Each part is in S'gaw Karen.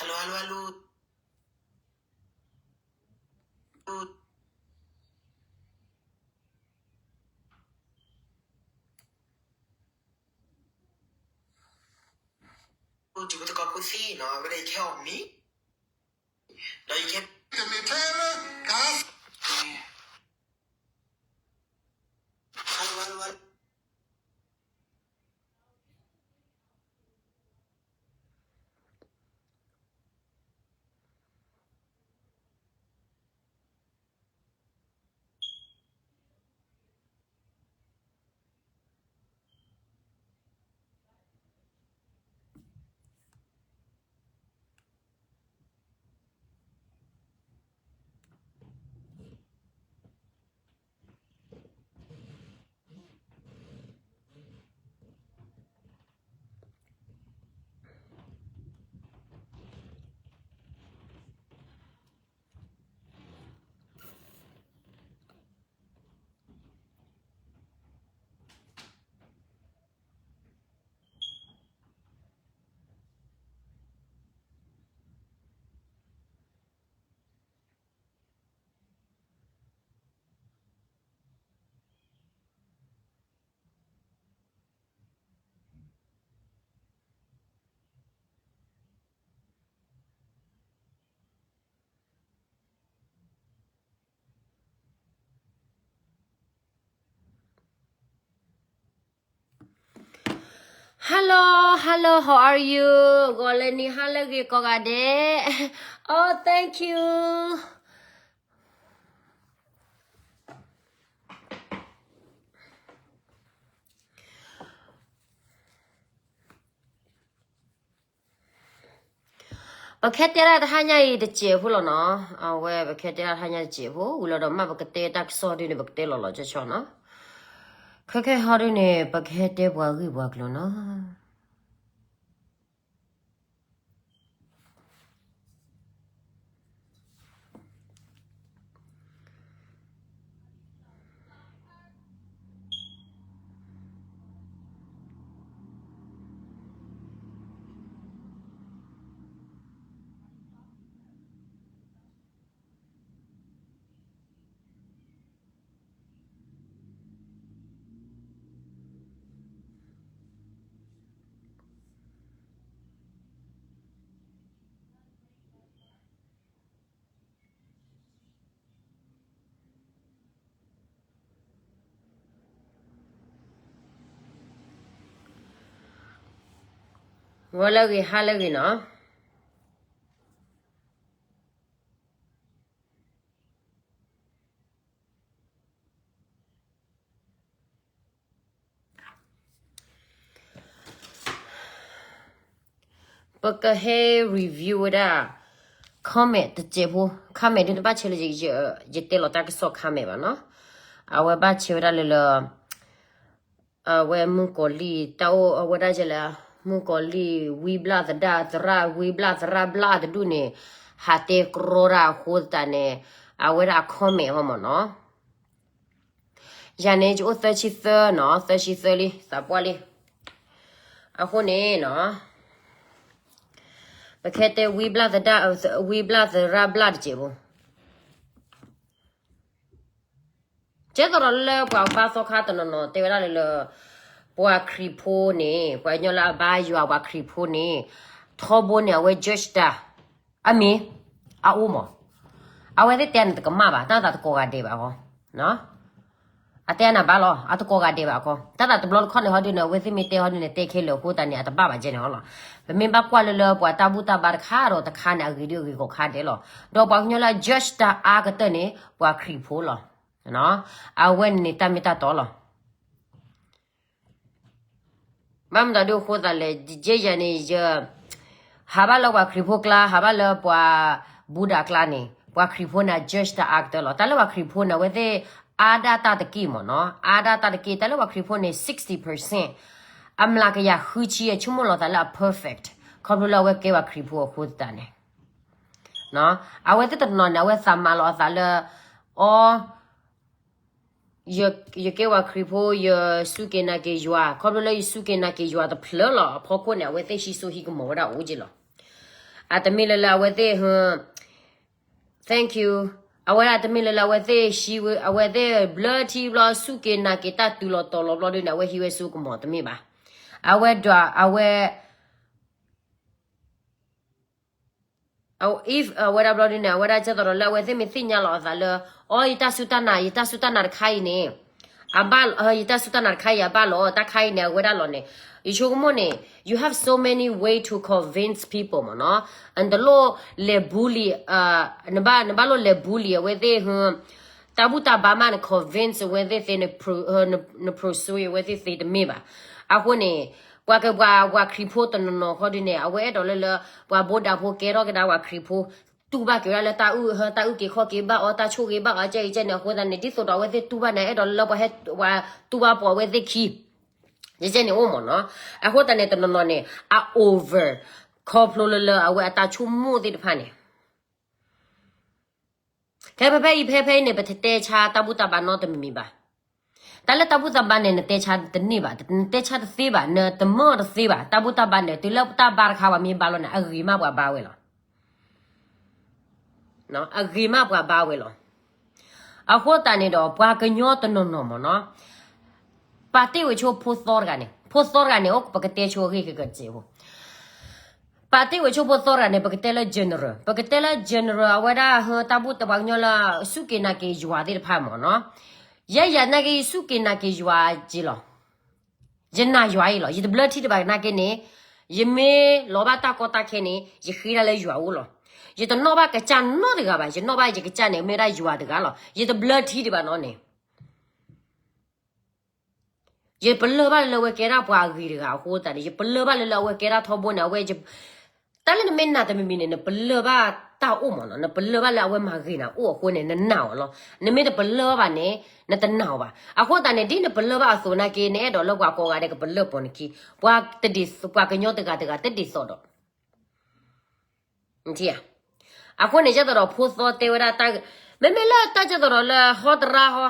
အလိၤအလိၤအလိၤ အိၣ်တုၤပသကိးဖိသံနီၤ အဝဲဒၣ်ယကဟဲအီၣ်မံၤ ဒီးယကဟဲ ကမ့ၢ်ထဲလၢ ကါ Hello, hello, how are you? ဂီၤလၢနံၤဟါလၢအဂ့ၤကိးဂၤဒဲး. Oh, thank you. ပကဟဲတဲဒၣ်တဟါညါအံၤတစဲးဖိလီၤနီၤ. အဝဲပကဟဲတဲဒၣ်တဟါညါတစဲးဖိ ဝံၤလီၤဒီးမ့ၢ်ပကတဲတၢ်ကစီၣ်ဒုန့ၣ် ပကတဲလီၤလီၤဆီဆီနီၤ. ခဲခဲဟီဒုန့ၣ် ပကဟဲတဲပှၤဂ့ၢ်ပှၤကျိၤနီၤ. ဂီၤလၢအဂ့ၤ ဟါလၢအဂ့ၤနီၤ. ပကဟဲ review ဝဲဒၣ် comment တစဲးဖိ comment ဒုတဘၣ်ဆဲးလၢ ယတဲလီၤတၢ်ကစီၣ် comment ဘၣ်နီၤ. အဝဲဘၣ်ဆဲးဝဲဒၣ်လၢလၢ အဝဲမုၣ်ကီၤလံၢ် တၢ်အိၣ်အဝဲဒၣ်ယဲလဲၣ် မုၣ်ကီၤလံၢ် ဝံဘျၣ်သဒါ သရၣ် ဝံဘျၣ်သရၣ်ဘျၣ်တဒူၣ်န့ၣ် ဟးတဲကြီတၢ်အဃိသတးန့ၣ် အဝဲဒၣ်အ comment ဟီမၢ်နီၤ. ယၤန့ၣ် ယအိၣ်သၢဆံသၢနီၤ သၢဆံသၢလံ သးပှၢ်လံ. အဃိန့ၣ်နီၤ ပကဟဲတဲ ဝံဘျၣ်သဒါ ဝံဘျၣ်သရၣ်ဘျၣ်တစဲးဖိ ကဲသိးဒီးလၢပှၤဘါသီခါတနီၤနီၤ တဲဝဲဒၣ်လၢလၢ ပှၤခရံာ်ဖိန့ၣ် ပှၤကညီလၢအဘါယွၤပှၤခရံာ်ဖိန့ၣ် ထီဘိန့ၣ် အဝဲ judge တၢ် အမ့ၢ် အအိၣ်မး အဝဲသ့ၣ်တဲန့ၣ်တကမၣ်ဘၣ် တၢ်သးတကိးဂၤဒဲးဘၣ်ဃီ အတဲနၤဘၣ်လီၤ အတကိးဂၤဒဲးဘၣ်ဃီ တၢ်သးတဘျီတခီၣ်န့ၣ်ဟီဒုန့ၣ် အဝဲသ့ၣ်မ့ၢ်တဲဟီဒုန့ၣ် တဲခဲလၢာ်အဃိသတးန့ၣ် အတဘၣ်ဘၣ်ကဲန့ၣ်ဟီလီၤ. ပမ့ၢ်ဘၣ်ကွၢ်လၢလၢပှၤတၢ်ဘူၣ်တၢ်ဘါတခါဒီးတခါန့ၣ် အဂ့ၤဒုးအဂ့ၤကိးခါဒဲးလီၤ. ဒီးပှၤကညီလၢအ judge တၢ်အါကတၢၢ်န့ၣ် ပှၤခရံာ်ဖိလီၤ. အဝဲန့ၣ်တၢ်မ့ၢ်တၢ်တီလီၤ. ဘၣ်မတၤဒုးအဃိသတးလဲၣ် ယဲယၤန့ၣ် ယ ဟးဘၣ်လၢပှၤခရံာ်ဖိကျါ ဟးဘၣ်လၢပှၤဘူဒၤကျါန့ၣ် ပှၤခရံာ်ဖိန့ၣ် judge တၢ်အါကတၢၢ်လီၤ. တၢ်လၢပှၤခရံာ်ဖိန့ၣ် အဝဲသ့ၣ်အါဒၣ်တၢ်တက့ၢ်မ့ၢ်နီၤ အါဒၣ်တၢ်တက့ၢ် တၢ်လၢပှၤခရံာ်ဖိန့ၣ် sixty percent အမျးကယၤဃုဆံ အဆိကမိၣ်လီၤသးလၢအ perfect ခီဖျိလၢအဝဲကဲပှၤခရံာ်ဖိအဃိသတးန့ၣ် အဝဲသ့ၣ်တနီၤန့ၣ် အဝဲသးမၤလီၤအသးလၢ အီ ယကဲပှၤခရံာ်ဖိ ယစူၢ်က့ၤနာ်က့ၤယွၤ ခီဖျိလၢယစူၢ်က့ၤနာ်က့ၤယွၤတဖျၢၣ်လီၤ အဖီခိၣ်န့ၣ် အဝဲသ့ၣ်ဟံးစိဟံးကမီၤဝဲဒၣ်အိၣ်က့လီၤ. အတမ့ၢ်လၢလၢအဝဲသ့ၣ် thank you, အဝဲဒၣ်တမ့ၢ်လၢလၢအဝဲသ့ၣ်ဟံးဝဲ အဝဲသ့ၣ်ဘျၢထံဘျီ စူၢ်က့ၤနာ်က့ၤတၢ်တုၤလီၤတီၤလီၤဘျီဒုန့ၣ် အဝဲဟံးဝဲစိကမီၤတမ့ၢ်ဘၣ်. အဝဲဒၣ် အဝဲ if အဝဲဒၣ်ဘျီဒုန့ၣ် အဝဲဒၣ်ကဲသိးဒီးလၢအဝဲသ့ၣ်မ့ၢ်သ့ၣ်ညါလီၤအသးလၢ အိ ယတၢ်စူၢ်တၢ်နာ် ယတၢ်စူၢ်တၢ်နာ်တခါအံၤန့ၣ် အဘၣ် ယတၢ်စူၢ်တၢ်နာ်တခါအံၤအဘၣ်လီၤ တၢ်ခါအံၤန့ၣ် အဝဲဒၣ်လီၤန့ၣ် ယဆိကမိၣ်န့ၣ် you have so many way to convince people မ့ၢ်နီၤ. နတလိၣ်လဲၤ bully နဘၣ် နဘၣ်လိၣ်လဲၤ bully အဝဲသ့ၣ် တၢ်ဘူၣ်တၢ်ဘါမး န convince အဝဲသ့ၣ်သ့ န persuade အဝဲသ့ၣ်သ့တမ့ၢ်ဘၣ်. အဃိန့ၣ် ပှၤကပှၤ ပှၤခရံာ်ဖိတနီၤနီၤခီဒုန့ၣ် အဝဲအဲၣ်ဒိးလၢလၢ ပှၤဘိဒၣ်ဖိကဲထီၣ်ကဒါပှၤခရံာ်ဖိ တူၢ်ဘၣ်က့ၤဝဲဒၣ်လၢတၢ်အုၣ် တၢ်အုၣ်က့ၤခီၣ်က့ၤဘၣ်အီၤ တၢ်ဆိၣ်ဂ့ၤဘၣ်အီၤ ကဲအံၤကဲန့ၣ် အဃိသတးန့ၣ် ဒ်သိးဒီးအဝဲသ့ၣ်တူၢ်ဘၣ်န့ၣ် အဲၣ်ဒိးလၢလၢပှၤဟဲ ပှၤတူၢ်ဘၣ်ပိာ်အဝဲသ့ၣ်ခံ ကဲကဲန့ၣ်အိၣ်မ့ၢ်နီၤ. အဃိသတးန့ၣ် တနီၤနီၤန့ၣ် အ over ခီဖျိလၢလၢအဝဲအတၢ်ဆိကမိၣ်သ့ၣ်တဖၣ်န့ၣ် ဖဲဖဲဖဲအံၤ ဖဲဖဲအံၤန့ၣ် ပတတဲဆါတၢ်ဘူၣ်တၢ်ဘါနီတမံၤမံၤဘၣ်. တၢ်လၢတၢ်ဘူၣ်တၢ်ဘါန့ၣ် နတဲဆါတန့ၢ်ဘၣ်, နတဲဆါတသ့ဘၣ်, နတမၢတသ့ဘၣ်. တၢ်ဘူၣ်တၢ်ဘါန့ၣ် တုၤလၢတၢ်ဘါတခါပှၤမ့ၢ်ဘါလီၤန့ၣ် အဂ့ၤမးပှၤဘါဝဲလီၤ. အဂ့ၤမးပှၤဘါဝဲလီၤ. အဃိသတးန့ၣ်ဒီး ပှၤကညီတနီၤနီၤမ့ၢ်နီၤ ပာ်တ့ၢ်ဝဲဆိဖိသီတဂၤန့ၣ်, ဖိသီတဂၤန့ၣ် အိၣ်ပကတဲဆိအဂ့ၢ်ကကစဲးဖိ ပာ်တ့ၢ်ဝဲဆိဖိသီတဂၤန့ၣ် ပကတဲလၢ general, ပကတဲလၢ general အဝဲဒၣ်ဟၢတၢ်ဘူၣ်တၢ်ဘါကညီလၢ စူၢ်က့ၤနာ်က့ၤယွၤသ့ၣ်တဖၣ်မ့ၢ်နီၤ. ယဲယၤနာ်က့ စူၢ်က့ၤနာ်က့ၤယွၤက့ၤလီၤ. ယနာ်ယွၤအံၤလီၤ. ယတဘျၢထံတဘၣ်နာ်က့န့ၣ် ယမ့ၢ်လီၤဘၣ်တၢ်ကီတၢ်ခဲန့ၣ် ယဃ့ဒၣ်လၢယွၤအအိၣ်လီၤ. ယတနီၣ်ဘၣ်ကစၢ်နီတဂၤဘၣ်. ယနီၣ်ဘၣ်ယကစၢ်န့ၣ် မ့ၢ်ဝဲဒၣ်ယွၤတဂၤလီၤ. ယတဘျၢထံဒံးဘၣ်နီၤန့ၣ် ယပလၢၢ်ဘၣ်လၢလၢအဝဲကဲဒၣ်ပှၤအဂ့ၤတဂၤအဃိသတးန့ၣ် ယပလၢၢ်ဘၣ်လၢလၢအဝဲကဲဒၣ်ထီဘိန့ၣ် အဝဲ တၢ်လၢနမ့ၢ်နာ်တမံၤမံၤန့ၣ် နပလၢၢ်ဘၣ်တၢ်အိၣ်မ့ၢ်နီၤ, နပလၢၢ်ဘၣ်လၢအဝဲမၤဂ့ၤနၤအိၣ်အဃိန့ၣ် နနာ်အီၤလီၤ. နမ့ၢ်တပလၢၢ်ဘၣ်န့ၣ် နတနာ်အီၤဘၣ်. အဃိသတးန့ၣ် ဒ်နပလၢၢ်ဘၣ်အသိးနာ်က့ နအဲၣ်ဒိးလၢပှၤကိးဂၤဒဲးကပလၢၢ်ပိာ်နခံ, ပှၤတဒ်သိး ပှၤကညီတဂၤတဂၤတဒ်သိးဒီး အဃိန့ၣ် ကဲသိးဒီးဖိသီတဲဝဲဒၣ်တၢ်, မ့မ့ၢ်လၢတၢ်ကဲသိးဒီးလၢဟီတရါဟီ,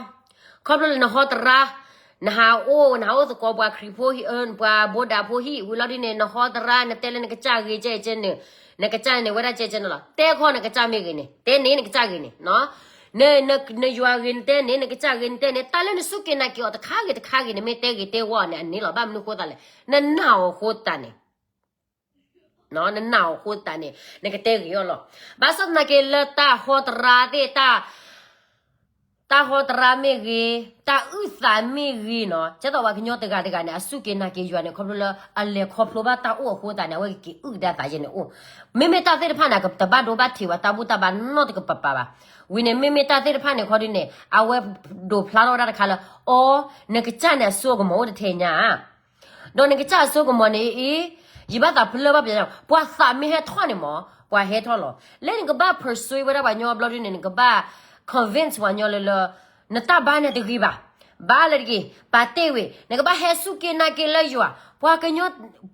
ခီဖျိလၢနဟီတရါ, နဟးအိၣ် နဟးအိၣ်သကိးပှၤခရံာ်ဖိ ပှၤဘိဒၣ်ဖိဟံၣ်ဝံၤလီၤဒ်န့ၣ် နဟီတရါ နတဲလၢနကစၢ်ဂ့ၤကဲကဲန့ၣ်, နကစၢ်န့ၣ်ဝဲဒၣ်ကဲကဲန့ၣ်လီၤ. တဲခီနကစၢ်မ့ၢ်ဂ့ၤန့ၣ် တဲန့ၣ်နကစၢ်ဂ့ၤန့ၣ်, နယွၤဂ့ၤနတဲန့ၣ် နကစၢ်ဂ့ၤနတဲန့ၣ် တၢ်လၢနစူၢ်က့ၤနာ်က့ၤအီၤတခါဂ့ၤတခါဂ့ၤ နမ့ၢ်တဲဂ့ၤတဲဝီန့ၣ် အန့ၣ်လီၤ. ဘၣ်မနုၤအဃိသတးလဲၣ်, နနာ်အီၤအဃိသတးန့ၣ် နနာ်အီၤအဃိသတးန့ၣ် နကတဲဂ့ၤအီၤလီၤ. ဘၣ်ဆၣ်သနာ်က့လၢတၢ်ဟီတရါသ့ၣ် တၢ်ဟီတရါမ့ၢ်ဂ့ၤ, တၢ်အုၣ်သးမ့ၢ်ဂ့ၤနီၤ, ကဲသိးပှၤကညီတဂၤတဂၤန့ၣ် အစူၢ်က့ၤနာ်က့ၤယွၤန့ၣ် ခီဖျိလၢအလဲၤခီဖျိဘၣ်တၢ်အိၣ်အဃိသတးန့ၣ် အဝဲကက့ၤအုၣ်ကဒါသးယဲန့ၣ်အိၣ်. မ့မ့ၢ်တၢ်သ့ၣ်တဖၣ်န့ၣ် တဘၣ်ဒိဘၣ်ထံးဝဲတၢ်ဘူၣ်တၢ်ဘါနီတကပၤပၤဘၣ်. ဝံၤန့ၣ် မ့မ့ၢ်တၢ်သ့ၣ်တဖၣ်န့ၣ်ခီဒ်န့ၣ် အဝဲဒိးဖျါထီၣ်ဝဲဒၣ်တခါလၢ အိ နကစၢ်န့ၣ် အစိအကမီၤအိၣ်တထဲညါ ဒီးနကစၢ်အစိကမီၤန့ၣ်အံၤ, ယဘၣ်သးပလၢၢ်ဘၣ်ပျဲ, ပှၤသးမ့ၢ်ဟဲထီၣ်န့ၣ်မး ပှၤဟဲထီၣ်လီၤ. လၢနကဘၣ် persuade ဝဲဒၣ်ပှၤကညီဘျီဒ်န့ၣ် နကဘၣ် convince ပှၤကညီလၢလၢ နတၢ်ဘါန့ၣ်တဂ့ၤဘၣ်. ဘၣ်လၢတဂ့ၤ, ပာ်တ့ၢ်ဝံၤ နကဘၣ်ဟဲစူၢ်က့ၤနာ်က့ၤလၢယွၤ, ပှၤကညီ,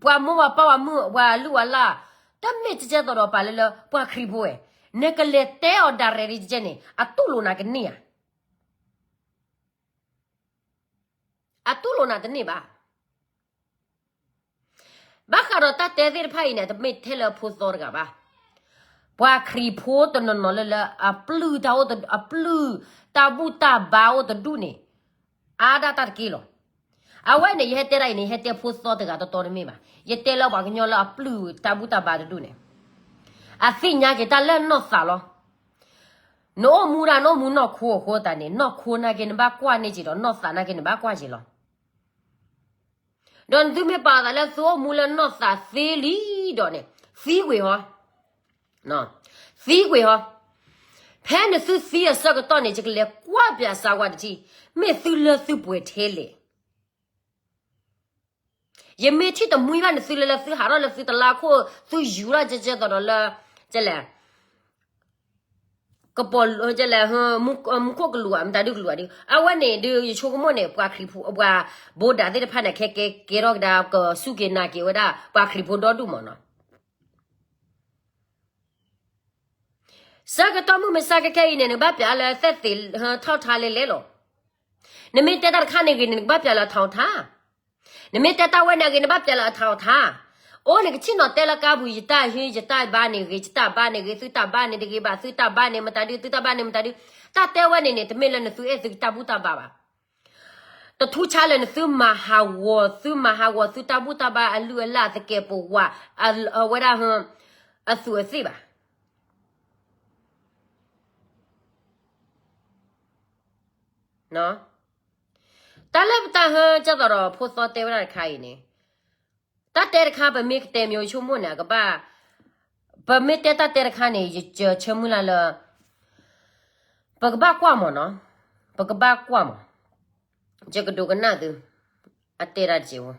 ပှၤမိၢ်ပှၤပၢ်ပှၤမုၣ်ပှၤလုၢ်ပှၤလၢ်, တမ့ၢ်ကဲသိးဒီးပာ်လၢလၢ ပှၤခရံာ်ဖိဝဲ, နကလဲၤတဲအီၤ direct န့ၣ် အတူၢ်လိာ်နၤကန့ၢ်ဧါ. အတူၢ်လိာ်နၤတန့ၢ်ဘၣ်. ဘၣ်ဃးဒီးတၢ်တဲသ့ၣ်တဖၣ်အံၤန့ၣ် တမ့ၢ်ထဲလၢဖိသီတဂၤဘၣ်. ပှၤခရံာ်ဖိတနီၤနီၤလၢလၢ အပျုၢ်တၢ်အိၣ် အပျုၢ်တၢ်ဘူၣ်တၢ်ဘါအိၣ်တဒူၣ်န့ၣ် အါဒၣ်တၢ်တက့ၢ်လီၤ. အဝဲန့ၣ် ယဟဲတဲဒၣ်အံၤန့ၣ် ယဟဲတဲဖိသီတဂၤတီတီတမ့ၢ်ဘၣ်. ယတဲလၢပှၤကညီလၢအပျုၢ်တၢ်ဘူၣ်တၢ်ဘါတဒူၣ်န့ၣ် အသ့ၣ်ညါက့ၤတၢ်လၢနီၢ်သးလီၤ. နအိၣ်မူဒၣ် နအိၣ်မူနီၢ်ခိအဃိသတးန့ၣ် နီၢ်ခိနာ်က့ နဘၣ်ကွၢ်န့ၢ်က့ၤဒီး နီၢ်သးနာ်က့ နဘၣ်ကွၢ်က့ၤလီၤ. ဒီးနသုမ့ၢ်ပာ်သးလၢသုအိၣ်မူလၢနီၢ်သးသ့လံဒီးန့ၣ် သံကွံာ်ဟီ, သံကွံာ်ဟီ. ဖဲနသုသံအဆၢကတီၢ်န့ၣ် ယကလဲၤကွၢ်ပၠးစါဝါတထံၣ်, မ့ၢ်သုလၢသုပှဲၤထဲလဲၣ်. ယမ့ၢ်ထံၣ်တမှံဘၣ်န့ၣ် သုလၢလၢသုဟးထီၣ်လၢသုတလါခိၣ် သုယူၤထီၣ်ကဲကဲသိးဒီးလၢ ကလဲၣ် ကပီၤလဲၣ် မူခိၣ်ကလူးဧါ မတၤဒုကလူးဧါဒုး အဝဲန့ၣ်ဒုး ယဆိကမိၣ်န့ၣ် ပှၤခရံာ်ဖိ ပှၤဘိးဒၣ်သ့ၣ်တဖၣ်န့ၣ် ခဲကဲကဲထီၣ်ကဒါ ကစူၢ်က့ၤနာ်က့ၤဝဲဒၣ် ပှၤခရံာ်ဖိဒီဒူၣ်မ့ၢ်နီၤ. ဆၢကတီၢ်မုၢ်မဆါခဲခဲအံၤန့ၣ် နကဘၣ်ပျးလၢသက်သေထီၣ်ထါလဲလဲလီၤ. နမ့ၢ်တဲတၢ်တခါန့ၣ်ဂ့ၤန့ၣ် နကဘၣ်ပျးလၢအထီးထါ နမ့ၢ်တဲတၢ်ဝဲန့ၣ်အဂ့ၤ နဘၣ်ပျးလၢအထီးထါ. အိၣ်န့ၣ်ကဆ့ၣ်နီၤတဲလၢကါပူၤ ယတၢ်ဟ့ ယတၢ်ဘါန့ၣ်ဂ့ၤ ယတၢ်ဘါန့ၣ်ဂ့ၤ သုတၢ်ဘါန့ၣ်တဂ့ၤဘၣ် သုတၢ်ဘါန့ၣ်မတၤဒု သုတၢ်ဘါန့ၣ်မတၤဒု, တၢ်တဲဝဲန့ၣ်န့ၣ် တမ့ၢ်လၢနသုအဲၣ်သုတၢ်ဘူၣ်တၢ်ဘါဘၣ်. တထူဆါလၢနသုမၤဟးဂီၤ သုမၤဟးဂီၤသုတၢ်ဘူၣ်တၢ်ဘါအလုၢ်အလၢ်သကဲးပဝး အဝဲဒၣ် အသူးအသ့ၣ်ဘၣ်. တၢ်လၢပတၢ်ဟၢကၢ်သိးဒီးဖိသီတဲဝဲဒၣ်တခါအံၤန့ၣ်, တၢ်တဲတခါ ပမ့ၢ်ကတဲမ့ၢ်ဆိကမိၣ်န့ၣ် အကဘၣ်, ပမ့ၢ်တဲတၢ်တဲတခါန့ၣ် ယဆၢမုၢ်လၢ်လၢ ပကဘၣ်ကွၢ်မးနီၤ, ပကဘၣ်ကွၢ်မး, ယကဒိကနၣ်သု, အတဲဒၣ်တက့ၢ်ဝဲ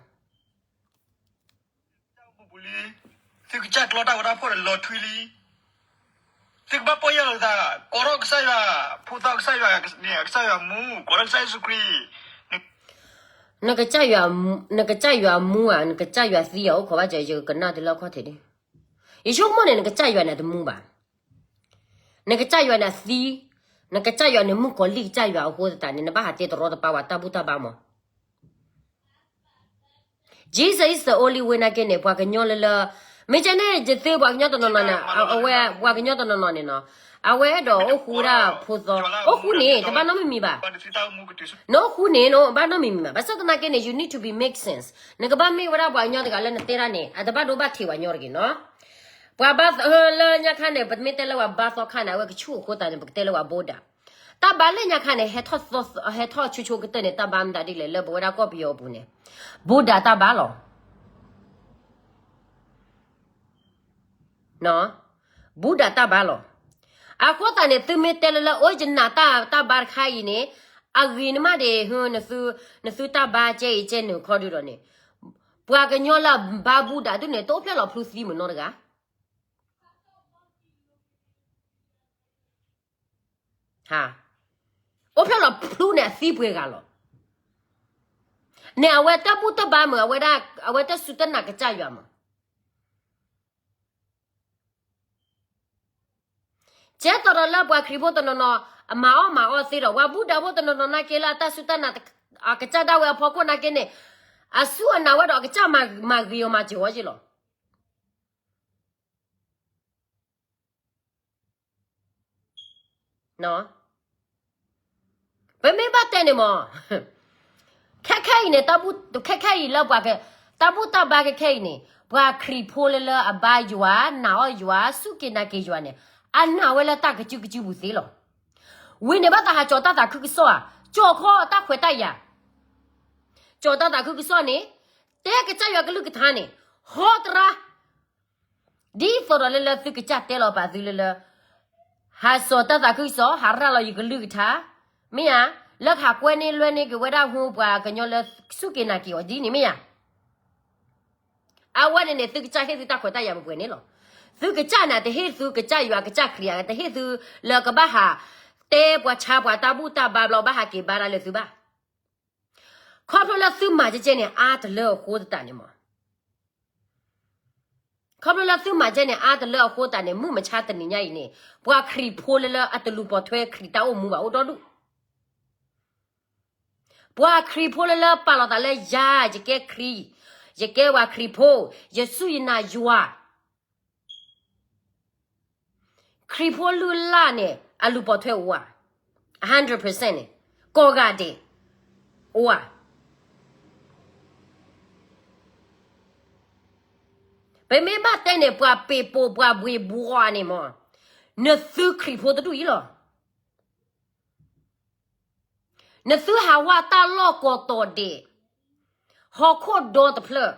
သုကစၢ်ကျီတၢ်ဝဲဒၣ်ဖီၣ်ဒီးလီၤထွံလံ, သုကဘၣ်ပီၢ်ယၢ်လီၤသး, ကိးထီၣ်ကစၢ်ယွၤ, ဖိသၣ်ကစၢ်ယွၤန့ၣ် ကစၢ်ယွၤမူ, ကိးထီၣ်ကစၢ်ယ့ၣ်ၡူးခရံာ်, နကစၢ်ယွၤမူဧါ, နကစၢ်ယွၤသံဧါ, အိၣ်ခိးဘၣ်စၢၤ ယကနၣ်သုလၢအခီၣ်ထံးဒၣ်, ယဆိကမိၣ်န့ၣ် နကစၢ်ယွၤန့ၣ်တမူဘၣ်, နကစၢ်ယွၤန့ၣ်သံ, နကစၢ်ယွၤန့ၣ်မုၣ်ကီၤလံၢ်ကစၢ်ယွၤအဃိသတးန့ၣ် နဘၣ်ဟးတဲတရီတပါဝဲတၢ်ဘူၣ်တၢ်ဘါမး Jesus is the only way နာ်က့န့ၣ် ပှၤကညီလၢလၢ, မ့ၢ်ကဲန့ၣ် ယသ့ပှၤကညီတနီၤနီၤန့ၣ်, အဝဲပှၤကညီတနီၤနီၤန့ၣ်နီၤ, အဝဲအဲၣ်ဒိးအိၣ်ဃူဝဲဒၣ်ဖိသီ, အိၣ်ဃူန့ၣ် တဘၣ်နီတမံၤမံၤဘၣ်, နအိၣ်ဃူန့ၣ် နဘၣ်နီတမံၤမံၤဘၣ်, ဘၣ်ဆၣ်သနာ်က့န့ၣ် you need to be make sense, နကဘၣ်မ့ၢ်ဝဲဒၣ်ပှၤကညီတဂၤလၢနတဲဒၣ်န့ၣ် အတဘၣ်ဒိဘၣ်ထံးပှၤကညီတဂ့ၤနီၤ, ပှၤဘါသီလၢညါခါန့ၣ် ပမ့ၢ်တဲလၢပှၤဘါသီခါန့ၣ် အဝဲကဆူၣ်အဃိသတးန့ၣ် ပကတဲလၢပှၤဘူဒၤ, တၢ်ဘါလၢညါခါန့ၣ် ဟဲထီၣ်ဆိဆိကတၢၢ်န့ၣ် တၢ်ဘါမတၤဒ်လဲၣ် လၢပဝဲဒၣ်ကီၢ်ပယီၤအပူၤန့ၣ်, ဘူဒၤတၢ်ဘါလီၤ, ဘူဒၤတၢ်ဘါလီၤ, အဃိသတးန့ၣ် သုမ့ၢ်တဲလၢလၢ အိၣ်ယနာ်တၢ်တၢ်ဘါတခါအံၤန့ၣ်, အဂ့ၤန့ၣ်မးဒ် နသုတၢ်ဘါကဲအံၤကဲနုာ်ခီဒုဒီးန့ၣ်, ပှၤကညီလၢဘါဘူဒၤဒုန့ၣ် တအိၣ်ဖျဲၣ်လီၤဖျူသံမနီတဂၤ အိၣ်ဖျဲၣ်လီၤဖျူန့ၣ် အသံပှဲၤဂၤလီၤ, န့ၣ်အဝဲတၢ်ဘူၣ်တၢ်ဘါမုာ် အဝဲဒၣ် အဝဲတၢ်စူၢ်တၢ်နာ်ကစၢ်ယွၤမုာ်, ကဲသိးဒီးလၢပှၤခရံာ်ဖိတနီၤနီၤ အမၤအီၣ်မၤအီသ့ဒီး ပှၤဘူဒၤဖိတနီၤနီၤနာ်က့လၢအတၢ်စူၢ်တၢ်နာ် အကစၢ်ဒၣ်ဝဲအဖီခိၣ်နာ်က့န့ၣ်, အစူၢ်အနာ်ဝဲဒီးအကစၢ်မၤဂ့ၤအီၤမၤစၢၤအီၤက့လီၤ. ပမ့ၢ်ဘၣ်တဲန့ၣ်မး, ခဲခဲအံၤန့ၣ်, ခဲခဲအံၤလၢပှၤ, တၢ်ဘူၣ်တၢ်ဘါခဲခဲအံၤန့ၣ် ပှၤခရံာ်ဖိလၢလၢအဘါယွၤ, နာ်အီၣ်ယွၤ, စူၢ်က့ၤနာ်က့ၤယွၤန့ၣ်, အနာ်ဝဲလၢတၢ်ကစုကစုပူၤသ့လီၤ. ဝံၤန့ၣ်ဘၣ်သးဟးကၠီၤတၢ်သးခုကစီၣ်ဧါ, ကၠီၤခီတၢ်ခွဲးတၢ်ယာ်, ကၠီၤတၢ်သးခုကစီၣ်န့ၣ်, တဲကစၢ်ယွၤကလုၢ်ကထါန့ၣ်, ဟီတရါ ဒ်သိးဒီးလၢလၢသုကစၢ်တဲလီၤပာ်သုလၢလၢ, ဟးစိာ်တၢ်သးခုကစီၣ်, ဟးရၤလီၤယကလုၢ်ကထါ, မ့ၢ်ဧါ, လၢကဟးကွဲန့ၢ်လွဲန့ၢ်က့ၤဝဲဒၣ်ဟူပှၤကညီလၢစူၢ်က့ၤနာ်က့ၤအီၤဒ်န့ၣ်မ့ၢ်ဧါ. အဝဲန့ၣ်န့ၣ် သုကစၢ်ဟ့ၣ်သုတၢ်ခွဲးတၢ်ယာ်ပှဲၤပှဲၤန့ၣ်လီၤ. သုကစၢ်န့ၣ် တဟ့ၣ်သုကစၢ်ယွၤကစၢ်ခရံာ်ဧါ, တဟ့ၣ်သုလၢကဘၣ်ဟးတဲပှၤဆါပှၤတၢ်ဘူၣ်တၢ်ဘါဘျီ ဘၣ်ဟးက့ၤဘါတၢ်လၢသုဘၣ်. ခီဖျိလၢသုမၤကဲကဲန့ၣ် အါတလၢအဃိသတးန့ၣ်မး ခီဖျိလၢသုမၤကဲန့ၣ် အါတလၢအဃိသတးန့ၣ် မုၢ်မဆါတနံၤညါအံၤန့ၣ် ပှၤခရံာ်ဖိလၢလၢအတလူၤပိာ်ထွဲခရံာ်တၢ်အိၣ်မူဘၣ်အိၣ်ဒီဒူၣ်. ပှၤခရံာ်ဖိလၢလၢပာ်လီၤသးလၢယၤ ယကဲခရံာ်, ယကဲပှၤခရံာ်ဖိ, ယစူၢ်ယနာ်ယွၤ ခရံာ်ဖိလုၢ်လၢ်န့ၣ် အလူၤပိာ်ထွဲအိၣ်ဧါ, အ hundred percent န့ၣ် ကိးဂၤဒဲး အိၣ်ဧါ. ပမ့ၢ်ဘၣ်တဲန့ၣ် ပှၤပ့းပိာ်ပှၤဘှ့ၣ်ဘှီန့ၣ်မး နသုခရံာ်ဖိတဒူၣ်အံၤလီၤ. နသုဟးဝါတၢ်လီၢ်ကိးတီၤဒဲး, ဟီၣ်ခိၣ်ဒီတဖျၢၣ်,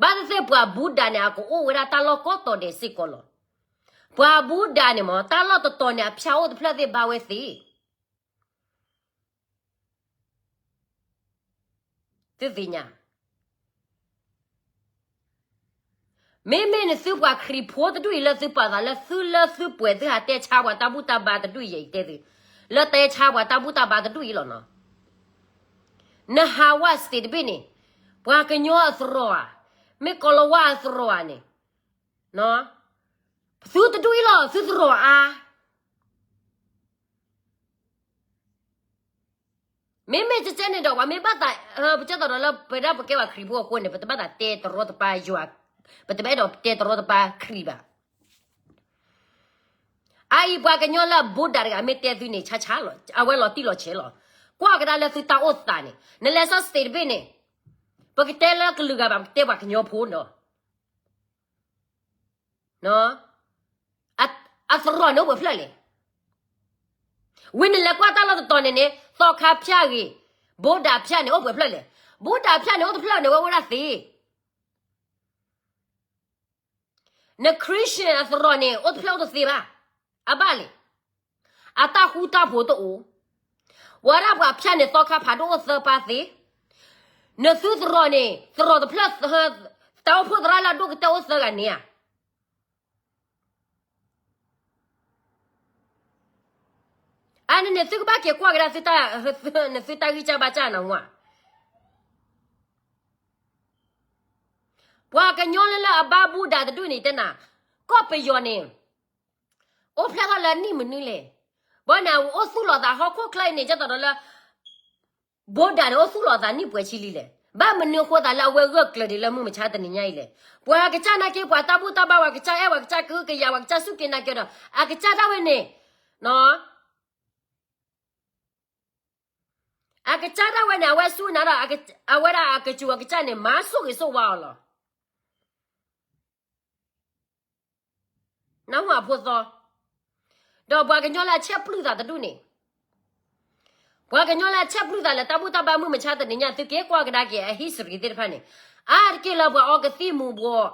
ဘၣ်သ့ၣ်သ့ၣ်ပှၤဘူဒၤန့ၣ် အကအိၣ်ဝဲဒၣ်တၢ်လီၢ်ကိးတီၤဒဲးစ့ၢ်ကီးလီၤ. ပှၤဘူဒၤန့ၣ်မး တၢ်လီၢ်တတီၤန့ၣ် အဖၠါအိၣ်တဖျၢၣ်သ့ၣ်ဘါဝဲသ့ၣ် သုသ့ၣ်ညါ မ့မ့ၢ်နသုပှၤခရံာ်ဖိတဒူၣ်အံၤလၢသုပာ်သးလၢသုလၢသုပှဲၤသုဟးတဲဆါပှၤတၢ်ဘူၣ်တၢ်ဘါတဒူၣ်အံၤ ယတဲသု, လၢတဲဆါပှၤတၢ်ဘူၣ်တၢ်ဘါတဒူၣ်အံၤလီၤနီၤ. နဟးဝါ state တဘ့ၣ်န့ၣ် ပှၤကညီအသရိာ်ဧါ, မ့ၢ်ကီၤလၤဝါအသရိာ်ဧါန့ၣ် သုတဒူၣ်အံၤလီၤ သုသရိာ်အါ. မ့မ့ၢ်ကဲကဲန့ၣ်ဒီး ပှၤမ့ၢ်ဘၣ်သး ပကဲသိးဒီးလၢ ပဝဲဒၣ်ပကဲပှၤခရံာ်ဖိအဃိန့ၣ် ပတဘၣ်သးတဲတရီတပါယွၤ, ပတဘၣ်အဲၣ်ဒိးတဲတရီတပါခရံာ်ဘၣ်. အအံၤပှၤကညီလၢအဘူးဒးတဂၤမ့ၢ်တဲသုန့ၣ် ဆါဆါလီၤ, အဝဲလီၤတံၢ်လီၤဆဲးလီၤ. ကွၢ်ကဒါလၢသုတၢ်အိၣ်သးန့ၣ် နလဲၤစီၤစတ့းတဘ့ၣ်န့ၣ် ပကတဲလၢကလုာ်ဂၤဘၣ် ပကတဲပှၤကညီဖိဒီး အသရိာ်န့ၣ်အိၣ်ပှဲၤဖျၢၣ်လဲၣ်. ဝံၤနလဲၤကွၢ်တၢ်လီၢ်တတီၤန့ၣ်န့ၣ် သီခါဖၠၣ်ဂ့ၤ, ဘူးဒးဖၠၣ်န့ၣ်အိၣ်ပှဲၤဖျၢၣ်လဲၣ်. ဘူးဒးဖၠၣ်န့ၣ်အိၣ်တဖျၢၣ်န့ၣ် ဝဲအိၣ်ဒၣ်သ့ န Christian အသရိာ်န့ၣ် အိၣ်တဖျၢၣ်အိၣ်တသ့ဘၣ်. အဘၣ်လဲၣ်. အတၢ်ဃူတၢ်ဖိးတအိၣ်. ဝဲဒၣ်ပှၤဖၠၣ်န့ၣ် သီခါဖးဒိၣ်အိၣ်သၢပၢ်သ့. နသုသရိာ်န့ၣ် သရိာ်တဖျၢၣ်, တၢ်အိၣ်ဖှိၣ်သရၣ်လၢအဒိၣ်ကတၢၢ်အိၣ်သၢဂၤန့ၣ်ဧါ. အန့ၣ်န့ၣ် သုကဘၣ်က့ၤကွၢ်ကဒါ နသုတၢ်ဂံၢ်စၢ်ဘါစၢ်နဝါ. ပှၤကညီလၢလၢအဘါဘူးဒးတဒူၣ်န့ၣ်တဲနၤ, ကီၢ်ပယီၤန့ၣ် အိၣ်ဖျဲၣ်ထီၣ်လၢနံၣ်မနုၤလဲၣ်. ဘၣ်န့ၣ် အအိၣ်သူၣ်လီၤသးဟီၣ်ခိၣ်ချၢအံၤန့ၣ် ကဲသိးဒီးလၢ ဘူးဒးန့ၣ် အိၣ်သူၣ်လီၤသးနံၣ်ပှဲၤဆံလံလဲၣ်. ဘၣ်မနုၤအဃိသးလၢအဝဲဂၢၢ်ကျၢၤဒံးလၢမုၢ်မဆါတနံၤညါအံၤလဲၣ်. ပှၤကစၢ်နာ်က့ ပှၤတၢ်ဘူၣ်တၢ်ဘါ ပှၤကစၢ်အဲၣ် ပှၤကစၢ်ကဟုကယာ် ပှၤကစၢ်စူၢ်က့ၤနာ်က့ၤဒီး အကစၢ်ဒၣ်ဝဲန့ၣ် အကစၢ်ဒၣ်ဝဲန့ၣ် အဝဲစူၢ်နာ်ဒီး အဝဲဒၣ်အကစူၤအကစၢ်န့ၣ် မၤဆိၣ်ဂ့ၤဆိၣ်ဝါအီၤလီၤ. နၢ်ဟူအဖိသီ, ဒီးပှၤကညီလၢအဆဲးပျုၢ်သးတဒူၣ်န့ၣ်, ပှၤကညီလၢအဆဲးပျုၢ်သးလၢတၢ်ဘူၣ်တၢ်ဘါမုၢ်မဆါတနံၤညါ သုက့ၤကွၢ်ကဒါက့ၤအ history သ့ၣ်တဖၣ်န့ၣ်, အါတက့ၢ်လၢပှၤအီကသံၣ်မူၤဘှီး,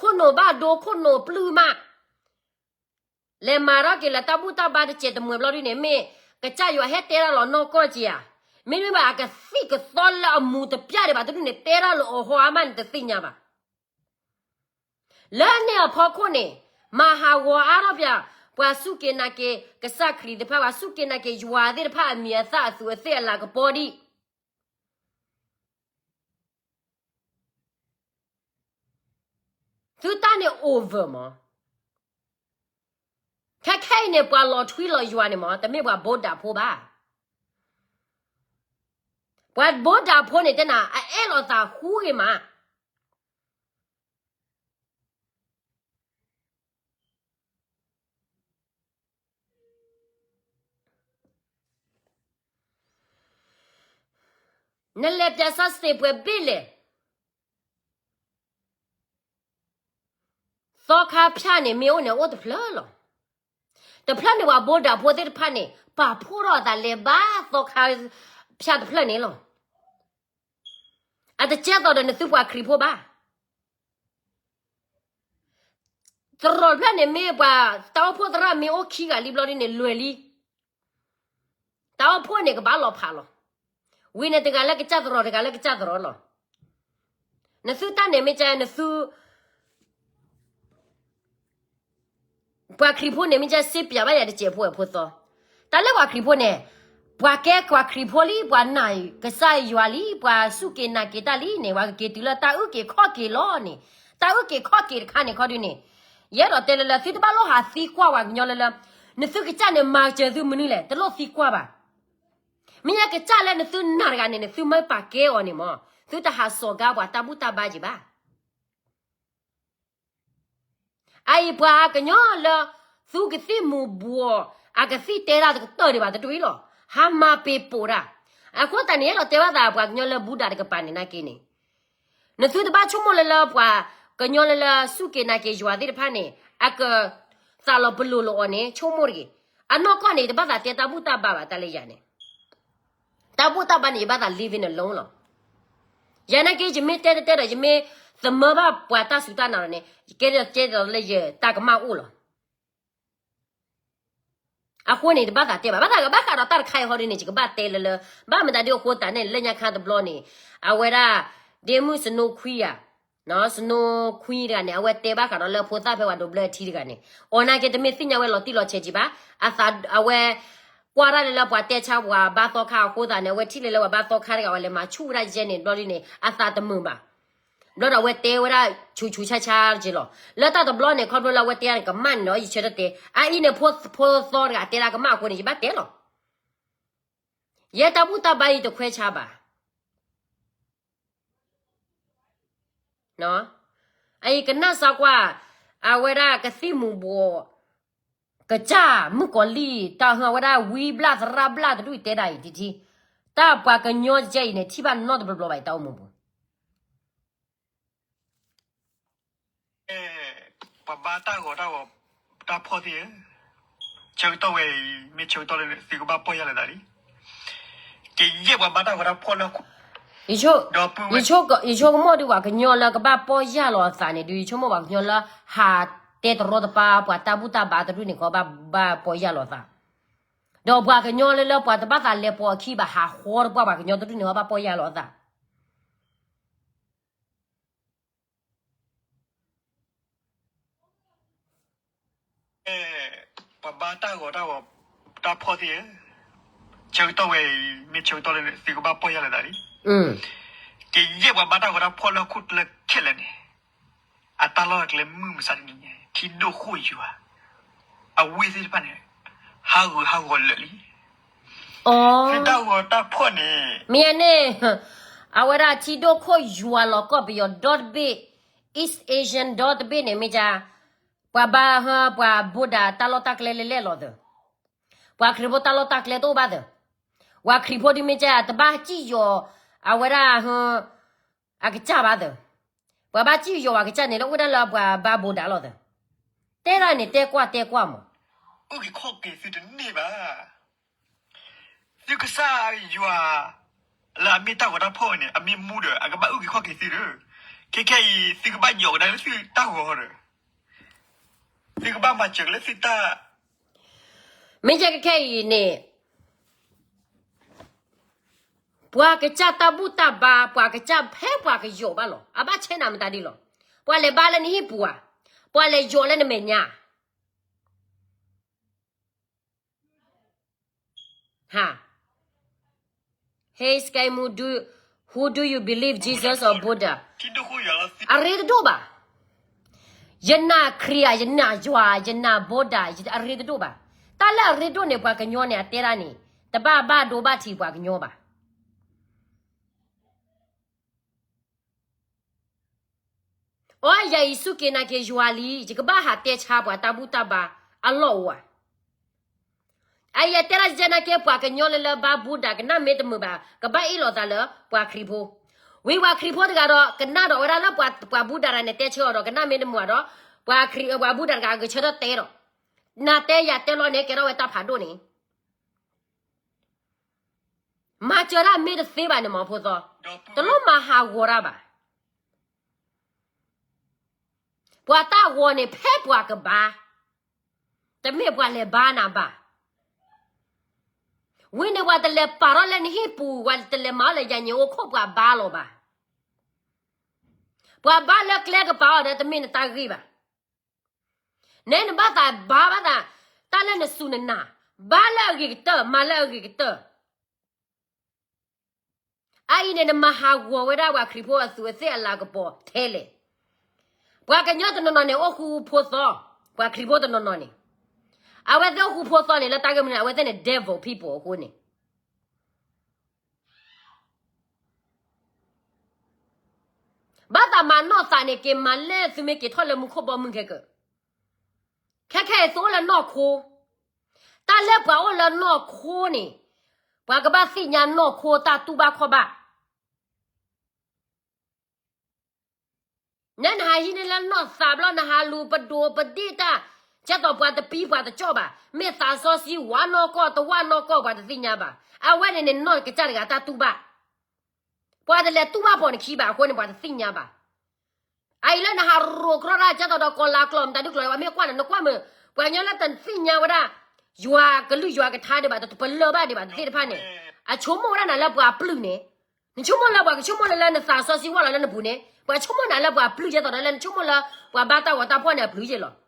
ခိၣ်နူာ်ဘၣ်ဒိ ခိၣ်နူာ်ပျုၢ်မး လဲၤမၤထီၣ်က့ၤလၢတၢ်ဘူၣ်တၢ်ဘါတစဲးတမှဲၤဘျီဒ်န့ၣ် မ့ၢ်ကစၢ်ယွၤဟဲတဲတၢ်လီၤနီၢ်ကီၢ်က့ဧါ. မ့တမ့ၢ်ဘၣ် အကသံၣ်ကသီလၢအမူၤတပျၢ်ဒံးဘၣ်တဒူၣ်န့ၣ် တဲတၢ်လၢအီၤဟီအါမးန့ၣ် တသ့ၣ်ညါဘၣ်. လၢန့ၣ်အဖီခိၣ်န့ၣ် မၤဟးဂီၤအါထီၣ်ပှၤ, ပှၤစူၢ်က့ၤနာ်က့ၤကစၢ်ခရံာ်တဖၣ်, ပှၤစူၢ်က့ၤနာ်က့ၤယွၤသ့ၣ်တဖၣ်အမံၤအသၣ်အသူးအသ့ၣ်အလၤကပီၤဒံး သုတၢ်န့ၣ် over မး. ခဲခဲအံၤန့ၣ် ပှၤလီၤထွံလီၤယွၤန့ၣ်မး တမ့ၢ်ပှၤဘူးဒးဖိဘၣ်. ပှၤဘူးဒးဖိန့ၣ်တဲနၤ အအဲၣ်လီၤသးဟူဂ့ၤမး. နလဲၤပၠးစၢ်စ့ၣ်ပှဲၤဘ့ၣ်လဲၣ်. သီခါဖၠၣ်န့ၣ် မ့ၢ်အိၣ်န့ၣ် အိၣ်တဖျၢၣ်လီၤ. တဖျၢၣ်န့ၣ် ပှၤဘူးဒးဖိသ့ၣ်တဖၣ်န့ၣ် ပာ်ဖှိၣ်ထီၣ်အသးလဲၤဘါသီခါဖၠၣ်တဖျၢၣ်န့ၣ်လီၤ. အတကဲသိးဒီးနသုပှၤခရံာ်ဖိဘၣ်. သရိာ်တဖျၢၣ်န့ၣ်မ့ၢ်ပှၤ တၢ်အိၣ်ဖှိၣ်သရၣ်မ့ၢ်အိၣ်ခံဂၤလံဘျီဒ်န့ၣ် လွဲၤလံ. တၢ်အိၣ်ဖှိၣ်န့ၣ်ကဘၣ်လီၤဖးလီၤ. ဝံၤန့ၣ်တဂၤလၢကစၢ်သရိာ် တဂၤလၢကစၢ်သရိာ်လီၤ. နသုတၢ်န့ၣ်မ့ၢ်ကဲ နသု ပှၤခရံာ်ဖိန့ၣ် မ့ၢ်ကဲစ့ပၠးဘၣ်ယၤတစဲးဖိဝဲဖိသီ. တၢ်လၢပှၤခရံာ်ဖိန့ၣ် ပှၤကဲပှၤခရံာ်ဖိလံ ပှၤနာ်ကစၢ်ယွၤလံ ပှၤစူၢ်က့ၤနာ်က့ၤတၢ်လံန့ၣ် ပှၤကက့ၤတုၤလၢတၢ်အုၣ်က့ၤခီၣ်က့ၤလီၤန့ၣ်, တၢ်အုၣ်က့ၤခီၣ်က့ၤတခါန့ၣ်ခီဒုန့ၣ်, ယအဲၣ်ဒိးတဲလၢလၢ သုတဘၣ်လိၣ်ဟးသံကွၢ်ပှၤကညီလၢလၢ နသုကစၢ်န့ၣ် မၤစၢၤသုမနုၤလဲၣ် တလိၣ်သံကွၢ်ဘၣ်. မ့ၢ်ညါကစၢ်လၢနသုနာ်တဂၤန့ၣ် နသုမၢပာ်ကဲအီၤန့ၣ်မး သုတဟးစိာ်ကါပှၤတၢ်ဘူၣ်တၢ်ဘါက့ၤဘၣ်. အအံၤပှၤကညီလၢ သူကသံၣ်မူၤဘှီး အကသံၣ်တဲတၢ်တကတၢၢ်ဒံးဘၣ်တဒူၣ်အံၤလီၤ. ဟးမၤပ့ၤပိာ်တၢ်. အဃိသတးန့ၣ် အဲၣ်ဒိးတဲဘၣ်သးပှၤကညီလၢဘူးဒးတကပၤန့ၣ်နာ်က့န့ၣ်, နသုတဘၣ်ဆိကမိၣ်လၢလၢပှၤကညီလၢလၢစူၢ်က့ၤနာ်က့ၤယွၤသ့ၣ်တဖၣ်န့ၣ် အကသးလီၤပလိာ်လီၤအီၤန့ၣ် ဆိကမိၣ်တဂ့ၤ. အနီၢ်ကီၢ်န့ၣ် တဘၣ်သးတဲတၢ်ဘူၣ်တၢ်ဘါဘၣ်တၢ်လၢယၤန့ၣ် တၢ်ဘူၣ်တၢ်ဘါန့ၣ် ယဘၣ်သး living alone လီၤ. ယၤနာ်က့ ယမ့ၢ်တဲတတဲဒီး ယမ့ၢ်သမၢဘၣ်ပှၤတၢ်စူၢ်တၢ်နာ်လီၤန့ၣ် ယကဲကဲဒီးလၢယတၢ်ကမၣ်အိၣ်လီၤ. အဃိန့ၣ် တဘၣ်သးတဲဘၣ် ဘၣ်သးကဘၣ်ဃးဒီးတၢ်တခါအံၤဟီဒ်န့ၣ် ယကဘၣ်တဲလၢလၢ ဘၣ်မတၤဒ်အဃိသတးန့ၣ် လၢညါခါတဘျီန့ၣ် အဝဲဒၣ် ဒ့မုၣ်စနိခွံဧါ စနိခွံတဂၤန့ၣ် အဝဲတဲဘၣ်ဃးဒီးလၢဖိသၣ်ဖဲပှၤဒိးဘျၢအထံတဂၤန့ၣ် အီၤနာ်က့တမ့ၢ်သ့ၣ်ညါဝဲလီၤတံၢ်လီၤဆဲးကံဘၣ်. အသးအဝဲ ကွၢ်တၢ်လၢလၢပှၤတဲဆါပှၤဘါသီခါအဃိသတးန့ၣ် အဝဲထံၣ်လၢလၢပှၤဘါသီခါတဂၤဝဲလဲၤမၤဆူၣ်ဝဲဒၣ်ယဲန့ၣ် ဘျီဒ်န့ၣ် အသးတမုာ်ဘၣ်. ဘျီဒီးအဝဲတဲဝဲဒၣ်ဆူးဆူးဆါဆါက့လီၤ. လၢတၢ်တဘျီန့ၣ် ခီဖျိလၢအဝဲတဲန့ၣ်ကမၣ်န့ၣ်ဒီး ယဆၢထၢၣ်တဲ အအံၤန့ၣ် ဖိသီတဂၤတဲဒၣ်ကမၣ်အဃိန့ၣ် ယဘၣ်တဲလီၤ. ယဲတၢ်ဘူၣ်တၢ်ဘါအံၤတခွဲးဆါဘၣ်. အံၤကနၣ်စါကွၢ်, အဝဲဒၣ်ကသံၣ်မူၤဘှီး, ကစၢ်မုၣ်ကီၤလံၢ်, တၢ်ဟၢဝဲဒၣ်ဝံဘျၣ်သရၣ်ဘျၣ်တဒူၣ်အံၤတဲဒၣ်အံၤတထံၣ်, တၢ်ပှၤကညီကဲအံၤန့ၣ် ထံၣ်ဘၣ်နီတဘျီဘျီဘၣ်အံၤတၢ်အိၣ်မူပူၤ. ပှၤဘါတၢ်ဂီၤတၢ်ဂီၤ, တၢ်ဖှီၣ်သ့ၣ်ဧၢ, ဆၢကတီၢ်ဝဲအံၤ မ့ၢ်ဆၢကတီၢ်လၢသုကဘၣ်ပီၢ်ယၢ်လီၤသးလံ. ကယဲၢ်ပှၤဘါတၢ်ဂီၤတၢ်ဖှီၣ်လၢ, ယဆိကမိၣ်ဒုးပှၤကညီလၢကဘၣ်ပီၢ်ယၢ်လီၤအသးန့ၣ်ဒုး ယဆိကမိၣ်ပှၤကညီလၢဟးတဲတရီတပါ ပှၤတၢ်ဘူၣ်တၢ်ဘါတဒူၣ်န့ၣ် ကဘၣ်ပီၢ်ယၢ်လီၤအသး, ဒီးပှၤကညီလၢလၢပှၤတဘၣ်သးလဲၤပိာ်အခံဘၣ် ဟးဃီတပှၢ် ပှၤကညီတဒူၣ်န့ၣ် ကဘၣ်ပီၢ်ယၢ်လီၤအသး. ပှၤဘါတၢ်ဂီၤတၢ်ဂီၤ, တၢ်ဖှီၣ်သ့ၣ်ဧၢ, ဆၢကတီၢ်ဝဲအံၤ မ့ၢ်ဆၢကတီၢ်လၢသုကဘၣ်ပီၢ်ယၢ်လီၤသးလံ. ကယဲၢ်ပှၤဘါတၢ်ဂီၤတၢ်ဖှီၣ်လၢဟီၣ်ခိၣ်ချၢခဲလၢာ်န့ၣ်, အတၢ်လီၢ်အကျဲမုၢ်မဆါတနံၤညါ ထံဒိၣ်ဃိၣ်ယွၤ, အဝ့ၢ်သ့ၣ်တဖၣ်န့ၣ် ဟးဂူာ်ဟးဂီၤလၢာ်လံ. သုတၢ်ဂီၤတၢ်ဖှီၣ်န့ၣ် မ့ၢ်န့ၣ်, အဝဲဒၣ်ထံဒိၣ်ခိၣ်ယွၤလီၤကီၢ်ပယီၤဒီတဘ့ၣ်, East Asian ဒီတဘ့ၣ်န့ၣ် မ့ၢ်က, ပှၤဘါဟၢ ပှၤဘိးဒၣ်တၢ်လီၢ်တၢ်ကျဲလဲၤလဲၤလီၤသၢ, ပှၤခရံာ်ဖိတၢ်လီၢ်တၢ်ကျဲတအိၣ်ဘၣ်သၢ, ပှၤခရံာ်ဖိဒ်မ့ၢ်က တဘၣ်စံၣ်ယီၤ အဝဲဒၣ်ဟၢ အကစၢ်ဘၣ်သၢ, ပှၤဘၣ်စံၣ်ယီၤအကစၢ်န့ၣ် လၢအိၣ်ဒၣ်လၢပှၤဘါဘိးဒၣ်လီၤသၢ, တဲဒၣ်န့ၣ်တဲကွၢ်တဲကွၢ်မး, အုၣ်က့ၤခီၣ်က့ၤသုတန့ၢ်ဘၣ်. သုကစၢ်ယွၤ လၢအမ့ၢ်တၢ်ဂီၤတၢ်ဖှီၣ်န့ၣ် အမ့ၢ်မူဒီး အကဘၣ်အုၣ်က့ၤခီၣ်က့ၤသုဒီး, ခဲခဲအံၤ သုကဘၣ်ယီၤကဒါလၢသုတၢ်ဂီၤဒီး, သုကဘၣ်မၤစၢၤကလၢသုတၢ်, မ့ၢ်ကဲခဲခဲအံၤန့ၣ် ပှၤကစၢ်တၢ်ဘူၣ်တၢ်ဘါ ပှၤကစၢ်ဖဲပှၤကယီၤဘၣ်လီၤ. အဘၣ်ဆဲနၤမတၤဒ်လီၤ. ပှၤလဲၤဘါလၢနဟံၣ်ပူၤဧါ, ပှၤလဲၤယီၤလၢနမဲာ်ညါ ဟါ, Hey Sky Moo, do, who do you believe, Jesus or Buddha? အရ့တဒိၣ်ဘၣ်. ယနာ်ခရံာ်ဧါ, ယနာ်ယွၤ, ယနာ်ဘိးဒၣ်, အရ့တဒိၣ်ဘၣ်. တၢ်လၢအရ့ဒိၣ်န့ၣ် ပှၤကညီန့ၣ် အတဲဒၣ်န့ၣ် တဘၣ်ဘၣ်ဒိဘၣ်ထံးပှၤကညီဘၣ်. အိ ယၤအံၤစူၢ်က့ၤနာ်က့ၤယွၤလံ, ယကဘၣ်ဟးတဲဆါပှၤတၢ်ဘူၣ်တၢ်ဘါအလီၢ်အိၣ်ဧါ. အအံၤယတဲဒၣ်ကဲနာ်က့ၤ ပှၤကညီလၢလၢဘါဘူၣ်ဒၣ် ကနၣ်မ့ၢ်တမုာ်ဘၣ် ကဘၣ်အ့ၣ်လိာ်သးလၢပှၤခရံာ်ဖိ. ဝံၤပှၤခရံာ်ဖိတဂၤဒီး ကနၣ်ဒီးဝဲဒၣ်လၢပှၤဘူၣ်ဒၣ်တဂၤန့ၣ် တဲဆၢအီၤဒီး ကနၣ်မ့ၢ်တမုာ်ဘၣ်ဒီး ပှၤခရံာ် ပှၤဘူၣ်ဒၣ်တဂၤ ဂဲၤဆၢထၢၣ်တဲဒီး နၤတဲယၤတဲလီၤန့ၣ် ကဲထီၣ်ဝဲတၢ်ဖးဒိၣ်န့ၣ် မၤစၢၤတၢ်မ့ၢ်တသ့ဘၣ်န့ၣ် မ့ၢ်ဖိသီ, တလိၣ်မၤဟးဂီၤတၢ်ဘၣ်. ပှၤတၢ်ဂီၤန့ၣ် ဖဲပှၤကဘါ, တမ့ၢ်ပှၤလဲၤဘါနၤဘၣ်. ဝံၤန့ၣ် ပှၤတလဲၤပာ်ထီၣ်လၢနဟံၣ်ပူၤ, ပှၤတလဲၤမၤအီၣ်လၢယၤညံၣ်အိၣ်ခိၣ်ပှၤဘါလီၤဘၣ်. ပှၤဘါလၢကျဲကပၤအီၤဒီး တမ့ၢ်နတၢ်ဂ့ၢ်ဘၣ်. နဲနဘၣ်သးဘါဘၣ်သး တၢ်လၢနစူၢ်နနာ်, ဘါလၢအဂ့ၤကတၢၢ်, မၤလၢအဂ့ၤကတၢၢ်. အအံၤန့ၣ် နမၤဟးဂီၤဝဲဒၣ်ပှၤခရံာ်ဖိအသူးအသ့ၣ်အလၤကပီၤထဲလဲၣ်. ပှၤကညီတနီၤနီၤန့ၣ် အိၣ်ဃူဖိသီ, ပှၤခရံာ်ဖိတနီၤနီၤန့ၣ်, အဝဲသ့ၣ်အိၣ်ဃူဖိသီန့ၣ် လၢတၢ်ဂ့ၢ်မနုၤန့ၣ် အဝဲသ့ၣ်န့ၣ် devil people အဃိန့ၣ် ဘၣ်သးမၤနီၢ်သးန့ၣ် က့ၤမၤလၢသုမ့ၢ်က့ၤထီၣ်လၢမူခိၣ်ဘီမုၢ်ခဲကၢၢ်, ခဲခဲအံၤသုအိၣ်လၢနီၢ်ခိ, တၢ်လၢပှၤအိၣ်လၢနီၢ်ခိန့ၣ် ပှၤကဘၣ်သ့ၣ်ညါနီၢ်ခိတၢ်တူၢ်ဘၣ်ခီၣ်ဘၣ်. နဲနဟးဟံးန့ၢ်လၢနီၢ်သးဘျီ နဟးလူၤပဒိၣ်ပဒ့ၣ်တၢ်, ကဲသိးပှၤတပံၤပှၤတကၠီၣ်ဘၣ်, မ့ၢ်သးစီဆှံဝးနီၢ်ကီၢ်တဝၢ်နီၢ်ကီၢ် ပှၤတသ့ၣ်ညါဘၣ်. အဝဲန့ၣ်န့ၣ် နီၢ်ကစၢ်တဂၤတၢ်တူၢ်ဘၣ်, ပှၤတလဲၤတူၢ်ဘၣ်ပိာ်နခံဘၣ်အဃိန့ၣ် ပှၤတသ့ၣ်ညါဘၣ်. အအံၤလၢနဟးရိၣ်ကြီတၢ် ကဲသိးဒီးကီၤလၤကျိာ် မတၤဒုကျိာ် ပှၤမ့ၢ်ကွၢ်နၤ နကွၢ်မုာ်, ပှၤကညီလၢတသ့ၣ်ညါဝဲဒၣ် ယွၤကလုၢ်ယွၤကထါဒံးဘၣ်, တပလၢၢ်ဘၣ်ဒံးဘၣ် တသ့ၣ်တဖၣ်န့ၣ်, အဆိကမိၣ်ဝဲဒၣ်နၤလၢပှၤပျုၢ်န့ၣ်, နဆိကမိၣ်လၢပှၤကဆိကမိၣ်လၢ လၢနသးစီဆှံဝဲလီၤလၢနပူၤန့ၣ် ပှၤဆိကမိၣ်နၤလၢပှၤပျုၢ် ကဲသိးဒီးလၢနဆိကမိၣ်လၢ ပှၤဘါတၢ်ဂီၤတၢ်ဖှီၣ်န့ၣ် အပျုၢ်ယ့ၢ်လီၤ.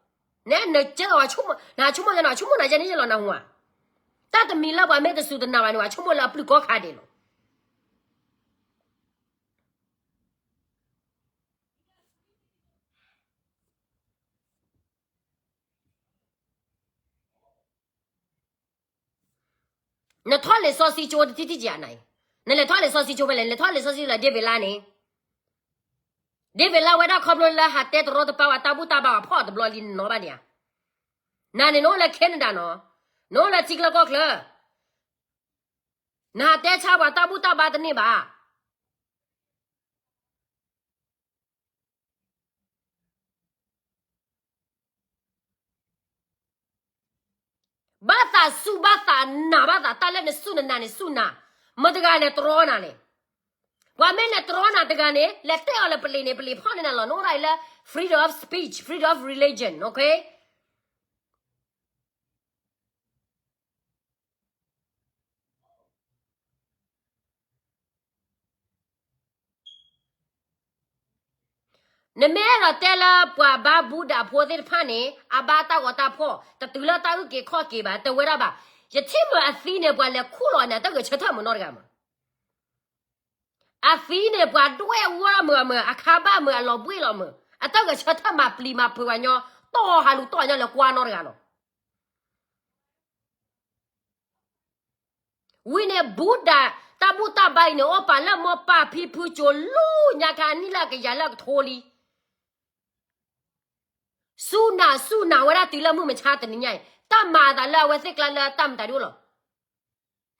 နဲနကဲသိး နဆိကမိၣ်ယဲန့ၣ် ဆိကမိၣ်နၤယဲန့ၣ်ယ့ၢ်လီၤ နဟူဧါ. တၢ်တမံၤလၢပှၤမ့ၢ်တစူၢ်တနာ်ဘၣ်န့ၣ် ပှၤဆိကမိၣ်လၢအပျုၢ်ကိးခါဒဲးလီၤ. နထီၣ်လံာ်စီဆှံကၠိတထံၣ်ထံၣ်ကယၤနၤအံၤ, နလဲၤထီၣ်လံာ်စီဆှံကၠိဖဲလဲၣ်, နလဲၤထီၣ်လံာ်စီဆှံလၢဒ့ၣ်ဝ့းလါန့ၣ်, ဒ့ၣ်ဝ့းလါဝဲဒၣ်ခီဖျိလၢဟးတဲတရီတပါဝဲ တၢ်ဘူၣ်တၢ်ဘါအဖီၣ်တဘျီလံနနီၢ်ဘၣ်န့ၣ်ဧါ. နၤန့ၣ်နအိၣ်လၢ Canada နီၤ, နအိၣ်လၢထံချၢကီၢ်ချၢ, နဟးတဲဆါပှၤတၢ်ဘူၣ်တၢ်ဘါတန့ၢ်ဘၣ်. ဘၣ်သးစူၢ်ဘၣ်သးနာ် ဘၣ်သးတၢ်လၢနစူၢ်နနာ်န့ၣ်စူၢ်နၤ, မတၤတဂၤလဲၤတြီနၤလဲၣ်. ပှၤမ့ၢ်လဲၤတြီနၤတဂၤန့ၣ် လဲၤတဲအီၤလၢပလံာ်န့ၣ် ပလံာ်ဖီၣ်န့ၢ်နၤလီၤ. နအိၣ်ဒၣ်အံၤလၢ freedom of speech, freedom of religion, okay? နမ့ၢ်အဲၣ်ဒိးတဲလၢပှၤဘါဘူဒၤဖိသ့ၣ်တဖၣ်န့ၣ် အဘါတၢ်ဂီၤတၢ်ဖီၣ် တတုၤလၢတၢ်အုၣ်က့ၤခီၣ်က့ၤဘၣ် တဝဲဒၣ်ဘၣ်. ယထံၣ်မ့ၢ်အသံန့ၣ် ပှၤလဲၤခူၣ်လီၤန့ၣ် အတၢ်ဂဲၤဆၢထၢၣ်မုာ်နီတဂၤမုာ်. အသံန့ၣ် ပှၤဒွဲၣ်ဝီမုာ်အမုာ် အခါဘၣ်မုာ် အလီၤဘှ့ၣ်လီၤမုာ် အတၢ်ဂဲၤဆၢထၢၣ်မၤပျံၤမၤဖုးပှၤညီ တီၢ်ဟးလူၤတီၢ်ညီလဲၤကွၢ်နီတဂၤလီၤ. ဝံၤန့ၣ် ဘူဒၤ တၢ်ဘူၣ်တၢ်ဘါအံၤန့ၣ် အိၣ်ပာ်လၢမိၢ်ပၢ်ဖံဖုကၠိလူညါခါ အနံၣ်လၢအကယၤလၢအကထိလံ. စူၢ်နာ်စူၢ်နာ်ဝဲဒၣ်တုၤလၢမုၢ်မဆါတနံၤညါအံၤ တၢ်မၤအသးလၢအဝဲသ့ၣ်ကျါလၢတၢ်မတၤဒုလီၤ.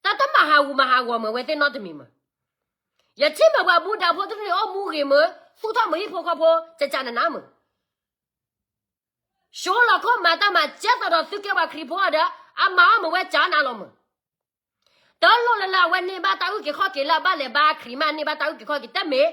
တၢ်တမၤဟးဂူာ်မၤဟးဂီၤမုာ် အဝဲသ့ၣ်နီတမံၤမုာ်. ယထံၣ်မ့ၢ်ပှၤဘူဒၤဖိတဒူၣ်န့ၣ် အိၣ်မူဂ့ၤမုာ် သူၣ်ထီၣ်မုာ်ဟံၣ်ဖိဃီဖိ ကကနနါမုာ် ဆိလီၤခိၣ်မၤတၢ်မၤ ကဲသိးဒီးသုကဲပှၤခရံာ်ဖိအဒီး အမၤအီၣ်မ့ၢ်ဝဲကနၤလီၤမုာ်. တလိၣ်လၢလၢအဝဲန့ၢ်ဘၣ်တၢ်အုၣ်က့ၤခီၣ်က့ၤလၢအဘၣ်လဲၤဘါခရံာ်မး န့ၢ်ဘၣ်တၢ်အုၣ်က့ၤခီၣ်က့ၤတမ့ၢ်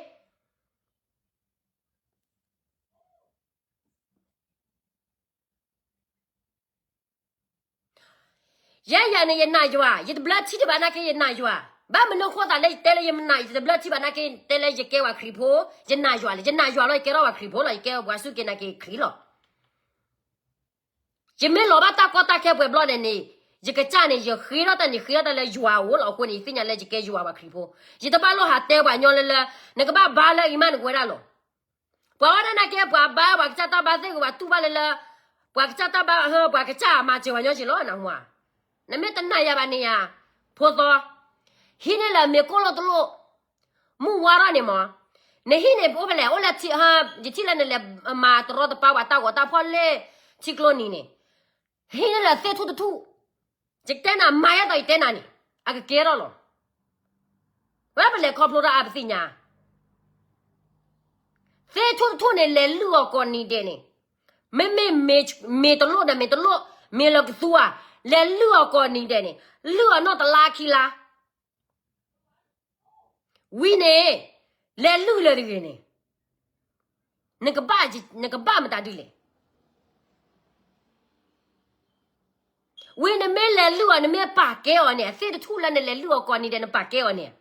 ယဲယၤန့ၣ် ယနာ်ယွၤ, ယတဘျၢထံတဘၣ်နာ်က့ ယနာ်ယွၤ. ဘၣ်မနုၤဃိသးလၢယတဲလၢယနာ် ယတဘျၢထံဘၣ်နာ်က့ တဲလၢယကဲဝဲခရံာ်ဖိ, ယနာ်ယွၤလီၤ. ယနာ်ယွၤလီၤ ယကဲထီၣ်ဝဲခရံာ်ဖိလီၤ. ယကဲဝဲပှၤစူၢ်က့ၤနာ်က့ၤခရံာ်လီၤ. ယမ့ၢ်လီၤဘၣ်တၢ်ကီတၢ်ခဲပှဲၤဘျီန့ၣ်န့ၣ်, ယကစၢ်န့ၣ် ယဃ့ထီၣ်တၢ်န့ၣ် ဃ့ထီၣ်တၢ်လၢယွၤအအိၣ်လီၤ. အဃိန့ၣ် ယသ့ၣ်ညါလၢယကဲယွၤပှၤခရံာ်ဖိ. ယတဘၣ်လိၣ်ဟးတဲပှၤညီလၢလၢ နကဘၣ်ဘါလၢအံၤမးနကဝဲဒၣ်လီၤ. ပှၤဝဲဒၣ်နာ်က့ ပှၤဘါ ပှၤကစၢ်တၢ်ဘါသ့ၣ်ဂ့ၤ ပှၤတူၢ်ဘၣ်လၢလၢ ပှၤကစၢ်တၢ်ဘါ ပှၤကစၢ်မၤစၢၤပှၤညီက့ၤလီၤ နဟူဧါ. နမ့ၢ်တနာ်ယၤဘၣ်န့ၣ်ဧါ, ဖိသီ, ဟံးန့ၢ်လၢမ့ၤကိၣ်လိၣ်တလိၣ်, မုၢ်ဝါထီၣ်န့ၣ်မး, နဟံၣ်န့ၣ်အိၣ်ဖဲလဲၣ်, အိၣ်လၢထံ, ယထံၣ်လၢနလဲၤမၤတရီတပါပှၤတၢ်ဂီၤတၢ်ဖီၣ်လၢ ထံကျိနံၤန့ၣ်, ဟံးန့ၢ်လၢသ့ၣ်ထူၣ်တထူၣ်, ယတဲနၤမၤယဲသိးယတဲနၤန့ၣ်, အကကဲထီၣ်လီၤ. ဝဲပလဲၤခီဖျိတၢ်အါပသ့ၣ်ညါ, သ့ၣ်ထူၣ်တထူၣ်န့ၣ် လဲၤလုၢ်အီၤကိးနံၤဒဲးန့ၣ်, မ့မ့ၢ်မ့ၤတလိၣ်ဒီးမ့ၤတလိၣ်, မ့ၤလၢကသူဧါ, လဲၤလုၢ်အီၤကိးနံၤဒဲးန့ၣ်, လုၢ်အီၤနီၢ်တလါခံလါ ဝံၤန့ၣ်, လဲၤလုၢ်လၢတဂ့ၤန့ၣ်, နကဘၣ်, နကဘၣ်မတၤဒ်လဲၣ်. ဝံၤနမ့ၢ်လဲၤလုၢ်အီၤ နမ့ၢ်ပာ်ကဲအီၤန့ၣ်, အသ့ၣ်တထူၣ်လၢနလဲၤလုၢ်အီၤကိးနံၤဒဲး နပာ်ကဲအီၤန့ၣ်,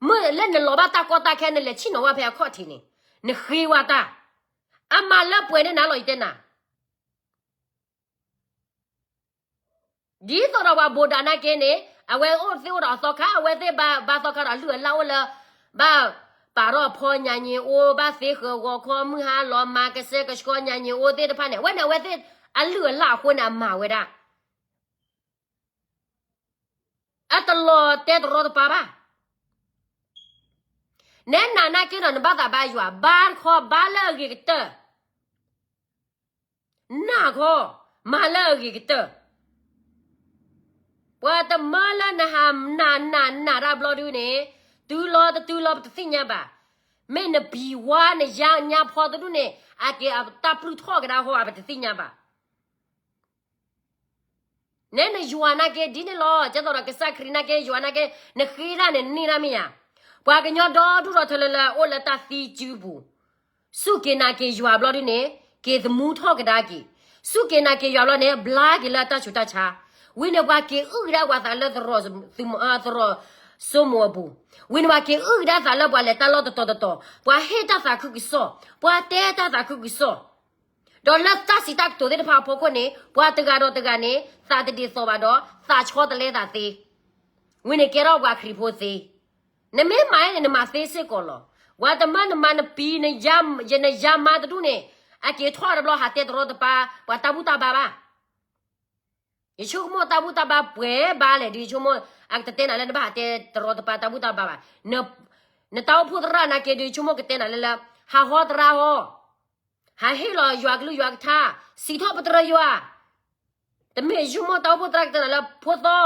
မ့ၢ်လၢနလီၤဘၣ်တၢ်ကီတၢ်ခဲ နလဲၤဆ့ၣ်နီၤဝဲဖဲအခီၣ်ထံးန့ၣ်, နဃ့ဝဲတၢ်, အမၤလၢပှဲၤန့ၢ်နၤလီၤ ယတဲနၤ ဒ်သိးဒီးပှၤဘိးဒၣ်နာ်က့န့ၣ်, အဝဲအိၣ်သ့ၣ်အိၣ်ဒီးအသီခါ, အဝဲသ့ၣ်ဘါသီခါဒီးအလုၢ်အလၢ်အိၣ်လၢ, ဘၣ်ပာ်ထီၣ်ဖီညါညံအိၣ်, ဘၣ်သ့ဃၢၤဂီၤခီမုၢ်ဟါလီၤ, မၤကစဲကဆှီညါညံအိၣ်သ့ၣ်တဖၣ်န့ၣ်, အဝဲန့ၣ်အဝဲသ့ၣ်အလုၢ်အလၢ်အဃိန့ၣ် အမၤဝဲဒၣ် အတလီၤတဲာ်တရီတပါဘၣ်. နဲနၤနာ်က့ဒီး နဘၣ်သးဘါယွၤ, ဘါတခီဘါလၢအဂ့ၤကတၢၢ်, နာ်ခီ, မၤလၢအဂ့ၤကတၢၢ်. ပှၤတမၢလၢနဟးနာ်နာ်နာ်တၢ်ဘျီဒုန့ၣ်, တုၤလီၤတတုၤလီၤပတသ့ၣ်ညါဘၣ်. မ့ၢ်နပံၤဝါနယါညါဖီတဒူၣ်န့ၣ်, အက့ၤအတၢ်ပျုၢ်ထီၣ်ကဒါဃီ အပတသ့ၣ်ညါဘၣ်. နဲနယွၤနာ်က့ဒ်န့ၣ်လီၤ. ကဲသိးဒီးကစၢ်ခရံာ်နာ်က့ ယွၤနာ်က့ နဃ့တၢ်န့ၣ် နန့ၢ်တၢ်မ့ၢ်ဧါ. ပှၤကညီဒီဒူၣ်ဒီထၢလၢလၢအိၣ်လၢတၢ်သံစုပူၤ, စူၢ်က့ၤနာ်က့ၤယွၤဘျီဒုန့ၣ်, က့ၤသမူထီၣ်ကဒါက့ၤ, စူၢ်က့ၤနာ်က့ၤယွၤဘျီန့ၣ် ဘျါက့ၤလၢတၢ်ဆူးတၢ်ဆါ, ဝံၤန့ၣ် ပှၤက့ၤအုၣ်ကဒါပှၤသးလၢသရိာ်စိမိၤအပူၤ, ဝံၤန့ၣ် ပှၤက့ၤအုၣ်ကဒါသးလၢပှၤလဲၤတၢ်လီၢ်တတီၤတတီၤ, ပှၤဟ့ၣ်တၢ်သးခုကစီၣ်, ပှၤတဲတၢ်သးခုကစီၣ် ဒီးလၢတၢ်စံးတၢ်ကတိၤသ့ၣ်တဖၣ်အဖီခိၣ်န့ၣ်, ပှၤတဂၤဒီးတဂၤန့ၣ် သးတဒ်သိးဘၣ်ဒီး သးဆီတလဲသးသ့, ဝံၤန့ၣ်ကဲထီၣ်ပှၤခရံာ်ဖိသ့. နမ့ၢ်မၤန့ၣ် နမၤသ့စ့ၢ်ကီးလီၤ. ပှၤတမၢနမၤနပံၤ, နယါမါတဒူၣ်န့ၣ်, အက့ၤထီၣ်တဘျီဟးတဲတရီတပါ ပှၤတၢ်ဘူၣ်တၢ်ဘါဘၣ်. ယဆိကမိၣ်တၢ်ဘူၣ်တၢ်ဘါပှဲၤဘၣ်လဲၣ် ဒုးယဆိကမိၣ် အကတတဲနၤလၢနဘၣ်ဟးတဲတရီတပါတၢ်ဘူၣ်တၢ်ဘါဘၣ်. နတၢ်အိၣ်ဖှိၣ်သရၣ်နာ်က့ ဒုးယဆိကမိၣ်ကတဲနၤလၢလၢ ဟးဟီသရၣ်ဟီ, ဟးဟ့ၣ်လီၤယွၤကလုၢ်ယွၤကထါ, စံးထီၣ်ပတြၢၤယွၤ. တမ့ၢ်ယဆိကမိၣ်တၢ်အိၣ်ဖှိၣ်သရၣ်ကတဲနၤလၢဖိသီ,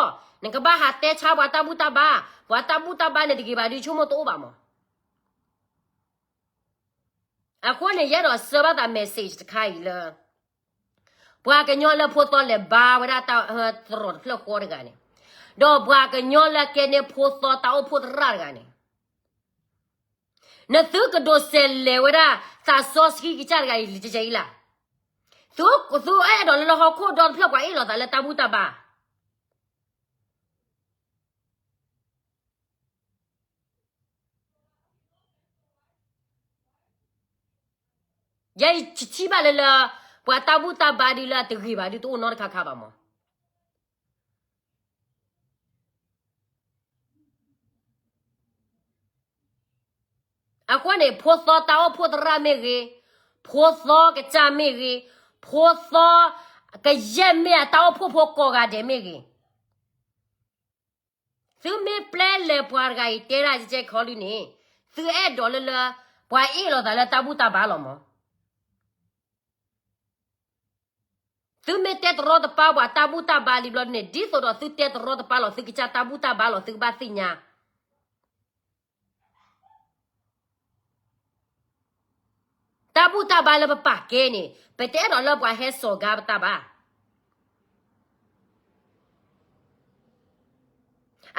နကဘၣ်ဟးတဲဆါပှၤတၢ်ဘူၣ်တၢ်ဘါ, ပှၤတၢ်ဘူၣ်တၢ်ဘါန့ၣ်တဂ့ၤဘၣ် ဒုးယဆိကမိၣ်တအိၣ်ဘၣ်မး. အဃိန့ၣ် ယအဲၣ်ဒိးဆှၢဘၣ်သး message တခါအံၤလၢ ပှၤကညီလၢဖိသီလဲၤဘါဝဲဒၣ်တၢ်သရိာ်တဖျၢၣ်ဃီတဂၤန့ၣ်, ဒီးပှၤကညီလၢကဲန့ၢ်ဖိသီတၢ်အိၣ်ဖှိၣ်သရၣ်တဂၤန့ၣ်, နသုကဒိးစဲးလဲၤဝဲဒၣ် သးစီဆှံကစၢ်တဂၤအံၤလံကဲအံၤလၢ်. သုအဲၣ်ဒိးလၢလၢဟီၣ်ခိၣ်ဒီတဖျၢၣ်ပှၤအ့ၣ်လိာ်သးလၢတၢ်ဘူၣ်တၢ်ဘါ ယဲယထံၣ်ဘၣ်လၢလၢ ပှၤတၢ်ဘူၣ်တၢ်ဘါဒုးလၢအတဂ့ၤဘၣ်ဒုးတအိၣ်နီတခါခါဘၣ်မး. အဃိန့ၣ် ဖိသီတၢ်အိၣ်ဖှိၣ်သရၣ်မ့ၢ်ဂ့ၤ, ဖိသီကစၢ်မ့ၢ်ဂ့ၤ, ဖိသီကယဲၢ်မ့ၢ်အတၢ်အိၣ်ဖှိၣ်ဖိကိးဂၤဒဲးမ့ၢ်ဂ့ၤ, သုမ့ၢ်ပျဲလဲၤပှၤတဂၤအံၤတဲဒၣ်ကဲကဲခီလုၢ်န့ၣ်, သုအဲၣ်ဒိးလၢလၢ ပှၤအ့ၣ်လိာ်သးလၢတၢ်ဘူၣ်တၢ်ဘါလီၤမး. သုမ့ၢ်တဲတရီတပါပှၤတၢ်ဘူၣ်တၢ်ဘါလံဘျီန့ၣ် ဒ်သိးဒီးသုတဲတရီတပါလီၤ သုကစၢ်တၢ်ဘူၣ်တၢ်ဘါလီၤ သုကဘၣ်သ့ၣ်ညါ တၢ်ဘူၣ်တၢ်ဘါလၢပပာ်ကဲန့ၣ် ပတအဲၣ်ဒိးလၢပှၤဟဲစိာ်ကါပတၢ်ဘၣ်.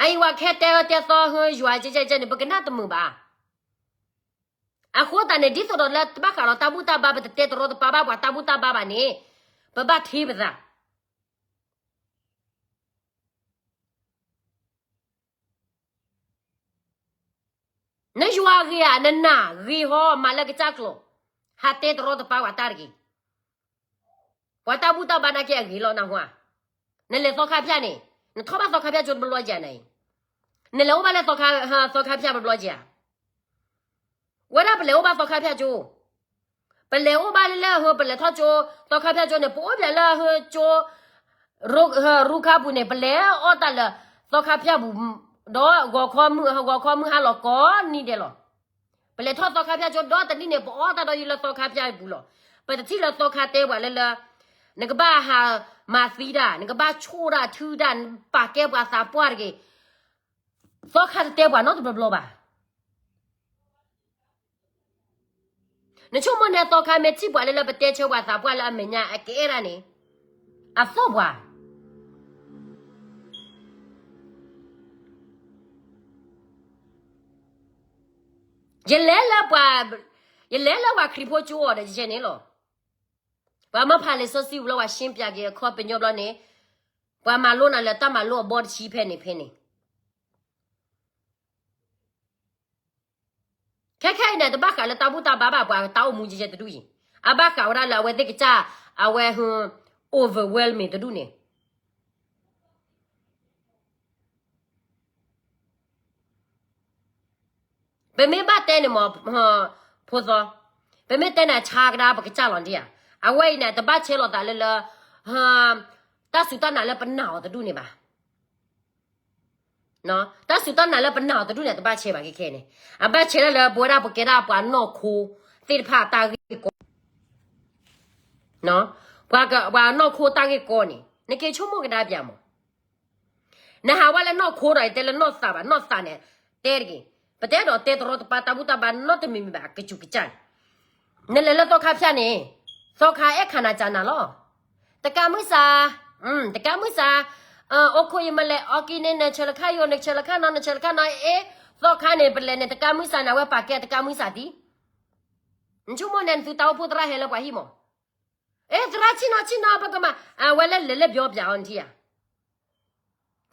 အအံၤဝဲကဟဲတဲအၢတဲသီဟၢယွၤကဲကဲကဲန့ၣ် ပကနၣ်တမုာ်ဘၣ်. အဃိသတးန့ၣ် ဒ်သိးဒီးလၢတဘၣ်ဃးဒီးတၢ်ဘူၣ်တၢ်ဘါ ပတတဲတရီတပါဘၣ်ပှၤတၢ်ဘူၣ်တၢ်ဘါဘၣ်န့ၣ် ပဘၣ်ထံပသး နယွၤဂ့ၤဧါ, နနာ်ဂ့ၤဟီ, မၤလၢကစၢ်ကျိာ်, ဟးတဲတရီတပါပှၤတၢ်တဂ့ၤ. ပှၤတၢ်ဘူၣ်တၢ်ဘါနာ်က့အဂ့ၤလီၤနၢ်ဟူဧါ. နလဲၤသီခါဖၠၣ်န့ၣ် နထီၣ်ဘၣ်သီခါဖၠၣ်ကၠိတဘျီကဲနၤအံၤ, နလဲၤအိၣ်ဘၣ်လၢ သီခါဖၠၣ်တဘျီကဲဧါ. ဝဲဒၣ်ပလဲၤအိၣ်ဘၣ်သီခါဖၠၣ်ကၠိ, ပလဲၤအိၣ်ဘၣ်လၢလၢဟၢ ပလဲၤထီၣ်ကၠိ သီခါဖၠၣ်ကၠိန့ၣ် ပအိၣ်ဘၣ်လၢဟၢကၠိ ရူခါပူၤန့ၣ် ပလဲၤအီၣ်တၢ်လၢသီခါဖၠၣ်ပူၤ, ဒီးဂီၤခီမုၢ် ဂီၤခီမုၢ်ဟါလီၤကိးနံၤဒဲးလီၤ. ပလဲၤထီၣ်သီခါဖၠၣ်ကၠိဒီတနံၤန့ၣ် ပအီၣ်တၢ်ဒီးယလၢသီခါဖၠၣ်ပူၤလီၤ. ပတထံၣ်လၢသီခါတဲပှၤလၢလၢ နကဘၣ်ဟးမၤသံတၢ်, နကဘၣ်ဆိၣ်တၢ်ထုတၢ်, နပာ်ကဲပှၤသးပှၢ်တဂ့ၤ. သီခါတတဲပှၤနီတဘျီဘျီဘၣ်. နဆိကမိၣ်န့ၣ် သီခါမ့ၢ်ထံၣ်ပှၤလၢလၢပတဲဆၢပှၤသးပှၢ်လၢအမဲာ်ညါအကအဲၣ်ဒၣ်န့ၣ်, အသီၣ်ပှၤ. ယလဲၤလၢပှၤ, ယလဲၤလၢပှၤခရံာ်ဖိကၠိအီၤဒီးယဲန့ၣ်လီၤ. ပှၤမၢဖးလံာ်စီဆှံပူၤလၢပှၤရှင်းပြက့ၤအခီပညီဘျီန့ၣ်, ပှၤမၤလိနၤလၢတၢ်မၤလိအဘီတဆံဖဲန့ၣ်ဖဲန့ၣ် ခဲခဲအံၤန့ၣ် တဘၣ်ဃးလၢတၢ်ဘူၣ်တၢ်ဘါဘၣ် ပှၤတၢ်အိၣ်မူယဲယဲတဒူၣ်အံၤ, အဘၣ်ဃးဝဲဒၣ်လၢအဝဲသ့ၣ်ကစၢ်, အဝဲ overwhelming တဒူၣ်န့ၣ်. ပမ့ၢ်ဘၣ်တဲန့ၣ်မ့ၢ်, ဖိသီ, ပမ့ၢ်တဲန့ၣ်ဆါကဒါပကစၢ်လီၤဒံးဧါ. အဝဲအံၤန့ၣ် တဘၣ်ဆဲးလီၤသးလၢလၢ, တၢ်စူၢ်တၢ်နာ်လၢပနာ်အီၤတဒူၣ်န့ၣ်ဘၣ်. တၢ်စူၢ်တၢ်နာ်လၢပနာ်အီၤတဒူၣ်န့ၣ် တဘၣ်ဆဲးဘၣ်ခဲခဲန့ၣ်, အဘၣ်ဆဲးလၢလၢပဝဲဒၣ်ပကဲဒၣ်ပှၤနီၢ်ခိသ့ၣ်တဖၣ်တၢ်ဂ့ၢ်ကီ, ပှၤနီၢ်ခိတၢ်ဂ့ၢ်ကီန့ၣ် နက့ၤဆိကမိၣ်ကဒါပျၢ်မး. နဟးဝဲလၢနီၢ်ခိဒီး ယတဲလၢနီၢ်သးဘၣ်, နီၢ်သးန့ၣ်, တဲတဂ့ၤ, ပတဲဒီးတဲတရီတပါတၢ်ဘူၣ်တၢ်ဘါနီတမံၤမံၤဘၣ် အကစူၢ်ကစၢ်န့ၣ်, နလဲၤလၢသီခါဖၠၣ်န့ၣ်, သီခါအဲၣ်ခးနၤကနၤလီၤ. တကးမုၢ်စၢ်, တကးမုၢ်စၢ်, အိၣ်ခိးယမလဲၤအီကံန့ၣ် နဆဲးလီၤခါယိာ် နဆဲးလီၤခါနီၤ နဆဲးလီၤခါနီၤ အ့, သီခါန့ၣ် ပလဲၤန့ၣ် တကးမုၢ်စၢ်န့ၣ် အဝဲပာ်ကဲတကးမုၢ်စၢ်ဒံး. နဆိကမိၣ်န့ၣ် နသုတၢ်အိၣ်ဖှိၣ်သရၣ်ဟဲလၢပှၤဟံၣ်မး, အ့ သရၣ်ဆ့ၣ်နီၤဆ့ၣ်နီၤ ပကမၤ, အဝဲလၢလဲၤလၢပျီပျၢ်အီၤနထံၣ်ဧါ.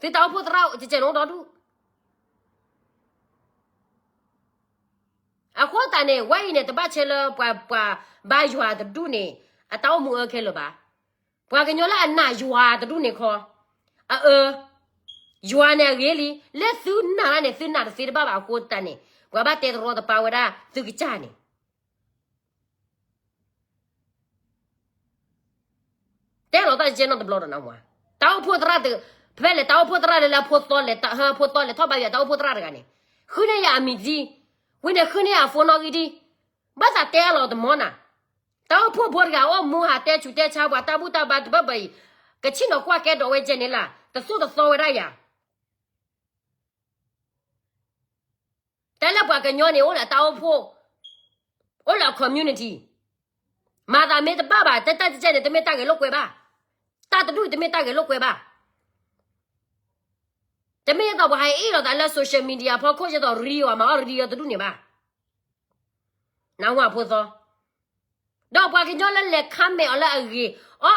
သုတၢ်အိၣ်ဖှိၣ်သရၣ်ကဲကဲန့ၣ်အိၣ်ဒီဒူၣ်. အဃိသတးန့ၣ် ဝဲအံၤန့ၣ် တဘၣ်ဆဲးလၢပှၤ, ပှၤဘါယွၤတဒူၣ်န့ၣ် အတၢ်အိၣ်မူအၢခဲလၢာ်ဘၣ်. ပှၤကညီလၢအနာ်ယွၤတဒူၣ်န့ၣ်ခီ, အအၢ, ယွၤန့ၣ်အဂ့ၤလံ, လၢသုနာ်တၢ်န့ၣ် သုနာ်တသ့တဘၣ်ဘၣ်အဃိသတးန့ၣ် ပှၤဘၣ်တဲတရီတပါဝဲဒၣ်သုကစၢ်န့ၣ် တဲလီၤတၢ်ကဲနီတဘျီဒီးနဝၤ. တၢ်အိၣ်ဖှိၣ်သရၣ်တ, ဖဲလဲၣ် တၢ်အိၣ်ဖှိၣ်သရၣ်လၢလၢဖိသီလဲၤ, ဖိသီလဲၤထီၣ်ဘါယွၤတၢ်အိၣ်ဖှိၣ်သရၣ်တဂၤန့ၣ်, ဃုန့ၢ်ယၤအမံၤဒံ, ဝံၤန့ၣ်ဃုန့ၢ်ယၤအ phone နီၣ်ဂံၢ်ဒံ, ဘၣ်သးတဲအလီၤတမီၤနၤ, တၢ်အိၣ်ဖှိၣ်ဖိတဂၤအိၣ်မူဟးတဲဆူးတဲဆါပှၤတၢ်ဘူၣ်တၢ်ဘါတဘၢဘၢအံၤ, ကဆံၣ်နီၤကွၢ်ကဲဒိးဝဲကဲန့ၣ်လၢ်, တသိၣ်တသီဝဲဒၣ်ယၤ တဲလၢပှၤကညီန့ၣ် အိၣ်လၢတၢ်အိၣ်ဖှိၣ်, အိၣ်လၢ community, မၤသးမ့ၢ်တဘၣ်ဘၣ် တၢ်တကဲန့ၣ် တမ့ၢ်တၢ်ဂဲၤလိာ်ကွဲဘၣ်, တၢ်တဒူၣ်တမ့ၢ်တၢ်ဂဲၤလိာ်ကွဲဘၣ်, တမ့ၢ်ယသိးပှၤဟဲအ့ၣ်လိာ်သးလၢ social media ဖီခိၣ် ယသိး real မၤအီၣ် real တဒူၣ်န့ၣ်ဘၣ်, နၢ်ဟူဧါဖိသီ, ဒီးပှၤကညီလၢလဲၤ comment အီၤလၢအဂ့ၤ, အီ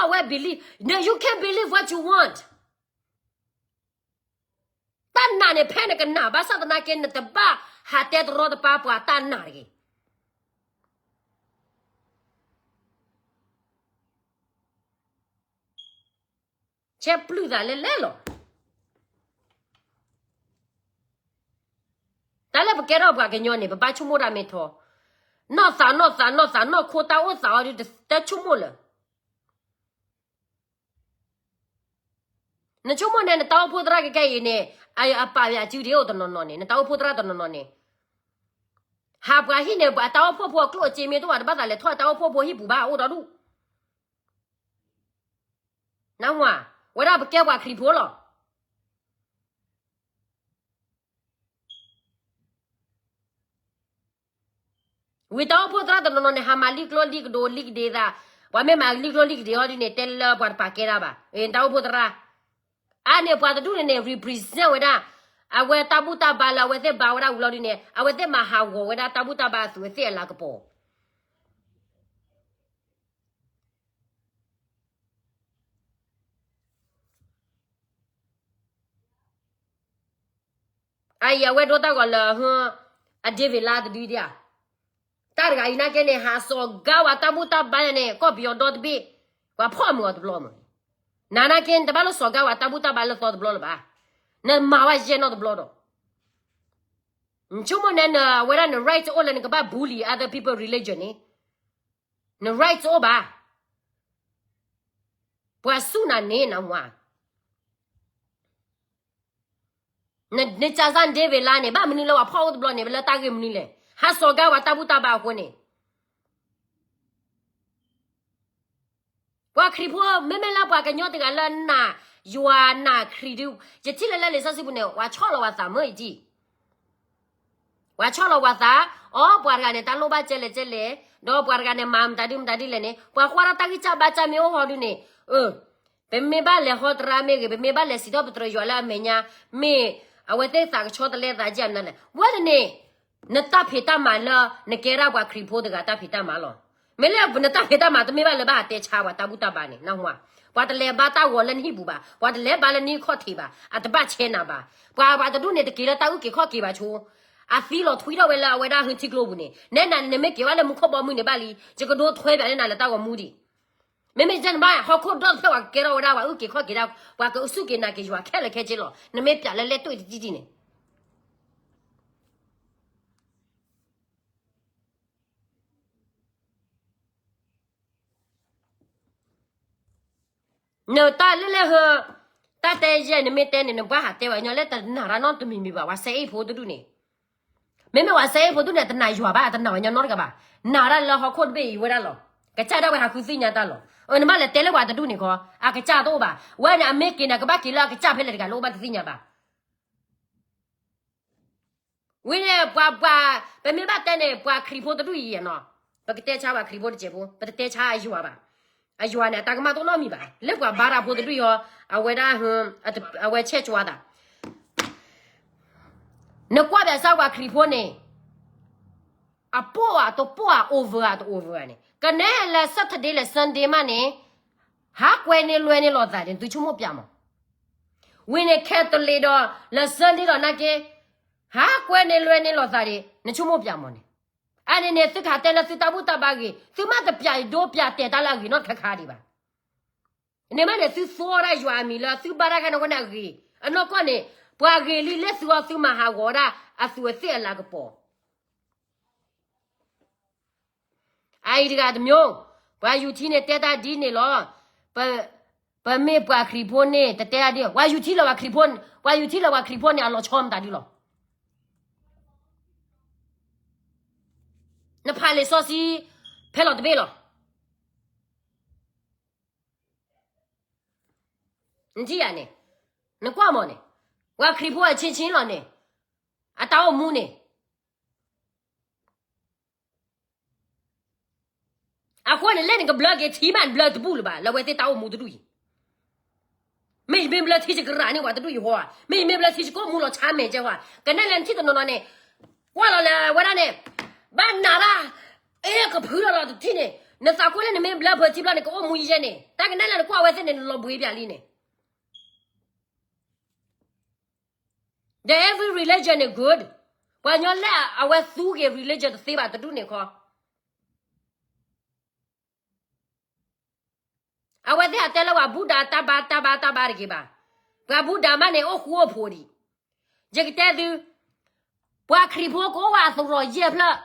အဝဲ believe, no, you can believe what you want. တၢ်နာ်န့ၣ် ဖဲနကနာ်ဘၣ်ဆၣ်သနာ်က့ နတဘၣ်ဟးတဲတရီတပါပှၤတၢ်နာ်တဂ့ၤ. ဆဲးပျုၢ်သးလဲၣ်လဲၣ်လီၤ. တၢ်လၢပကဲထီၣ်ပှၤကညီန့ၣ် ပဘၣ်ဆိကမိၣ်တၢ်မ့ၢ်ထီ, နီၢ်သးနီၢ်သးနီၢ်သး နီၢ်ခိတၢ်အိၣ်သးအီၤဒုး တဆိကမိၣ်လၢၤ နဆိကမိၣ်န့ၣ် နတၢ်အိၣ်ဖှိၣ်သရၣ်ကကဲအံၤန့ၣ်, အပာ်ယၤစုဒံးအိၣ်တနီၤနီၤန့ၣ်, နတၢ်အိၣ်ဖှိၣ်သရၣ်တနီၤနီၤန့ၣ်, ဟးပှၤဟံၣ်န့ၣ် အတၢ်အိၣ်ဖှိၣ်ဖိအကျိၣ်အစ့မ့ၢ်တအိၣ်ဘၣ် တဘၣ်သးလဲၤထီၣ်တၢ်အိၣ်ဖှိၣ်ဖိဟံၣ်ပူၤဘၣ် အိၣ်ဒီဒူၣ်, နၢ်ဟူဧါ, ဝဲဒၣ်ပကဲပှၤခရံာ်ဖိလီၤ. ဝံၤတၢ်အိၣ်ဖှိၣ်သရၣ်တနီၤနီၤန့ၣ် ဟးမၤလံၣ်ကျိလံၣ်ကဒိလံၣ်ကဒ့သး, ပှၤမ့ၢ်မၤလံၣ်ကျိလံၣ်ကဒ့အီၤဒ်န့ၣ် တဲလၢပှၤတပာ်ကဲဒၣ်ဘၣ်, တၢ်အိၣ်ဖှိၣ်သရၣ်, အါန့ၣ်ပှၤတဒူၣ်န့ၣ်န့ၣ် represent ဝဲဒၣ်, အဝဲတၢ်ဘူၣ်တၢ်ဘါလၢအဝဲသ့ၣ်ဘါဝဲဒၣ်ဝံၤလီၤဒ်န့ၣ် အဝဲသ့ၣ်မၤဟးဂီၤဝဲဒၣ်တၢ်ဘူၣ်တၢ်ဘါအသူးအသ့ၣ်အလၤကပီၤ အအံၤအဝဲဒိတၢ်ဂီၤလၢ အဒ့ဝ့ၤလါတဒုဒံးဧါ, တၢ်တဂၤအံၤနာ်က့န့ၣ် ဟးစိာ်ကါဝဲတၢ်ဘူၣ်တၢ်ဘါန့ၣ် ကီၢ်ပယီၤဒီတဘ့ၣ်, ပှၤဖီၣ်မုာ်အီၤတဘျီမး, နၤနာ်က့ တဘၣ်လၢစိာ်ကါဝဲတၢ်ဘူၣ်တၢ်ဘါလၢသီတဘျီလၢၤဘၣ်, နမၤဝဲယဲၢ်နီတဘျီဒီး, နဆိကမိၣ်န့ၣ် နဝဲဒၣ်န right အိၣ်လၢနကဘၣ် bully other people religion န့ၣ်, န right အိၣ်ဘၣ်, ပှၤစူၢ်နၤန့ၣ် နမၤ နကစၢ်စၢ်ဒ့ဝ့ၤလါန့ၣ် ဘၣ်မနုၤလၢပှၤဖီၣ်အိၣ်တဘျီန့ၣ် လၢတၢ်ဂ့ၢ်မနုၤလဲၣ်, ဟးစိာ်ကါဝဲတၢ်ဘူၣ်တၢ်ဘါအဃိန့ၣ်, ပှၤခရံာ်ဖိ မ့မ့ၢ်လၢပှၤကညီတဂၤလၢနာ်ယွၤနာ်ခရံာ်ဒုး, ယထံၣ်လၢလၢလံာ်စီဆှံပူၤန့ၣ် ပှၤဆီၣ်လီၤပှၤသးမုာ်ယထံၣ် ပှၤဆီၣ်လီၤပှၤသး, အိ ပှၤတဂၤန့ၣ် တၢ်လိၣ်ဘၣ်ကဲလဲၣ်ကဲလဲၣ်, ဒီးပှၤတဂၤန့ၣ် မၤမတၤဒုမတၤဒ်လဲၣ်န့ၣ် ပှၤကွၢ်ထီၣ်တၢ်ဂံၢ်စၢ်ဘါစၢ်မ့ၢ်အိၣ်ဟီဒုန့ၣ်, ပမ့ၢ်ဘၣ်လဲၤဟီတရါမ့ၢ်ဂ့ၤ, ပမ့ၢ်ဘၣ်လဲၤစံးထီၣ်ပတြၢၤယွၤလၢအမဲာ်ညါ, မ့ၢ်အဝဲသ့ၣ်သးကဆီတလဲသးကဲမနုၤလဲၣ်, ဝဲန့ၣ်န့ၣ် နတၢ်ဖံးတၢ်မၤလၢ နကဲဒၣ်ပှၤခရံာ်ဖိတဂၤတၢ်ဖံးတၢ်မၤလီၤ. မ့ၢ်လၢနတၢ်ဖံးတၢ်မၤတမ့ၢ်ဘၣ်လၢဘၣ်ဟးတဲဆါပှၤတၢ်ဘူၣ်တၢ်ဘါန့ၣ် နၢ်ဟူဧါ, ပှၤတလဲၤဘါတၢ်ဂီၤလၢနဟံၣ်ပူၤဘၣ်, ပှၤတလဲၤဘါလၢနဟံၣ်ခီၣ်ထံးဘၣ်, အတဘၣ်ဆဲးနၤဘၣ်, ပှၤ ပှၤတဒူၣ်န့ၣ် တက့ၤလၢတၢ်အုၣ်က့ၤခီၣ်က့ၤဘၣ်ဆိ, အသံလီၤထွံထီၣ်ဝဲလၢအဝဲဒၣ်ဟုထံကျိပူၤန့ၣ်, နဲနၤန့ၣ် နမ့ၢ်က့ၤဝဲလၢမူခိၣ်ဘီမုၢ်န့ၣ်ဘၣ်လံ, ယကဒိထွဲဘၣ်န့ၢ်နၤလၢတၢ်ဂီၤမူဒံး မ့မ့ၢ်ယဲန့ၣ်ဘၣ် ဟီၣ်ခိၣ်ဒီတဖျၢၣ် ပှၤကကဲထီၣ်ဝဲဒၣ်ပှၤအုၣ်က့ၤခီၣ်က့ၤဒၣ်, ပှၤကစူၢ်က့ၤနာ်က့ၤယွၤခဲလၢာ်ခဲဆ့လီၤ. နမ့ၢ်ပျးလၢလဲၣ်တၢ်တံၢ်တံၢ်န့ၣ် နတၢ်လၢလဲၣ်ဟၢ, တၢ်တဲယဲၢ်နမ့ၢ်တဲန့ၣ် နဘၣ်ဟးတဲဝဲညီလၢတနာ်ရၣ်နီတမံၤမံၤဘၣ်. ပှၤစဲအ့ၣ်ဖိတဒူၣ်န့ၣ်, မ့မ့ၢ်ပှၤစဲအ့ၣ်ဖိတဒူၣ်န့ၣ် တနာ်ယွၤဘၣ်, တနာ်ဝဲညီနီတဂၤဘၣ်. နာ်ဒၣ်လၢဟီၣ်ခိၣ်တဘ့ၣ်အံၤဝဲဒၣ်လီၤ. ကစၢ်ဒၣ်ဝဲဟးဃုသ့ၣ်ညါတၢ်လီၤ. အၢ နဘၣ်လဲၤတဲလၢပှၤတဒူၣ်န့ၣ်ခီ, အကစၢ်တအိၣ်ဘၣ်. ဝဲန့ၣ်အမ့ၢ်က့ၤန့ၣ် ကဘၣ်က့ၤလၢအကစၢ်ဖဲလဲၣ်တဂၤလၢအိၣ်ဘၣ်တသ့ၣ်ညါဘၣ်. ဝံၤန့ၣ် ပှၤ ပှၤ ပမ့ၢ်ဘၣ်တဲန့ၣ် ပှၤခရံာ်ဖိတဒူၣ်အံၤနီၤ, ပကတဲဆါပှၤခရံာ်ဖိတစဲးဖိ, ပတတဲဆါအယွၤဘၣ်. အယွၤန့ၣ် အတၢ်ကမၣ်တအိၣ်နီတမံၤဘၣ်. လၢပှၤဘါတၢ်ဖိတဒူၣ်အံၤ, အဝဲဒၣ်, အဝဲဆဲးကွၢ်သး, နကွၢ်ဘၣ်ဆၣ်ပှၤခရံာ်ဖိန့ၣ် အပိာ်အတပိာ်ဧါ, overဧါတoverဧါန့ၣ်, ကနဲလၢ Saturday လၢ Sunday မးန့ၣ်, ဟးကွဲန့ၢ်လွဲန့ၢ်လိာ်သးန့ၣ် သုဆိကမိၣ်ပျးမး. ဝံၤန့ၣ် Catholic ဒီး လၢ Sunday ဒီးနာ်က့, ဟးကွဲန့ၢ်လွဲန့ၢ်လိာ်သးန့ၣ် နဆိကမိၣ်ပျးမးန့ၣ်. အါန့ၣ်န့ၣ် သုကဟးတဲလၢသုတၢ်ဘူၣ်တၢ်ဘါဂ့ၤ, သုမ့ၢ်တပျးအံၤဒိပျးတဲာ်တၢ်လၢအဂ့ၤနီတခါခါဒံးဘၣ်. န့ၣ်မးန့ၣ် သုသိဒၣ်ယွၤအမံၤလၢသုဘါတၢ်ခါန့ၣ်အဃိန့ၣ်အဂ့ၤ, အနီၢ်ကီၢ်န့ၣ် ပှၤဂ့ၤလံလၢသုအီၤ သုမၤဟးဂီၤဒၣ်အသူးအသ့ၣ်အလၤကပီၤ. အအံၤတဂၤတမျိုး, ပှၤယူၤထံန့ၣ်တဲတၢ်ဒ်န့ၣ်လီၤ. ပ ပမ့ၢ်ပှၤခရံာ်ဖိန့ၣ် တတဲအဒ် ပှၤယူၤထံလၢပှၤခရံာ်ဖိ, ပှၤယူၤထံလၢပှၤခရံာ်ဖိန့ၣ် အလီၤဆီမတၤဒုလီၤ. နဖးလံာ်စီဆှံ ဖဲလီၤတဘ့ၣ်လီၤ. နထံၣ်ယၤန့ၣ်, နကွၢ်မးန့ၣ်, ပှၤခရံာ်ဖိအချင်းချင်းလီၤန့ၣ်, အတၢ်အိၣ်မူန့ၣ် အဃိန့ၣ် လၢနကဘျၢက့ၤထံမး နဘျၢတဘူၣ်လၢၤဘၣ် လၢအဝဲသ့ၣ်တၢ်အိၣ်မူတဒူၣ်အံၤ. မ့ၢ်ယမ့ၢ်ဘျၢထံယကရၣ်န့ၢ်ပှၤတဒူၣ်အံၤဟီဧါ, မ့ၢ်ယမ့ၢ်ဘျၢထံယကအိၣ်မူလီၤဆါမဲာ်ကဲဟီဧါ, ကနဲၣ်လဲၤနထံၣ်တနီၤနီၤန့ၣ်, ကွၢ်လီၤလၢဝဲဒၣ်န့ၣ်, ဘၣ်နၤရၣ်, အဲ ကဖုထီၣ်လီၤတထံၣ်န့ၣ်, နသးကွၢ်လၢနမ့ၢ်ဘျၢဖုးထံဘျီန့ၣ် ကအိၣ်မူယဲန့ၣ်, တၢ်ကနဲၣ်လဲၤနကွၢ်ဝဲသ့ၣ်န့ၣ် နလီၤဘှံးပၠးလံန့ၣ် The every religion is good. ပှၤကညီလၢအဝဲသူက့ၤ religion တသ့ဘၣ်တဒူၣ်န့ၣ်ခီ, အဝဲသ့ၣ်အတဲလၢပှၤဘူၣ်ဒၤတၢ်ဘါတၢ်ဘါတၢ်ဘါတဂ့ၤဘၣ်. ပှၤဘူၣ်ဒၤမးန့ၣ် အိၣ်ဃူအိၣ်ဖိးဒံး. ယကတဲသု, ပှၤခရံာ်ဖိကအိၣ်ဝဲအသရိာ်ယဲၢ်ဖျၢၣ်,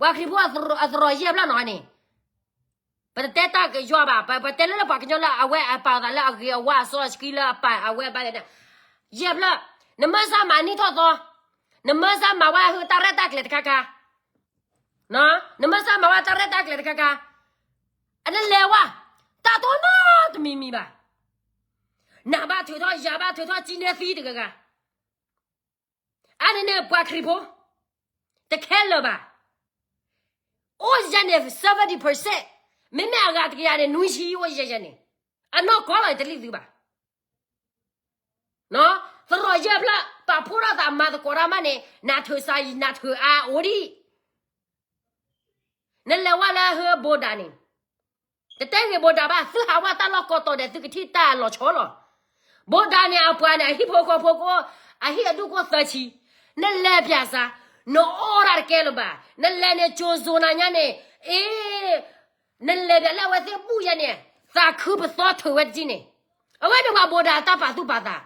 ပှၤခရံာ်ဖိအသရိာ်ယဲၢ်ဖျၢၣ်နီၤန့ၣ် ပတတဲတၢ်ကယီဘၣ်, ပတဲလၢလၢပှၤကညီလၢအဝဲအပာ်အသးလၢအဂ့ၤအဝါအစီအဆှံလၢအပာ်အဝဲဘၣ်န့ၣ်, ယဲၢ်ဖျၢၣ်, နမၢစၢ်မၤနံၣ်ထီၣ်သီ, နမၢစၢ်မၤဝဲဟုတၢ်ရဲၣ်တၢ်ကျဲၤတခါခါ, နမၢစၢ်မၤဝဲတၢ်ရဲၣ်တၢ်ကျဲၤတခါခါ, အနလဲၤဝဲ, တၢ်တအိၣ်နီတမံၤမံၤဘၣ်. နဘၣ်ထုးထီၣ်ယၤဘၣ်ထုးထီၣ်ကံနဲသံတဂၤဂၤ အါန့ၣ်န့ၣ်ပှၤခရံာ်ဖိ, တခဲလၢာ်ဘၣ်. အိၣ်ယဲန့ၣ် seventy percent, မ့မ့ၢ်အဂၤတကယၤန့ၣ် နွံဆံအိၣ်ယဲယဲန့ၣ်, အနီၢ်ကီၢ်လီၤတလံၣ်သုဘၣ်. သရိာ်ယဲၢ်ဖျၢၣ် ပာ်ဖှိၣ်ထီၣ်သးမၤသကိးတၢ်မးန့ၣ် နၤထုးစၤယံၤ နၤထုးအါအိၣ်ဒံး နလဲၤဝဲလၢဟၢဘိဒၣ်န့ၣ်, တတဲဂ့ၤဘိဒၣ်ဘၣ်, သုဟးဝဲတၢ်လီၢ်ကိးတီၤဒဲး သုကထံၣ်တၢ်လီၤဆီလီၤ. ဘိဒၣ်န့ၣ်အပှၤန့ၣ် အဟံၣ်ဖိဃီဖိကအိၣ်, အဟံၣ်အဒူၣ်ကအိၣ်သၢဆံ, နလဲၤပၠးစး, နအီၣ်တၢ်တကဲလၢၤဘၣ်, နလဲၤန့ၣ်ကၠိၤစိၤနၤညါန့ၣ်, အ့, နလဲၤပၠးလၢအဝဲသ့ၣ်ဘူၣ်ယဲန့ၣ်, သးခုပသီထုးဝဲတကံန့ၣ်, အဝဲန့ၣ်ပှၤဘိဒၣ်အတၢ်ပာ်သူၣ်ပာ်သး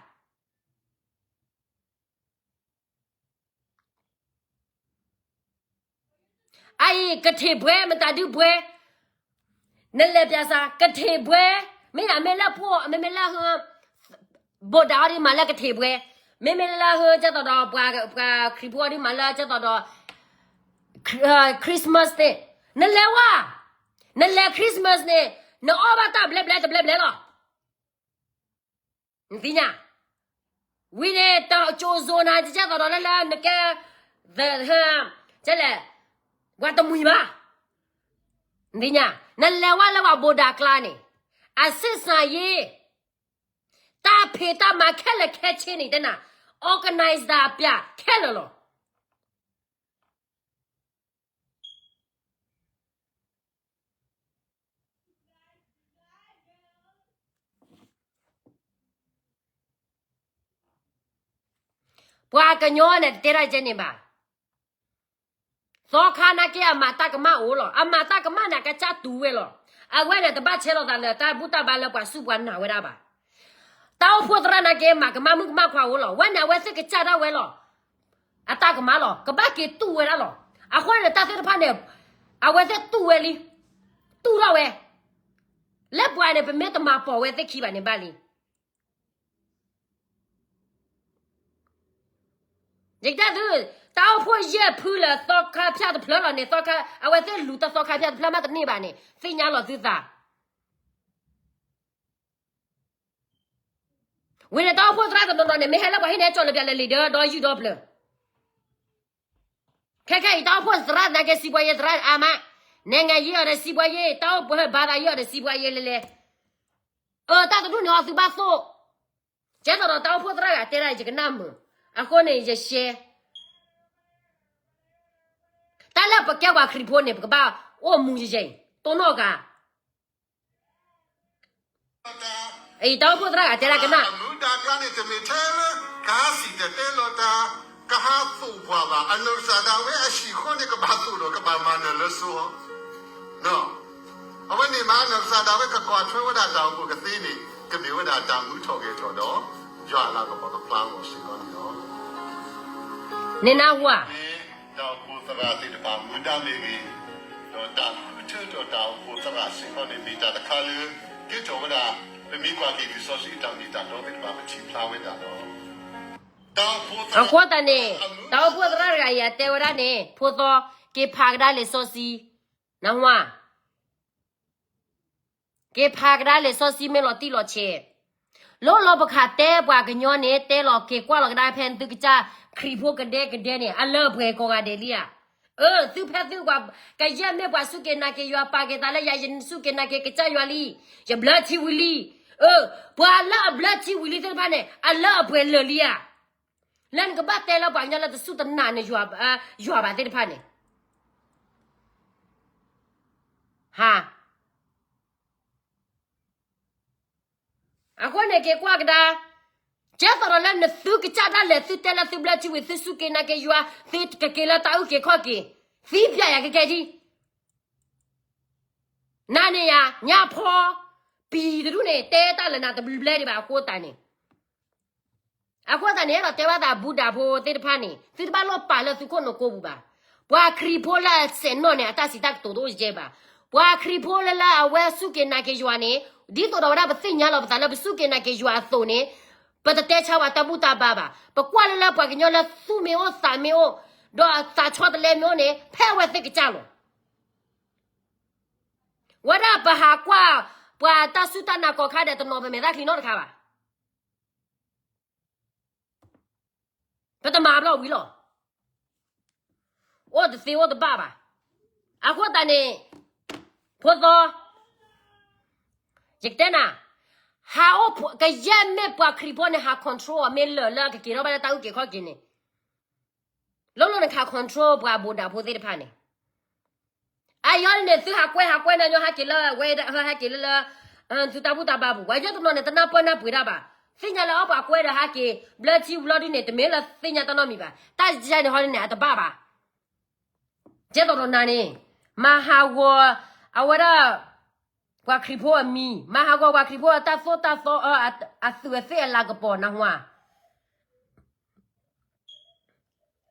အအံၤ ကထ့ၣ်ဘှဲ မတၤဒုဘှဲ, နလဲၤပၠးစး ကထ့ၣ်ဘှဲ, မ့ၢ်ဒၣ်မ့ၢ်လၢပှိၢ် မ့မ့ၢ်လၢဟၢ, ဘိဒၣ်အီၤဒ်မၤလၢကထ့ၣ်ဘှဲ, မ့မ့ၢ်လၢဟၢကၠဲသိးဒီး ပှၤခရံာ်ဖိအီၤဒ်မၤလၢကၠဲသိးဒီး Christmas န့ၣ်, နလဲၤဝဲ, နလဲၤ Christmas န့ၣ်, နအီၣ်ဘၣ်တၢ်ဘျဲဘျဲတဘျဲဘျဲလီၤ. နသ့ၣ်ညါ, ဝံၤန့ၣ် တၢ်ကၠိၤစိၤနၤ ကၠဲသိးဒီးလၢလၢနကဲ, ကဲလဲၣ်, ပှၤတမှံၤဘၣ်. နသ့ၣ်ညါ, နလဲၤဝဲလၢပှၤဘိဒၣ်ကျါန့ၣ်, အစ့ၣ်စၢ်ယ့, တၢ်ဖံးတၢ်မၤခဲလၢာ်ခဲဆ့န့ၣ် တဲနၤ, organize တၢ်ပၠးခဲလၢာ်လီၤ. ပှၤကညီန့ၣ် တတဲတၢ်ကဲန့ၣ်ဘၣ်. သီခါနာ်က့ အမၤတၢ်ကမၣ်အိၣ်လီၤ. အမၤတၢ်ကမၣ်န့ၣ် အကစၢ်တူၢ်ဝဲလီၤ. အဝဲန့ၣ် တဘၣ်ဆဲးလီၤသးလၢတၢ်ဘူၣ်တၢ်ဘါလၢပှၤစူၢ်ပှၤနာ်ဝဲဒၣ်ဘၣ်. တၢ်အိၣ်ဖှိၣ်သရၣ်နာ်က့ မၤကမၣ်မုၣ်ကမၣ်ခွါအိၣ်လီၤ. ဝဲန့ၣ် အဝဲသ့ၣ်ကစၢ်ဒၣ်ဝဲလီၤ. အတၢ်ကမၣ်လီၤ. ကဘၣ်က့ၤတူၢ်ဝဲဒၣ်လီၤ. အဃိန့ၣ် တၢ်သ့ၣ်တဖၣ်န့ၣ် အဝဲသ့ၣ်တူၢ်ဝဲလံ. တူၢ်ထီၣ်ဝဲ. လၢပှၤန့ၣ် ပမ့ၢ်တမၤပိာ်ဝဲသ့ၣ်ခံဘၣ်န့ၣ်ဘၣ်လံ. ယကတဲသု, တၢ်အိၣ်ဖှိၣ်ယဲၢ်ဖုလၢသီခါဖၠၣ်တဖျၢၣ်လီၤန့ၣ်, သီခါ, အဝဲသ့ၣ်လူၤတၢ်သီခါဖၠၣ်တဖျၢၣ်မးတန့ၢ်ဘၣ်န့ၣ်, သ့ၣ်ညါလီၤသုသး. ဝံၤန့ၣ် တၢ်အိၣ်ဖှိၣ်သရၣ်တနီၤနီၤန့ၣ် မ့ၢ်ဟဲလၢပှၤဟံၣ်န့ၣ် ကၠီၣ်လၢပျၢၤလၢလံာ်ဒီး ဒီးယုၢ်ဒီဖျၢၣ် ခဲခဲအံၤ တၢ်အိၣ်ဖှိၣ်သရၣ်သနာ်က့ စံးပှၤယဲၢ်သရၣ်အါမး, နဲၣ်ငါယဲၢ်အီၤဒီးစံးပှၤယဲၢ်, တၢ်အိၣ်ဖှိၣ်ဘါသးယဲၢ်အီၤဒီးစံးပှၤယဲၢ်လဲၤလဲၤ. အၢ တၢ်တဒူၣ်န့ၣ်အီၤသုဘၣ်သိၣ်. ကဲသိးဒီးတၢ်အိၣ်ဖှိၣ်သရၣ်ဂၤတဲဒၣ် ယကနၣ်မုာ်, အဃိန့ၣ်ယရှဲ. တၢ်လၢပကဲပှၤခရံာ်ဖိန့ၣ် ပကဘၣ်အိၣ်မူယဲၢ်အံၤ တိၢ်နီၣ်ဂၤ အံၤ တၢ်အိၣ်ဖှိၣ်သရၣ်ဂၤတဲဒၣ်ကနၣ်, အမုၢ်တၢ်ကျါန့ၣ် တမ့ၢ်ထဲလၢ ကဟးစံၣ်တဲၤတဲလီၤတၢ်, ကဟးသိၣ်ပှၤဘၣ်. အနီၢ်ကစၢ်ဒၣ်ဝဲအဟံၣ်ဃီန့ၣ် ကဘၣ်သိၣ်ဒီး ကဘၣ်မၤနၢၤလၢစိၤ. အဝဲန့ၣ်မး အနီၢ်ကစၢ်ဒၣ်ဝဲကကွၢ်ထွဲဝဲဒၣ်တၢ်အိၣ်ဖှိၣ်ကသ့န့ၣ် ကမ့ၢ်ဝဲဒၣ်တၢ်မူထီၣ်ဂဲၤထီၣ်ဒီး ယွၤအလၤကပီၤကဖျါအဂီၢ်စ့ၢ်ကီးန့ၣ်လီၤ. န့ၣ်နၢ်ဟူဧါ. တၢ်အိၣ်ဖှိၣ်သရၣ်သ့ၣ်တဖၣ်မူဒါမ့ၢ်ဂ့ၤ, ဒီးတၢ်ဃုထၢထီၣ်တၢ်အိၣ်ဖှိၣ်သရၣ်စ့ၢ်ကီးန့ၣ် မ့ၢ်တၢ်တခါလၢ ကဲထီၣ်ဝဲဒၣ် ပမ့ၢ်ကွၢ်က့ၤလံာ်စီဆှံတၢ်မ့ၢ်တၢ်တီသ့ၣ်တဖၣ် ပထံၣ်ဖျါဝဲဒၣ်လီၤ. အဃိသတးန့ၣ် တၢ်အိၣ်ဖှိၣ်သရၣ်တဂၤအံၤ အတဲဝဲဒၣ်န့ၣ် ဖိသီ က့ၤဖးကဒါလံာ်စီဆှံ, နၢ်ဟူဧါ, က့ၤဖးကဒါလံာ်စီဆှံမ့ၢ်လီၤတံၢ်လီၤဆဲး, လီၤလီၤပခးတဲပှၤကညီန့ၣ် တဲလီၤက့ၤကွၢ်လီၤကဒါဖဲသုကစၢ်ခရံာ်ဖိကဒဲကဒဲန့ၣ် အလၢအပှဲၤကိးဂၤဒဲးလံဧါ. အၢ သုဖဲသုကွၢ် ကယဲၢ်မ့ၢ်ပှၤစူၢ်က့ၤနာ်က့ၤယွၤ ပာ်က့ၤသးလၢယၤ ယစူၢ်က့ၤနာ်က့ၤကစၢ်ယွၤလံ, ယဘျၢထံဝံၤလံ. အၢ ပှၤလၢအဘျၢထံဝံၤလံသ့ၣ်တဖၣ်န့ၣ် အလၢအပှဲၤလၢာ်လံဧါ. လၢနကဘၣ်တဲလၢပှၤကညီလၢတစူၢ်တနာ်နယွၤ ယွၤဘၣ်သ့ၣ်တဖၣ်န့ၣ် ဟါ အဃိန့ၣ်က့ၤကွၢ်ကဒါ, ကဲသိးဒီးလၢနသုကစၢ်ဒၣ်လဲာ် သုတဲလၢသုဘျၢထံဝံၤ သုစူၢ်က့ၤနာ်က့ၤယွၤ သုကက့ၤလၢတၢ်အုၣ်က့ၤခီၣ်က့ၤ, သံပျဲယၤကကဲဒံး, နၤန့ၣ်ယၤ ညါဖီ ပံၤတဒူၣ်န့ၣ် တဲတၢ်လၢနၤတဘျဲဒံးဘၣ်အဃိသတးန့ၣ် အဃိသတးန့ၣ် အဲၣ်ဒိးတဲဘၣ်သးဘူးဒးဖိသ့ၣ်တဖၣ်န့ၣ် သုတဘၣ်လိၣ်ပာ်လၢသုခိၣ်နူာ်ကိးပူၤဘၣ်. ပှၤခရံာ်ဖိလၢအဆဲးနီၣ်န့ၣ် အတၢ်စံးတၢ်ကတိၤတအိၣ်ကဲဘၣ်. ပှၤခရံာ်ဖိလၢလၢအဝဲစူၢ်က့ၤနာ်က့ၤယွၤန့ၣ် ဒ်သိးဒီးဝဲဒၣ်ပသ့ၣ်ညါလီၤပသးလၢပစူၢ်က့ၤနာ်က့ၤယွၤအသိးန့ၣ် ပတတဲဆါပှၤတၢ်ဘူၣ်တၢ်ဘါဘၣ်. ပကွၢ်လၢလၢပှၤကညီလၢသူၣ်မ့ၢ်အိၣ်သးမ့ၢ်အိၣ် ဒီးသးဆီတလဲမ့ၢ်အိၣ်န့ၣ် ဖဲအဝဲသ့ၣ်ကစၢ်လီၤ. ဝဲဒၣ်ပဟးကွၢ် ပှၤတၢ်စူၢ်တၢ်နာ်ကိးခါဒီး တနီၤပမဲာ်သၣ်ချံနီတခါဘၣ်. ပတမၤဘျီဝံၤလီၤ. အိၣ်တသ့အိၣ်တဘၣ်ဘၣ်. အဃိသတးန့ၣ် ဖိသီ ယကတဲနၤ, ဟးအိၣ်ကယဲၢ်မ့ၢ်ပှၤခရံာ်ဖိန့ၣ် ဟး control အီၤမ့ၢ်လၢာ်လၢအကက့ၤထီၣ်ဘၣ်လၢတၢ်အုၣ်က့ၤခီၣ်က့ၤန့ၣ် လိၣ်လိၣ်နခး control ပှၤဘူးဒးဖိသ့ၣ်တဖၣ်န့ၣ်, အယီၤန့ၣ် သုဟးကွဲဟးကွဲနညီဟဲက့ၤလၢဝဲ ဟဲက့ၤလၢလၢ သုတၢ်ဘူၣ်တၢ်ဘါပူၤ ပှၤကညီတနီၤန့ၣ် တနၢ်ပၢၢ်နၢ်ပှ့ၤတၢ်ဘၣ်. သ့ၣ်ညါလၢအီၣ်ပှၤကွဲဒီးဟဲက့ၤ ဘျၢထံဝံၤလီၤဒုန့ၣ် တမ့ၢ်လၢသ့ၣ်ညါတၢ်နီတမံၤဘၣ်. တၢ်ယဲန့ၣ်ဟီန့ၣ် အတဘၣ်ဘၣ်. ကဲသိးဒီးနၤန့ၣ် မၤဟးဂီၤ အဝဲဒၣ် ပှၤခရံာ်ဖိအမံၤ, မၤဟးဂီၤပှၤခရံာ်ဖိအတၢ်သိၣ်တၢ်သီ အသူးအသ့ၣ်အလၤကပီၤ နၢ်ဟူဧါ.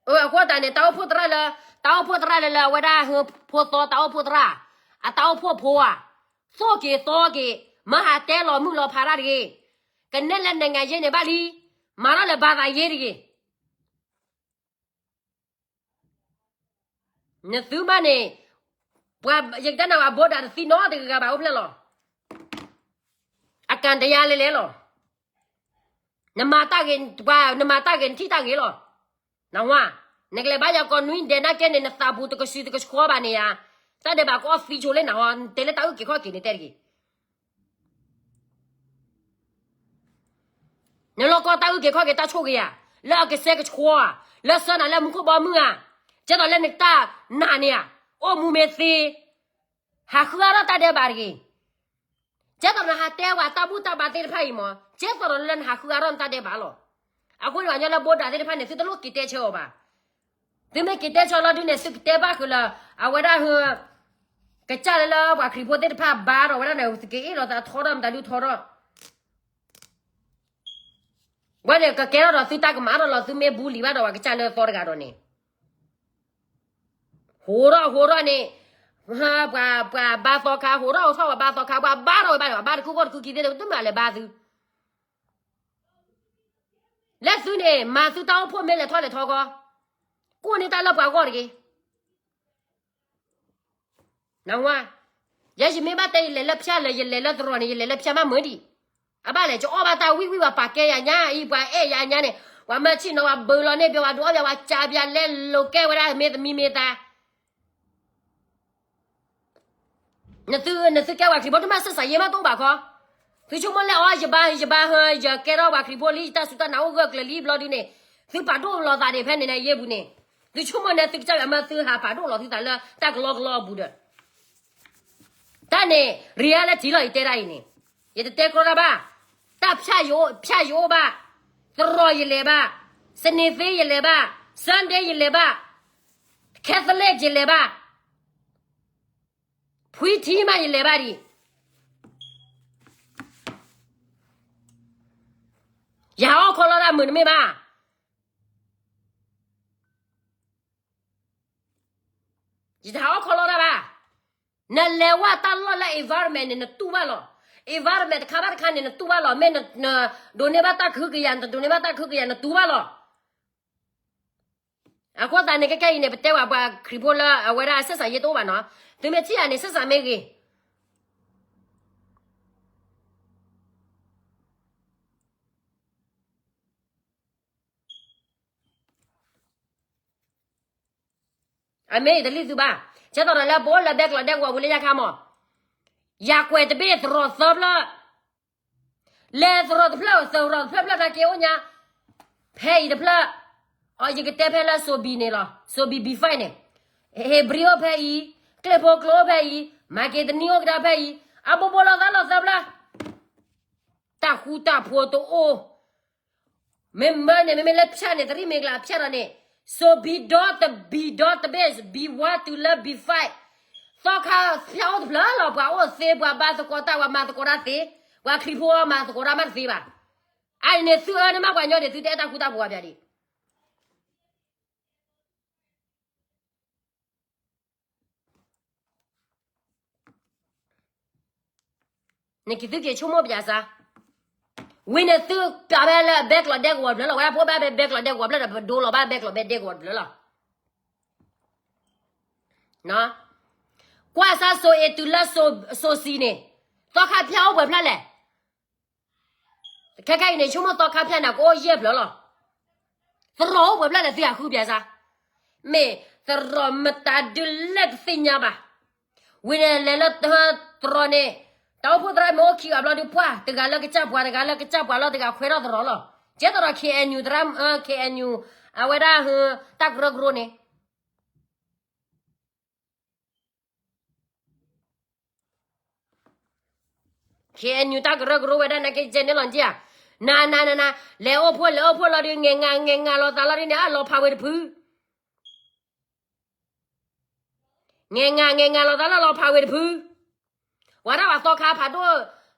အဃိသတးန့ၣ် တၢ်အိၣ်ဖှိၣ်သရၣ်လၢ တၢ်အိၣ်ဖှိၣ်သရၣ်လၢလၢအဝဲဒၣ်ဟၢဖိသီ တၢ်အိၣ်ဖှိၣ်သရၣ် အတၢ်အိၣ်ဖှိၣ်ဖိဧါ, သိၣ်က့ၤသီက့ၤ မၤဟးတဲလီၤမုၢ်လီၤဖးတၢ်တဂ့ၤ, ကနဲၣ်လၢ နိုင်ငံရေး န့ၣ်ဘၣ်လံ, မၤထီၣ်လၢ ဘာသာရေး တဂ့ၤ. နသုဘၣ်န့ၣ် ပှၤယကတဲနၤ အဘူးဒးတသံနီတဂၤဂၤဘၣ် အိၣ်ဖျဲၣ်လီၤ. အကၣ်တယါလဲၤလဲၤလီၤ. နမၤတၢ်ဂ့ၤ ပှၤ နမၤတၢ်ဂ့ၤ နထံၣ်တၢ်ဂ့ၤလီၤ. နဝါ, နကလဲၤဘါယွၤကိးနွံဒဲးနာ်က့န့ၣ် နသးပူၤတကဆှီတကဆှီဘၣ်န့ၣ်ယါ, တၢ်ဒဲးဘးကအီၣ်သံဆိလၢနဟီ နတဲလၢတၢ်အုၣ်က့ၤခီၣ်က့ၤန့ၣ်တဲတဂ့ၤ. နလီၢ်ကီၢ်တၢ်အုၣ်က့ၤခီၣ်က့ၤတၢ်ဆိၣ်ဂ့ၤဧါ, လၢအကစဲကဆှီဧါ, လၢဆၢနၤလၢမူခိၣ်ဘီမုၢ်ဧါ, ကဲသိးလၢနတၢ်နာ်န့ၣ်ဧါ, အိၣ်မူမ့ၢ်သ့, ဟးဃုအါထီၣ်တၢ်ဒဲးဘးတဂ့ၤ. ကဲသိးနဟးတဲဝဲတၢ်ဘူၣ်တၢ်ဘါသ့ၣ်တဖၣ်အံၤမး, ကဲသိးဒီးလၢနဟးဃုအါထီၣ်နတၢ်ဒဲးဘးလီၤ. အဃိန့ၣ်ပှၤကညီလၢဘူးဒးသ့ၣ်တဖၣ်န့ၣ် သုတလိၣ်က့ၤတဲဆၢအီၤဘၣ်. သုမ့ၢ်က့ၤတဲဆၢလီၤဒုန့ၣ် သုကတဲဘၣ်ဃုာ်လၢ အဝဲဒၣ်ဟၢ ကစၢ်လၢလၢပှၤခရံာ်ဖိသ့ၣ်တဖၣ်ဘါထီၣ်ဝဲဒၣ်န့ၣ် သုက့ၤအ့ၣ်လိာ်သးထီထီၣ်မတၤဒုထီထီၣ် ဝဲန့ၣ် ကကဲထီၣ်ဒီးသုတၢ်ကမၣ်ထီၣ်လီၤ သုမ့ၢ်ဘူးလံၤဘၣ်ဒီးပှၤကစၢ်လၢသီတဂၤဒီးန့ၣ်, ဟိးထီၣ်ဟိးထီၣ်န့ၣ်, ပှၤ ပှၤဘါသီခါ ဟိးထီၣ်ဟိးထီၣ်ပှၤဘါသီခါ ပှၤဘါထီၣ်ဝဲဘၣ်ဒီး ဘါတခုခိၣ်တခုခံသ့ၣ်တဖၣ် တမ့ၢ်လဲၤဘါသု လၢသုန့ၣ် မၤသုတၢ်အိၣ်ဖှိၣ်မ့ၢ်လဲၤထီၣ်လဲၤထီကီ, ကိၢ်န့ၢ်တၢ်လၢပှၤဂီၢ်တဂ့ၤ. နဝါ, ယဲယမ့ၢ်ဘၣ်တဲယလဲၤလၢဖၠၣ်လၢ ယလဲၤလၢသရိာ်န့ၣ် ယလဲၤလၢဖၠၣ်မးမုာ်ဒံး, အဘၣ်လဲၣ် ကအီၣ်ဘၣ်တၢ်ဝံၣ်ဝံၣ် ပှၤပာ်ကဲယၤညါအံၤ ပှၤအဲၣ်ယၤညါန့ၣ် ပှၤမၢဆ့ၣ်နီၤ ပှၤဘုးလီၤန့ၢ်ဘၣ် ပှၤဒုးအီၣ်ဘၣ် ပှၤကးဘၣ်လဲၤလိာ်ကဲဝဲဒၣ်မ့ၢ်သမံမ့ၢ်သး နသု နသုကဲပှၤခရံာ်ဖိတမ့ၢ် ဆက်ဆံရေးမးတအိၣ်ဘၣ်ခီ, သုဆိကမိၣ်လၢအီၤ ယဘါ ယဘါဟၢ ယကဲထီၣ်ပှၤခရံာ်ဖိလံ ယတၢ်စူၢ်တၢ်နာ်အိၣ်ဂၢၢ်ကျၢၤလံဘျီဒုန့ၣ်, သုပာ်ဒိၣ်လီၤသးန့ၣ် ဖဲန့ၣ်န့ၣ်ယ့ၢ်ပူၤန့ၣ်, သုဆိကမိၣ်န့ၣ် သုကစၢ်ယွၤမၢသုဟးပာ်ဒိၣ်လီၤသုသးလၢတၢ်ကလီကလီအပူၤဒီး တၢ်န့ၣ် reality လီၤ ယတဲဒၣ်အံၤန့ၣ်, ယတတဲကြီတၢ်ဘၣ်, တၢ်ဖၠၣ်ယအိၣ် ဖၠၣ်ယအိၣ်ဘၣ်, သရိာ်ယလဲၤဘၣ်, စနေသ့ယလဲၤဘၣ်, Sunday ယလဲၤဘၣ်, Catholic ယလဲၤဘၣ်, ဖှံထံမးယလဲၤဘၣ်ဒံး, ယဟးအီၣ်ခီလီတၢ်မုာ်တမ့ၢ်ဘၣ်, ယတဟးအီၣ်ခီလီတၢ်ဘၣ်. နလဲၤဝဲတၢ်လီၢ်လၢ environment န့ၣ် နတူၢ်ဘၣ်လီၤ. environment တခါဘၣ်တခါန့ၣ် နတူၢ်ဘၣ်လီၤ. မ့ၢ်နဒိးန့ၢ်ဘၣ်တၢ်ကဟုကယာ် နတဒိးန့ၢ်ဘၣ်တၢ်ကဟုကယာ် နတူၢ်ဘၣ်လီၤ. အဃိသတးန့ၣ် ခဲခဲအံၤန့ၣ် ပတဲဝဲပှၤခရံာ်ဖိလၢအဝဲဒၣ် ဆက်ဆံရေး တအိၣ်ဘၣ်နီၤ. သုမ့ၢ်ထံၣ်ယၤန့ၣ် ဆက်ဆံရေး မ့ၢ်ဂ့ၤ အမ့ၢ်တလံၣ်သုဘၣ်. ကဲသိးဒီးလၢပအိၣ်လၢဘဲကျိးဒဲကဝီၤပူၤလၢညါခါမး, ယၤကွဲးတဘ့ၣ်သရိာ်သၢဖျၢၣ်, လဲၤသရိာ်တဖျၢၣ် သရိာ်တဖျၢၣ်ဖျၢၣ်နာ်က့အိၣ်ညါ, ဖဲအံၤတဖျၢၣ်, အီ ယကတဲဖဲလၢ ဆိုဘီ န့ၣ်လီၤ. ဆိုဘီ ဘီ five န့ၣ်, ဧ့ၤဘြံၤအိၣ်ဖဲအံၤ, ကျ့ၣ်ဖိကျိအိၣ်ဖဲအံၤ, မၤက့ၤတနံၣ်အိၣ်ကဒါဖဲအံၤ, အဘိဘိလီၤသးလီၤသၢဖျၢၣ်, တၢ်ဃူတၢ်ဖိးတအိၣ် မ့မ့ၢ်န့ၣ် မ့မ့ၢ်လၢဖၠၣ်န့ၣ် တရံးမ့ၢ်ကျါဖၠၣ်ဒီးန့ၣ်, ဆိုဘီ ဒီတဘံၣ်ဒီတဘ့ၣ်, ဘီ one တုၤလၢ ဘီ five, သီခါဖၠၣ်အိၣ်တဖျၢၣ်လီၤ. ပှၤအိၣ်သ့ ပှၤဘါသကိးတၢ် ပှၤမၤသကိးတၢ်သ့, ပှၤခရံာ်ဖိမၤသကိးတၢ်မးတသ့ဘၣ်. အအံၤန့ၣ် သုအၢန့ၢ်မးပှၤညီဒံး သုတအဲၣ်တၢ်ဃူတၢ်ဖိးဘၣ်ဒံး နက့ၤသုက့ၤဆိကမိၣ်ပယၤစါ, ဝံၤန့ၣ်သုပျးဖဲလၢအဘဲကျိးဒဲကဝီၤတဖျၢၣ်လီၤ. ဝဲဒၣ်ပအိၣ်ဘၣ်ဖဲဘဲကျိးဒဲကဝီၤတဖျၢၣ်ဒီး ပဒိလီၤဘၣ်ဘဲကျိးဒဲကဝီၤတဖျၢၣ်လီၤ. ကွၢ်စၢ် ဆိုဘီ တုၤလၢ ဆိုဘီ န့ၣ်, သီခါဖၠၣ်အိၣ်ပှဲၤဖျၢၣ်လဲၣ်. ခဲခဲအံၤန့ၣ် ဆိကမိၣ်သီခါဖၠၣ်န့ၣ် ကအိၣ်ယဲၢ်ဖျၢၣ်လီၤ. သရိာ်အိၣ်ပှဲၤဖျၢၣ်လဲၣ် သုဟးဃုပျးစါ, မ့ၢ်သရိာ်မတၤဒုးလဲၣ်တသ့ၣ်ညါဘၣ်. ဝံၤန့ၣ်လဲၤလၢသရိာ်န့ၣ်, တၢ်အိၣ်ဖှိၣ်သရၣ်မ့ၢ်အိၣ်ခံဂၤဘျီဒုးပှၢ်, တဂၤလၢကစၢ်ပှၤ တဂၤလၢကစၢ်ပှၤလီၤ, တဂၤခွဲးထီၣ်သရိာ်လီၤ. ကဲသိးဒီး KNU သရၣ်, KNU အဝဲဒၣ် တၢ်ကရၢကရိန့ၣ် KNU တၢ်ကရၢကရိဝဲဒၣ်နာ်က့ ကဲန့ၣ်လီၤက့ဧါ, နၤနၤနၤနၤ, လဲၤအိၣ်ဖှိၣ်လဲၤအိၣ်ဖှိၣ်လီၤဒုး ငဲၤငါငဲၤငါလီၤသးလီၤဒုးန့ၣ် အလီၤဖးဝဲတဖု ငဲၤငါငဲၤငါလီၤသးလီၤလီၤဖးဝဲတဖု, ဝဲဒၣ်ပှၤသီခါဖးဒိၣ်,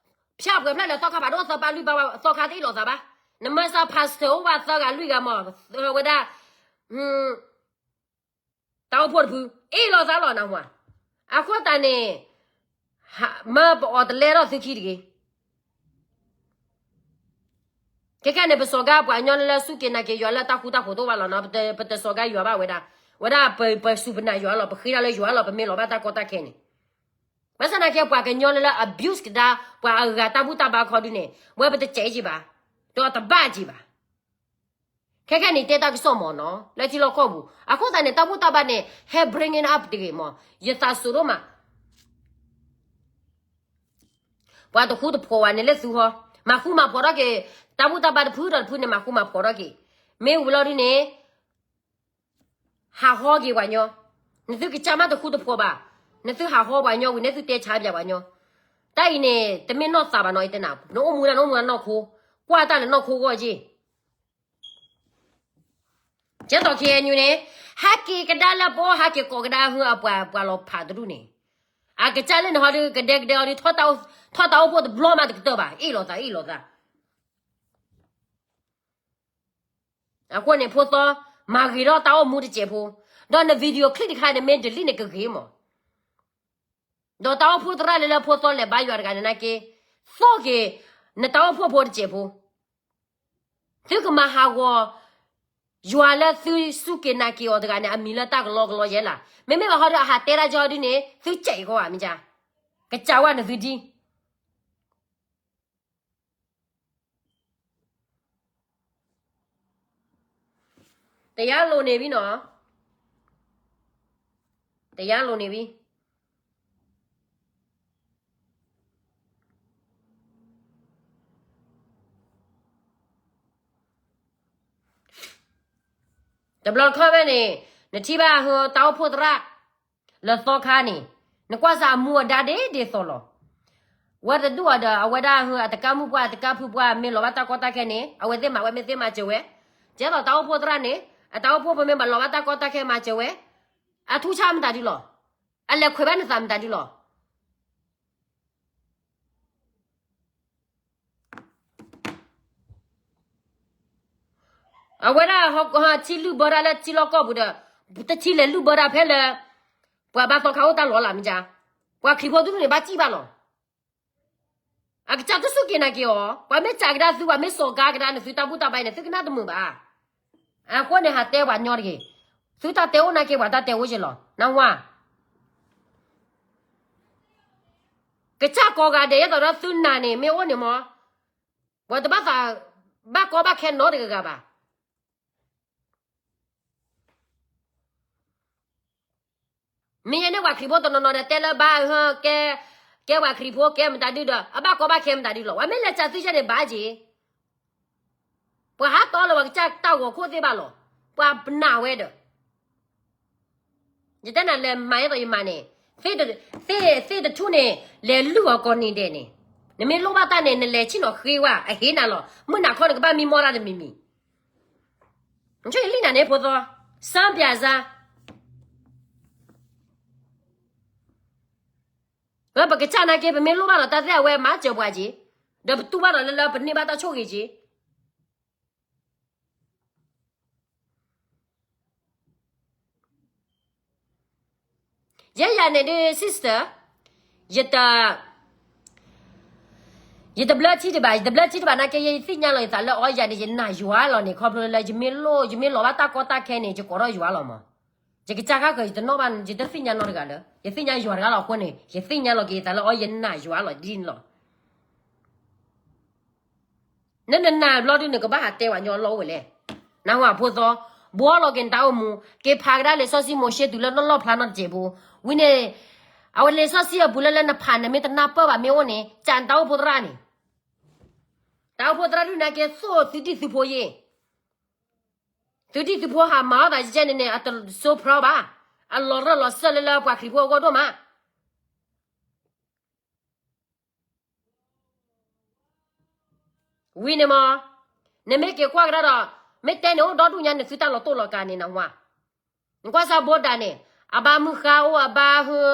ဖၠၣ်ပှဲၤဖျၢၣ်လဲၣ် သီခါဖးဒိၣ်သၢပၢ်လွံၢ်ပၢ် သီခါတအ့ၣ်လိာ်သးဘၣ်. နမၤစၢၤ pastor အိၣ်ဘၣ်သၢဂၤလွံၢ်ဂၤမး, ဝဲဒၣ် တၢ်အိၣ်ဖှိၣ်တဖု, အ့ၣ်လိာ်သးလီၤနဟါ, အဃိသတးန့ၣ်, မၢပအီၣ်တလဲထီၣ်သုခံတဂ့ၤ. ခဲခဲန့ၣ် ပစီၤကါပှၤကညီလၢစူၢ်က့ၤနာ်က့ၤယွၤလၢတၢ်ဃူတၢ်ဖိးတအိၣ်ဘၣ်လီၤနီၤ, ပတစီၤကါယွၤဘၣ်ဝဲဒၣ်, ဝဲဒၣ်ပစူၢ်ပနာ်ယွၤလီၤ, ပဃ့ဒၣ်လၢယွၤလီၤ, ပမ့ၢ်လီၤဘၣ်တၢ်ကီတၢ်ခဲန့ၣ်, ဘၣ်ဆၣ်သနာ်က့ ပှၤကညီလၢလၢ abuse ကဒါ ပှၤအဂၤတၢ်ဘူၣ်တၢ်ဘါခီဒုန့ၣ် ဝဲပတစဲးက့ၤဘၣ်, ဒီးတဘၣ်က့ၤဘၣ်. ခဲခဲန့ၣ်တဲတၢ်ကစီၣ်မးနီၤ လၢထံလီၢ်ကီၢ်ပူၤ, အဃိသတးန့ၣ် တၢ်ဘူၣ်တၢ်ဘါန့ၣ် ဟဲ bring it up တဂ့ၤမး, ယသးစူၤဒိၣ်မး. ပှၤတဃူတဖိးဝဲန့ၣ်လၢသုဟီ, မၤဃူမၤဖိးထီၣ်က့ၤ, တၢ်ဘူၣ်တၢ်ဘါတဖုဒီးတဖုန့ၣ် မၤဃူမၤဖိးထီၣ်က့ၤ, မ့ၢ်ဝံၤလီၤဒုန့ၣ် ဟးဟီက့ၤပှၤညီ, နသုကစၢ်မးတဃူတဖိးဘၣ်, နသုဟးဟီပှၤညီဝံၤ နသုတဲဆါပၠးပှၤညီ, တၢ်အံၤန့ၣ် တမ့ၢ်နီၢ်သးဘၣ်နီၤ, အံၤတဲနၤ နအိၣ်မူဒၣ် နအိၣ်မူဒၣ်နီၢ်ခိ, ကွၢ်တၢ်လၢနီၢ်ခိဂီၢ်က့ၢ် ကဲသိး KNU န့ၣ် ဟဲက့ၤကဒါလၢပအိၣ် ဟဲက့ၤကိးကဒါဟုအပှၤ ပှၤလီၤဖးတဒူၣ်န့ၣ်, အကစၢ်လၢနဟီဒုး ကဒဲကဒဲအီၤဒုး ထီၣ်တၢ်အိၣ်ဖှိၣ်တဘျီမးတကတၢၢ်ဘၣ်, အ့ၣ်လိာ်သး အ့ၣ်လိာ်သး. အဃိန့ၣ် ဖိသီ မၤဂ့ၤထီၣ်တၢ်အိၣ်မူတစဲးဖိ, ဒီးန video clip တခါန့ၣ် မ့ၢ် delete န့ၣ် ကဂ့ၤမး, ဒီးတၢ်အိၣ်ဖှိၣ်သရၣ်လၢလၢဖိသီလဲၤဘါယွၤတဂၤန့ၣ်နာ်က့, သိၣ်က့ၤ နတၢ်အိၣ်ဖှိၣ်ဖိတစဲးဖိ သုကမၤဟးဂီၤ ယွၤလၢသုစူၢ်က့ၤနာ်က့ၤအီၤတဂၤန့ၣ် အမံၤလၢတၢ်ကလီကလီယဲလၢ်, မ့မ့ၢ်ဘၣ်ဟီဒုး အဟးတဲဒၣ်ယီၤဒုန့ၣ် သုစဲးအံၤဃီဧါ မ့ၢ်ကါ, ကစၢ်ဝဲနသုဒ် တယါလိၤန့ၣ်ဘံနီၤ, တယါလိၤန့ၣ်ဘံ. တဘျီတခီၣ်ဖဲန့ၣ် နထံၣ်ဘၣ်ဟၢတၢ်အိၣ်ဖှိၣ်သရၣ် လၢသီခါန့ၣ် နကွၢ်စၢ်အမူအဒါဒ်ဒ်သိးလီၤ. ဝဲတဒူၣ်အီၤဒီး အဝဲဒၣ်ဟၢအတကါမုၣ်ပှၢ် အတကါဖုပှၢ် မ့ၢ်လီၤဘၣ်တၢ်ကီတၢ်ခဲန့ၣ် အဝဲသ့ၣ်မၤဝဲ မ့ၢ်သ့ၣ်မၤစၢၤဝဲ, ကဲသိးတၢ်အိၣ်ဖှိၣ်သရၣ်န့ၣ် အတၢ်အိၣ်ဖှိၣ်ဖိမ့ၢ်ဘၣ်လီၤဘၣ်တၢ်ကီတၢ်ခဲမၤစၢၤဝဲ, အထူၣ်ဆၣ်မတၤဒုလီၤ, အလဲၤခွဲးဘၣ်နသးမတၤဒုလီၤ. အဝဲဒၣ်ဟီထံလုၢ်ဘၢတၢ်လၢထံလီၢ်ကီၢ်ပူၤဒီး တထံလဲၤလုၢ်ဘၢတၢ်ဖဲလၢ ပှၤဘါသီခါအိၣ်တၢ်လီၤလၢ်မ့ၢ်ကါ, ပှၤခရံာ်ဖိဒူၣ်န့ၣ် ဘၣ်စံၣ်ဘၣ်လီၤ. အကစၢ်တစူၢ်က့ၤနာ်က့ၤအီၤ, ပှၤမ့ၢ်စံးကဒါသု ပှၤမ့ၢ်စိာ်ကါကဒါနသုတၢ်ဘူၣ်တၢ်ဘါန့ၣ် သုကနၣ်တမုာ်ဘၣ်. အဃိန့ၣ် ဟးတဲပှၤညီတဂ့ၤ, သုတၢ်တဲအိၣ်နာ်က့ ပှၤတၢ်တဲအိၣ်ယဲလီၤ နၢ်ဟူဧါ. ကစၢ်ကိးဂၤဒဲး ယဲသိးဒီးသုနာ်န့ၣ် မ့ၢ်အိၣ်န့ၣ်မ့ၢ်, ပှၤတဘၣ်သး ဘၣ်ကီဘၣ်ခဲနီတဂၤဂၤဘၣ်. မ့ၢ်ယဲန့ၣ် ပှၤခရံာ်ဖိတနီၤနီၤဒီး တဲလၢဘါဟၢ ကဲ, ကဲပှၤခရံာ်ဖိ ကဲမတၤဒုဒီး အဘၣ်ကီဘၣ်ခဲမတၤဒုလီၤ. ပှၤမ့ၢ်လဲၤစံးသုယဲန့ၣ် ဘၣ်က့ၤ, ပှၤဟးတီလၢပှၤကစၢ်တၢ်ဂီၤခိၣ်သ့ၣ်ဘၣ်လီၤ. ပှၤနာ်ဝဲဒီး ယတဲနၤလဲၤမၤယဲသိးယမၤန့ၣ်, သ့ၣ်တထူၣ်န့ၣ် လဲၤလုၢ်အီၤကိးနံၤဒဲးန့ၣ်, နမ့ၢ်လိၣ်ဘၣ်တၢ်န့ၣ် နလဲၤဆ့ၣ်နီၤဃ့ဝဲ အဟ့ၣ်နၤလီၤ. မုၢ်နၤခီနကဘၣ်မံမီၢ်တၢ်တမံၤမံၤ, နဆိယလံၣ်နၤန့ၣ်ဖိသီ, စၢ်ပၠးစၢ် ပကစၢ်နာ်က့ ပမ့ၢ်လိၣ်ဘၣ်ဒီးတၢ်သ့ၣ် အဝဲမၤစၢၤပှၤက့ၤ, ဒီးပတူၢ်ဘၣ်ဒီးလၢလၢပန့ၢ်ဘၣ်တၢ်ဆိၣ်ဂ့ၤက့ၤ ယဲယၤန့ၣ်ဒ် sister, ယတ, ယတဘျၢထံတဘၣ်, ယတဘျၢထံတဘၣ်နာ်က့ ယသ့ၣ်ညါလီၤယသးလၢအီယၤန့ၣ် ယနာ်ယွၤလီၤန့ၣ် ခီဖျိလၢယမ့ၢ်လိၣ် ယမ့ၢ်လီၤဘၣ်တၢ်ကီတၢ်ခဲန့ၣ် ယကိးထီၣ်ယွၤလီၤမး. ယကစၢ်ခါဃၢၤ ယတနီၣ်ဘၣ် ယတသ့ၣ်ညါနီတဂၤလၢ ယသ့ၣ်ညါယွၤတဂၤလီၤအဃိန့ၣ် ယသ့ၣ်ညါလီၤက့ၤယသးလၢအီယနာ်ယွၤလီၤဒ်န့ၣ်လီၤ. နနနာ်ဘျီဒုန့ၣ် ကဘၣ်ဟးတဲပှၤညီလီၤဝဲလဲၣ်. နၢ်ဟူဧါဖိသီ, ဘှီလီၤက့ၤနတၢ်အိၣ်မူ, က့ၤဖးကဒါလံာ်စီဆှံမိၤၡ့တုၤလၢနီၢ်လီၢ်ဖျါနီတစဲးဖိ, ဝံၤန့ၣ် အဝဲလံာ်စီဆှံအပူၤလၢလၢနဖးနမ့ၢ်တနၢ်ပၢၢ်ဘၣ်မ့ၢ်အိၣ်န့ၣ် ကးနတၢ်အိၣ်ဖှိၣ်သရၣ်န့ၣ်, တၢ်အိၣ်ဖှိၣ်သရၣ်ဒုနာ်က့ သိၣ်သုဒံၣ်သုဖိယ့ၢ်, သုဒံၣ်သုဖိဟးမၤအီၣ်သးကဲန့ၣ်န့ၣ် အတစိဖြီဘၣ်, အလီၤရၢၢ်လီၤစၢၢ်လၢလၢပှၤခရံာ်ဖိအဂီၢ်ဒိၣ်မး ဝံၤန့ၣ်မး, နမ့ၢ်က့ၤကွၢ်ကဒါဒီး မ့ၢ်တဲန့ၣ်အိၣ်ဒီဒူၣ်ညါန့ၣ် သုတၢ်လီၤတိၢ်လီၤကးန့ၣ်နၢ်ဟူဧါ. နကွၢ်စၢ်ဘိဒၣ်န့ၣ် အဘါမုၢ်ဃါအိၣ် အဘါဟၢ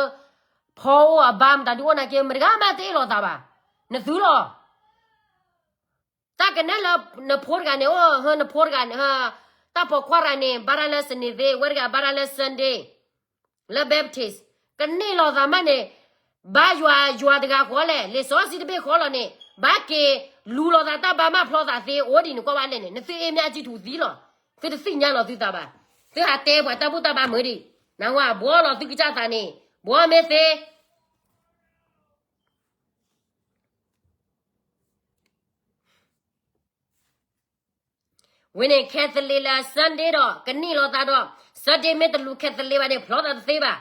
ဖီအိၣ် အဘါမတၤဒုအိၣ်နာ်က့ မတဂၤမးတအ့ၣ်လိာ်သးဘၣ်, နသုလီၤ. တၢ်ကနဲလၢနဖိတဂၤန့ၣ် အိၣ်ဟၢ နဖိတဂၤန့ၣ် တၢ်ပိာ်ခွါတဂၤန့ၣ် ဘါတၢ်လၢ စနေသ့, ဝဲတဂၤဘါတၢ်လၢ Sunday လၢ Baptist ကန့ၢ်လိာ်သးမးန့ၣ်, ဘါယွၤယွၤတဂၤဃီလဲၣ်, လံာ်စီဆှံတဘ့ၣ်ဃီလီၤန့ၣ် ဘၣ်က့ၤလူလီၤသးတၢ်ဘါမးဖျီသးသ့အိၣ်ဒံးန့ၣ် ကွၢ်ဘၣ်လဲၣ်န့ၣ် နသုအ့ၣ်မ့ၢ်အကံၢ်ထူၣ်သံလီၤ. သုတသ့ၣ်ညါလီၤသုသးဘၣ်. သုဟးတဲပှၤတၢ်ဘူၣ်တၢ်ဘါမုာ်ဒံး, နၢ်ဟူဧါ, ဘှီလီၤသုကစၢ်သးန့ၣ်, ဘှီမ့ၢ်သ့ ဝံၤန့ၣ် Catholic လၢ Sunday ဒီး ကန့ၢ်လိာ်သးဒီး Sunday မ့ၢ်တလူၤ Catholic ဘၣ်န့ၣ် ဖျီသးတသ့ဘၣ်.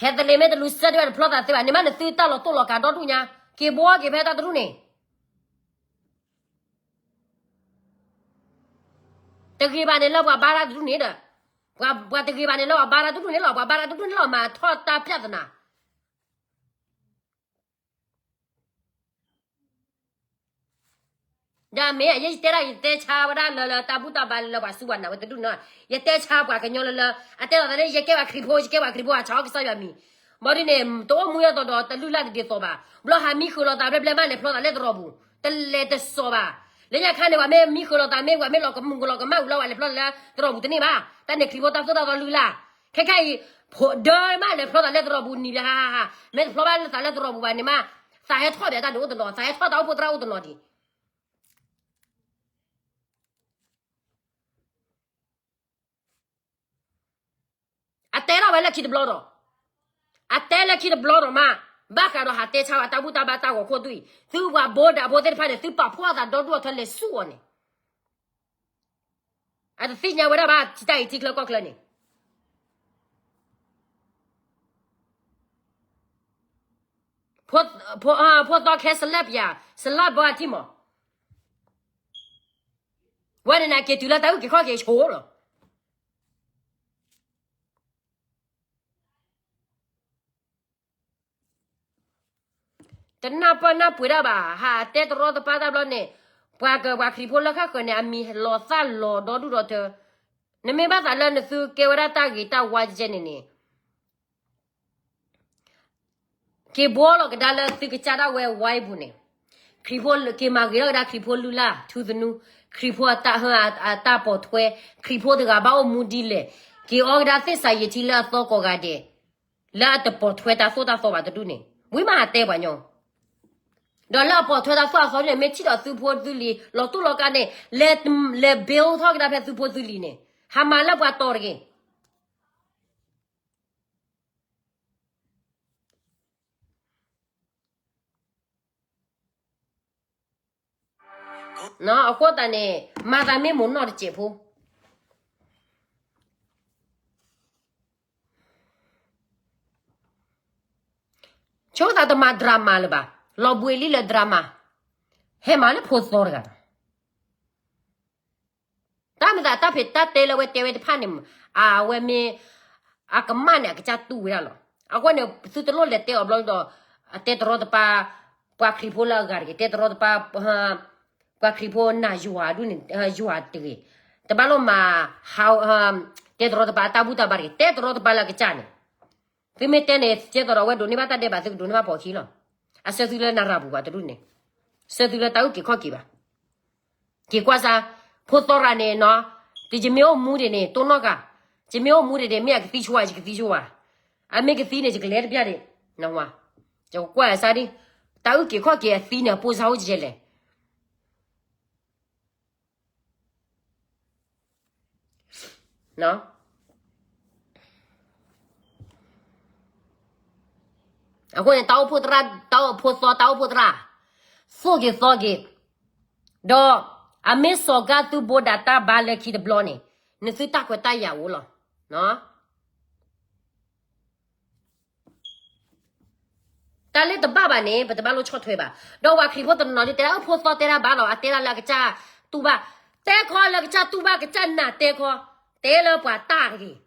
Catholic မ့ၢ်တလူၤ Sunday ဘၣ်န့ၣ် ဖျီသးတသ့ဘၣ်. န့ၣ်မးနသုတၢ်လီၤတိၢ်လီၤကးဒီဒူၣ်ညါ, က့ၤဘှီက့ၤဖဲတၢ်တဒူၣ်န့ၣ် တဂ့ၤဘၣ်န့ၣ်လၢပှၤဘါတၢ်တဒူၣ်န့ၣ်ဒီး, ပှၤတဂ့ၤဘၣ်န့ၣ်လၢပှၤဘါတၢ်တဒူၣ်န့ၣ်လီၤ. ပှၤဘါတၢ်တဒူၣ်န့ၣ်လီၤ မၤထီၣ်တၢ်ပြဿနာ ဒီးမ့ၢ်ယဲယတဲဒၣ် ယတဲဆါဝဲဒၣ်လၢ လၢတၢ်ဘူၣ်တၢ်ဘါလၢပှၤစူၢ်ပှၤနာ်ဝဲတဒူၣ်န့ၣ်, ယတဲဆါပှၤကညီလၢလၢ အတဲလီၤသးလၢ ယကဲပှၤခရံာ်ဖိ ယကဲပှၤခရံာ်ဖိ အဆၣ်အီၣ်ကစၢ်ယွၤမံၤ, ဘၣ်ဒ်န့ၣ် တအိၣ်မူအသးဒီးတလုၢ်လၢ်တဒ်သိးဘၣ်. ဘျီဟးမံဃုာ်လိာ်သးဘျဲဘျဲမးလဲၤဖျီသးလၢသရိာ်ပူၤ, တလဲၤတစီၤဘၣ်. လၢညါခါန့ၣ် ပှၤမ့ၢ်မံဃုာ်လိာ်သး မ့ၢ်ပှၤမ့ၢ်လီၤကမူၤကလီၤကမၣ်ဝံၤလီၤ ပှၤလဲၤဖျီသးလၢသရိာ်ပူၤတန့ၢ်ဘၣ်. တၢ်န့ၣ်ခရံာ်ဖိတၢ်သိၣ်တၢ်သီလုၢ်လၢ်, ခဲခဲအံၤ ဒၢမးလဲၤဖျီသးလၢသရိာ်ပူၤနံၤဘျီဟါဟါဟါ, မ့ၢ်တဖျီဘၣ်လၢသးလၢသရိာ်ပူၤဘၣ်န့ၣ်မး, သးဟဲထီၣ်ဘၣ်တၢ်န့ၣ်အိၣ်တနီၤ, သးဟဲထီၣ်တၢ်အိၣ်ဖှိၣ်သရၣ်အိၣ်တနီၤဒံး အတဲထီၣ်ဝဲလၢခံတဘျီဒီး, အတဲလၢခံတဘျီဒီးမး, ဘၣ်ဃးဒီးဟးတဲဆါဝဲတၢ်ဘူၣ်တၢ်ဘါတၢ်ဂီၤခိၣ်ဒ်အံၤ, သုပှၤဘိဒၣ်ဖိသ့ၣ်တဖၣ်န့ၣ် သုပာ်ဖှိၣ်သးဒီဒူၣ်အီၤထဲလဲၤဆူအီၤန့ၣ်, အတသ့ၣ်ညါဝဲဒၣ်ဘၣ် ထံတၢ်အံၤထံချၢကီၢ်ချၢန့ၣ် ဖိသီခဲစလၢပယၤ, စလၢဘီအထံမး, ဝဲန့ၣ်န့ၣ်က့ၤတုၤလၢတၢ်အုၣ်က့ၤခီၣ်က့ၤဆိးလီၤ. တနၢ်ပၢၢ်နၢ်ပှ့ၤဒၣ်ဘၣ်, ဟးတဲတရီတပါတၢ်ဘျီန့ၣ်, ပှၤကပှၤခရံာ်ဖိလၢဃၣ်ဃၢၤန့ၣ် အမံၤလီၤသၣ်လီၤဒီဒူၣ်ဒီထၢ, နမ့ၢ်ဘၣ်သးလၢနသုကဲဝဲဒၣ်တၢ်ဂ့ၤတၢ်ဝါကဲန့ၣ်န့ၣ် က့ၤဘှီလီၤကဒါလၢသုကစၢ်ဒၣ်ဝဲဝါအံၤပူၤန့ၣ်, ခရံာ်ဖိက့ၤမၤဂ့ၤထီၣ်ကဒါခရံာ်ဖိလုၢ်လၢ်ထူသနူ, ခရံာ်ဖိအတၢ်ဟၢ အတၢ်ပိာ်ထွဲ, ခရံာ်ဖိတဂၤဘၣ်အိၣ်မူဒ်လဲၣ်, က့ၤအီကဒါသ့ၣ်စးယံာ်ထံလၢအသီကိးဂၤဒဲး, လၢအတပိာ်ထွဲတၢ်သိၣ်တၢ်သီဘၣ်တဒူၣ်န့ၣ်, ဝံၤမးဟးတဲပှၤညီ ဒီးလၢအပိာ်ထွဲတၢ်သွၣ်အသီန့ၣ် မ့ၢ်ထံၣ်ဒီးသုဖိသုလံၤ လီၤတိၢ်လီၤကးန့ၣ် လဲၤ လဲၤ build ထီၣ်ကဒါဖဲသုဖိသုလံၤန့ၣ် ဟးမၤလၢပှၤတီၤတဂ့ၤ. အဃိသတးန့ၣ် မၤသးမ့ၢ်မိၢ်နီၢ်တစဲးဖိ ဆိသးတမၤ drama လၢၤဘၣ်, လီၤဘှံးလံလၢ drama, ဟဲမၤလၢဖိသီတဂၤ. တၢ်မ့ၢ်သးတၢ်ဖံးတၢ်တဲလၢအဝဲတဲဝဲတဖၣ်န့ၣ် အဝဲမ့ၢ် အကမၣ်န့ၣ် အကစၢ်တူၢ်ဝဲဒၣ်လီၤ. အဃိန့ၣ် သုတလိၣ်လဲၤတဲအီၤဘျီဒီး အတဲတရီတပါ ပှၤခရံာ်ဖိလၢအဂၤတဂ့ၤ, တဲတရီတပါ ပှၤခရံာ်ဖိနာ်ယွၤဒ်န့ၣ် ယွၤတဂ့ၤ, တဘၣ်လိၣ်မၤ တဲတရီတပါတၢ်ဘူၣ်တၢ်ဘါတဂ့ၤ, တဲတရီတပါလၢအကစၢ်န့ၣ် သုမ့ၢ်တဲန့ၣ် ကဲသိးဒီးအဝဲဒိးန့ၢ်ဘၣ်တၢ်ဒဲးဘး သုကဒိးန့ၢ်ဘၣ်ပိာ်ခံလီၤ. အဆၢသုလၢနရၤပူၤဘၣ်တဒူၣ်န့ၣ်, ဆၢသုလၢတၢ်အုၣ်က့ၤခီၣ်က့ၤဘၣ်. က့ၤကွၢ်စၢ်, ဖိသီရၤန့ၣ်နီၤ, တယမ့ၢ်အိၣ်မူဒံးန့ၣ် တိၢ်နီၣ်ကၤ, ယမ့ၢ်အိၣ်မူဒံးန့ၣ် မ့ၢ်အကသံဆိဝါ ယကသံဆိဝါ, အမ့ၢ်ကသံန့ၣ် ယကလဲၤတပျၢ်ဒံး, နဝါ, ယကကွၢ်စၢ်ဒံး, တၢ်အုၣ်က့ၤခီၣ်က့ၤအသံန့ၣ် အပိၢ်စၢ်အိၣ်ကလဲၣ် အဃိန့ၣ် တၢ်အိၣ်ဖှိၣ်သရၣ်, တၢ်အိၣ်ဖှိၣ်သီ တၢ်အိၣ်ဖှိၣ်သရၣ်, သိၣ်က့ၤသီက့ၤ, ဒီးအမ့ၢ်စီၤကါသုဘိးဒးတၢ်ဘါလၢခံတဘျီန့ၣ်, နသုတၢ်ခွဲးတၢ်ယာ်အိၣ်လီၤ. တၢ်လၢတဘၣ်ဘၣ်န့ၣ် ပတဘၣ်လိၣ်ဆီၣ်ထွဲဘၣ်. ဒီးပှၤခရံာ်ဖိတနီၤဒ်တဲဒၣ် အၢ ဖိသီတဲတၢ်ဘၣ်လီၤ, အတဲဒၣ်လၢအကစၢ်တူၢ်ဘၣ်, တဲခီလၢကစၢ်တူၢ်ဘၣ် ကစၢ်နာ်တဲခီ, တဲလၢပှၤတၢ်တဂ့ၤ.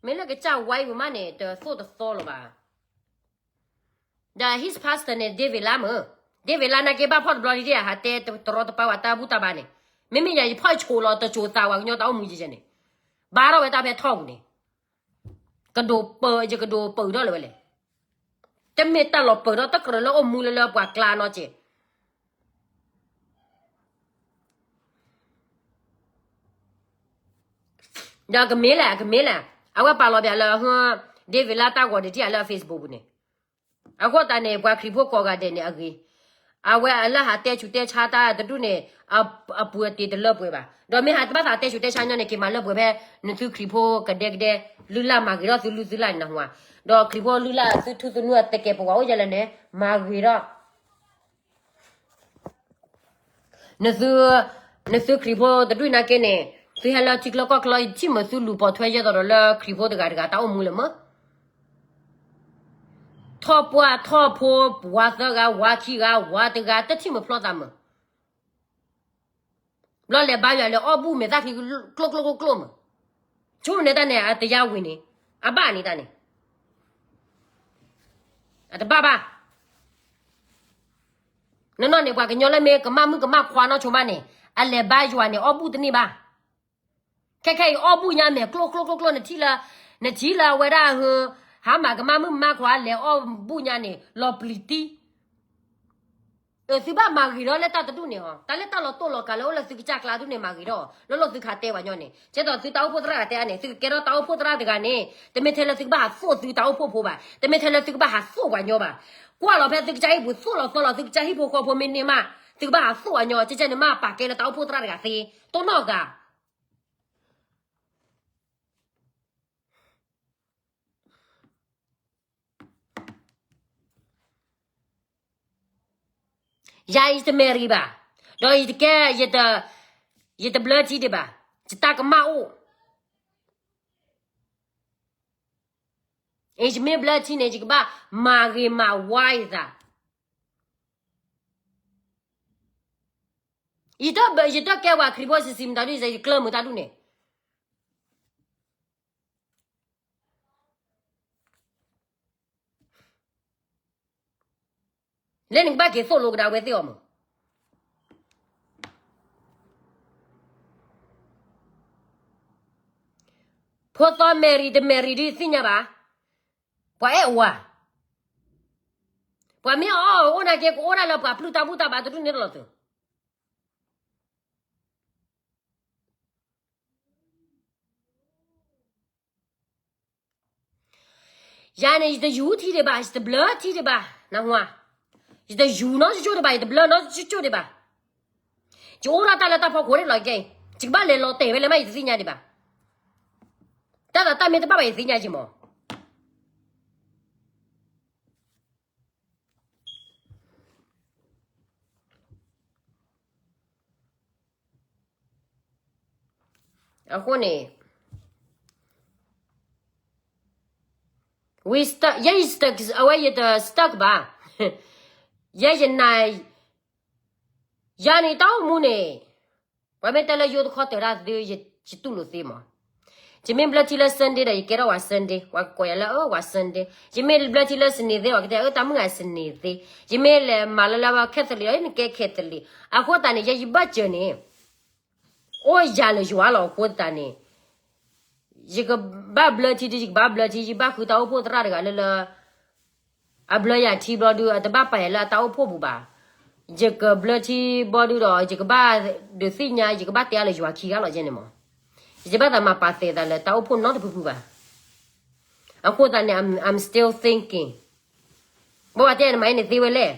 မ့ၢ်လၢကစၢ်ဝါအံၤပမးန့ၣ် တသိၣ်တသီလၢၤဘၣ်. ဒီး his pastor န့ၣ် ဒ့ဝ့ၤလါမ့ၢ်, ဒ့ဝ့ၤလါနာ်က့ဘၣ်ဖီၣ်တဘျီဒ် ဟးတဲတရီတပါဝဲတၢ်ဘူၣ်တၢ်ဘါန့ၣ်, မ့မ့ၢ်ယၤယဖီၣ်ဆိးလီၤတစိၤသးဝဲကညီတၢ်အိၣ်မူယဲန့ၣ်, ဘါထီၣ်ဝဲတၢ်ဖဲထီၣ်ပူၤန့ၣ်, ကဒိးပၢ, ယကဒိးပၢထီၣ်လၢၤဝဲလဲၣ်. တမ့ၢ်တၢ်လီၤပၢၤထီၣ်တကြၢးလၢအိၣ်မူလၢလၢပှၤကျါနီၢ်က့ ဒီးကမ့ၢ်လဲၣ်, ကမ့ၢ်လဲၣ်, အဝဲပာ်လီၤပၠးလၢ ဒ့ဝ့ၤလါတၢ်ဂီၤဒံးထံၣ်အလၢ Facebook ပူၤန့ၣ်, အဃိသတးန့ၣ် ပှၤခရံာ်ဖိကိးဂၤဒဲးန့ၣ်အဂ့ၤ, အဝဲအလၢဟးတဲဆူးတဲဆါတၢ်တဒူၣ်န့ၣ်, အပူၤအတ့ၢ်တလၢပှဲၤဘၣ်. ဒီးမ့ၢ်ဟးတဘၣ်သးတဲဆူးတဲဆါညီန့ၣ် က့ၤမၤလၢပှဲၤဖဲ နသုခရံာ်ဖိကဒဲကဒဲ, လုၢ်လၢ်မၤဂ့ၤထီၣ်သုလုၢ်သုလၢ်န့ၣ်နဟူဧါ. ဒီးခရံာ်ဖိလုၢ်လၢ်သုထူသနူအတကဲးပဝးအိၣ်ယဲလၢန့ၣ်, မၤဂ့ၤထီၣ် နသု, နသုခရံာ်ဖိတဒူၣ်နာ်က့န့ၣ်, သုဟဲလၢထံချၢကီၢ်ချၢ ယထံၣ်မ့ၢ်သုလူၤပိာ်ထွဲယဲသိးဒီးလၢခရံာ်ဖိတဂၤတဂၤတၢ်အိၣ်မူလၢၤမ့ၢ်, ထီၣ်ပှၢ်ထီၣ်ဖိ, ဝါသၢဂၤ, ဝါခံဂၤ, ဝါတဂၤ, တထံၣ်မ့ၢ်ဖျီသးမ့ၢ် ဘျီလဲၤဘါယွၤလဲၤအီၣ်ဘူၣ်မဲာ်သၣ်ချံကျိၣ်ကျိၣ်ကျိၣ်ကျိၣ်မ့ၢ်, ဆိကမိၣ်န့ၣ်တၢ်န့ၣ် အတယါဝ့ၤန့ၣ်, အဘၣ်န့ၣ်တၢ်န့ၣ်, အတဘၣ်ဘၣ်. နနီၢ်န့ၣ် ပှၤကညီလၢမ့ၢ်ကမၣ်မုၣ်ကမၣ်ခွါနီၢ်ဆိမးန့ၣ်, အလဲၤဘါယွၤန့ၣ် အီၣ်ဘူၣ်တန့ၢ်ဘၣ်. ခဲခဲအံၤအီၣ်ဘူၣ်ညါမဲာ်ကျိၣ်ကျိၣ်ကျိၣ်ကျိၣ် နထံၣ်လၢ, နထံၣ်လၢအဝဲဒၣ်ဟ, ဟးမၤကမၣ်မုၣ်ကမၣ်ခွါ လဲၤအီၣ်ဘူၣ်ညါန့ၣ် လီၤပျံၤတံၢ် သုဘၣ်မၤဂ့ၤထီၣ်လၢတၢ်တဒူၣ်န့ၣ်အီၤ, တၢ်လၢတၢ်လီၤတိၢ်လီၤကးလၢအိၣ်လၢသုကစၢ်ကျါဒူၣ်န့ၣ် မၤဂ့ၤထီၣ်, လၢလီၢ်သုခးတဲပှၤညီန့ၣ်, ကဲသိးသုတၢ်အိၣ်ဖှိၣ်သရၣ်တဲအါန့ၣ် သုကကဲထီၣ်တၢ်အိၣ်ဖှိၣ်သရၣ်တဂၤန့ၣ်, တမ့ၢ်ထဲလၢသုကဘၣ်ဟးသိၣ်သုတၢ်အိၣ်ဖှိၣ်ဖိဘၣ်, တမ့ၢ်ထဲလၢသုကဘၣ်ဟးသိၣ်ပှၤညီဘၣ်. ကွၢ်လီၤဖဲသုကစၢ်ဟံၣ်ပူၤသိၣ်လီၤသီလီၤ သုကစၢ်ဟံၣ်ဖိဃီဖိမ့ၢ်န့ၢ်မး, သုကဘၣ်ဟးသိၣ်ပှၤညီ, ကဲကဲန့ၣ်မးပာ်ကဲလၢတၢ်အိၣ်ဖှိၣ်သရၣ်တဂၤသ့, တိၢ်နီၣ်ဂၤ ယၤယတ marry ဘၣ်, ဒီးယတကဲ, ယတဘျၢထံဒံးဘၣ်, ယတၢ်ကမၣ်အိၣ်, ယမ့ၢ်ဘျၢထံန့ၣ် ယကဘၣ်မၤဂ့ၤမၤဝါယသး, ယတကဲပှၤခရံာ်ဖိစံးစံးမတၤဒုး ယကျၢၢ်မုာ်တၢ်ဒုးန့ၣ် လၢနကဘၣ်က့ၤသိၣ်လိကဒါဝဲသ့ၣ်အီၤမး. ဖိသီ marry တ marry ဒ်သ့ၣ်ညါဘၣ်, ပှၤအဲၣ်အဝၤ, ပှၤမ့ၢ်အီၣ်အိၣ်နာ်က့ ကအိၣ်ဒၣ်လၢပှၤပျုၢ်တၢ်ဘူၣ်တၢ်ဘါတဒူၣ်န့ၣ်တလီၤသုး ယ ယၤန့ၣ် ယတယူၤထံဒံးဘၣ်, ယတဘျၢထံဒံးဘၣ်, နၢ်ဟူဧါ. ယတယူၤနီတကၠိၣ်ဒံးဘၣ်, ယတဘျၢနီတကၠိၣ်ဒံးဘၣ်. ယအိၣ်ဒၣ်တၢ်လၢတၢ်ဖီခိၣ်န့ၣ်လီၤကဲ, ယကဘၣ်လဲၤလီၤတဲာ်ဝဲလဲၣ်မး ယတသ့ၣ်ညါဒံးဘၣ်. တၢ်သးတၢ်မ့ၢ်တဘၣ်ဘၣ် ယသ့ၣ်ညါက့ၤမး. အဃိန့ၣ် we stuck, ယဲယ stuck, အဝဲယတ stuck ဘၣ်. ယဲယနၤ, ယၤန့ၣ်တၢ်အိၣ်မူန့ၣ် ပှၤမ့ၢ်တဲလၢယိတခီတၢၤတၢ်, ယတူၢ်လိာ်သ့မး. ယမ့ၢ်ဘျၢထံလၢ Sunday ဒီး ယကဲထီၣ်ဝဲ Sunday, ပှၤကကိးယၤလၢ အၢ ဝဲ Sunday. ယမ့ၢ်ဘျၢထံလၢ စနေသ့, ပှၤကတဲ အၢ တၢ်မုၢ်ဂၤ စနေသ့. ယမ့ၢ်လဲၤမၤလၢလၢ Catholic ဒီး နကဲ Catholic. အဃိသတးန့ၣ် ယဲယဘၣ်စၢၤန့ၣ် အိၣ်ယၤလၢယွၤလီၤ. အဃိသတးန့ၣ် ယကဘၣ်ဘျၢထံဒီး ယကဘၣ်ဘျၢထံ, ယဘၣ်ဃုတၢ်အိၣ်ဖှိၣ်သရၣ်တဂၤလၢလၢ အဘျၢယၤထံဘျီဒုး အတဘၣ်ပာ်ယၤလၢအတၢ်အိၣ်ဖှိၣ်ပူၤဘၣ်. ယကဘျၢထံဘျီဒုးဒီး ယကဘၣ်ဒုးသ့ၣ်ညါ, ယကဘၣ်တဲအါလၢယွၤခံဂၤလီၤကဲန့ၣ်မး. ယတဘၣ်သးမၤပာ်သဲးသးလၢတၢ်အိၣ်ဖှိၣ်နီတဖုဖုဘၣ်. အဃိသတးန့ၣ် I'm, I'm still thinking. ဘၣ်ဝဲတဲနမၤအံၤန့ၣ်သ့ဝဲလဲၣ်.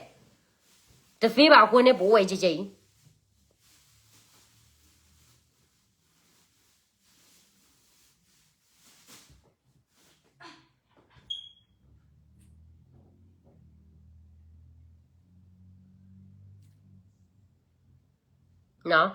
တသ့ဘၣ်အဃိန့ၣ် ပအိၣ်ဝဲကဲကဲအံၤ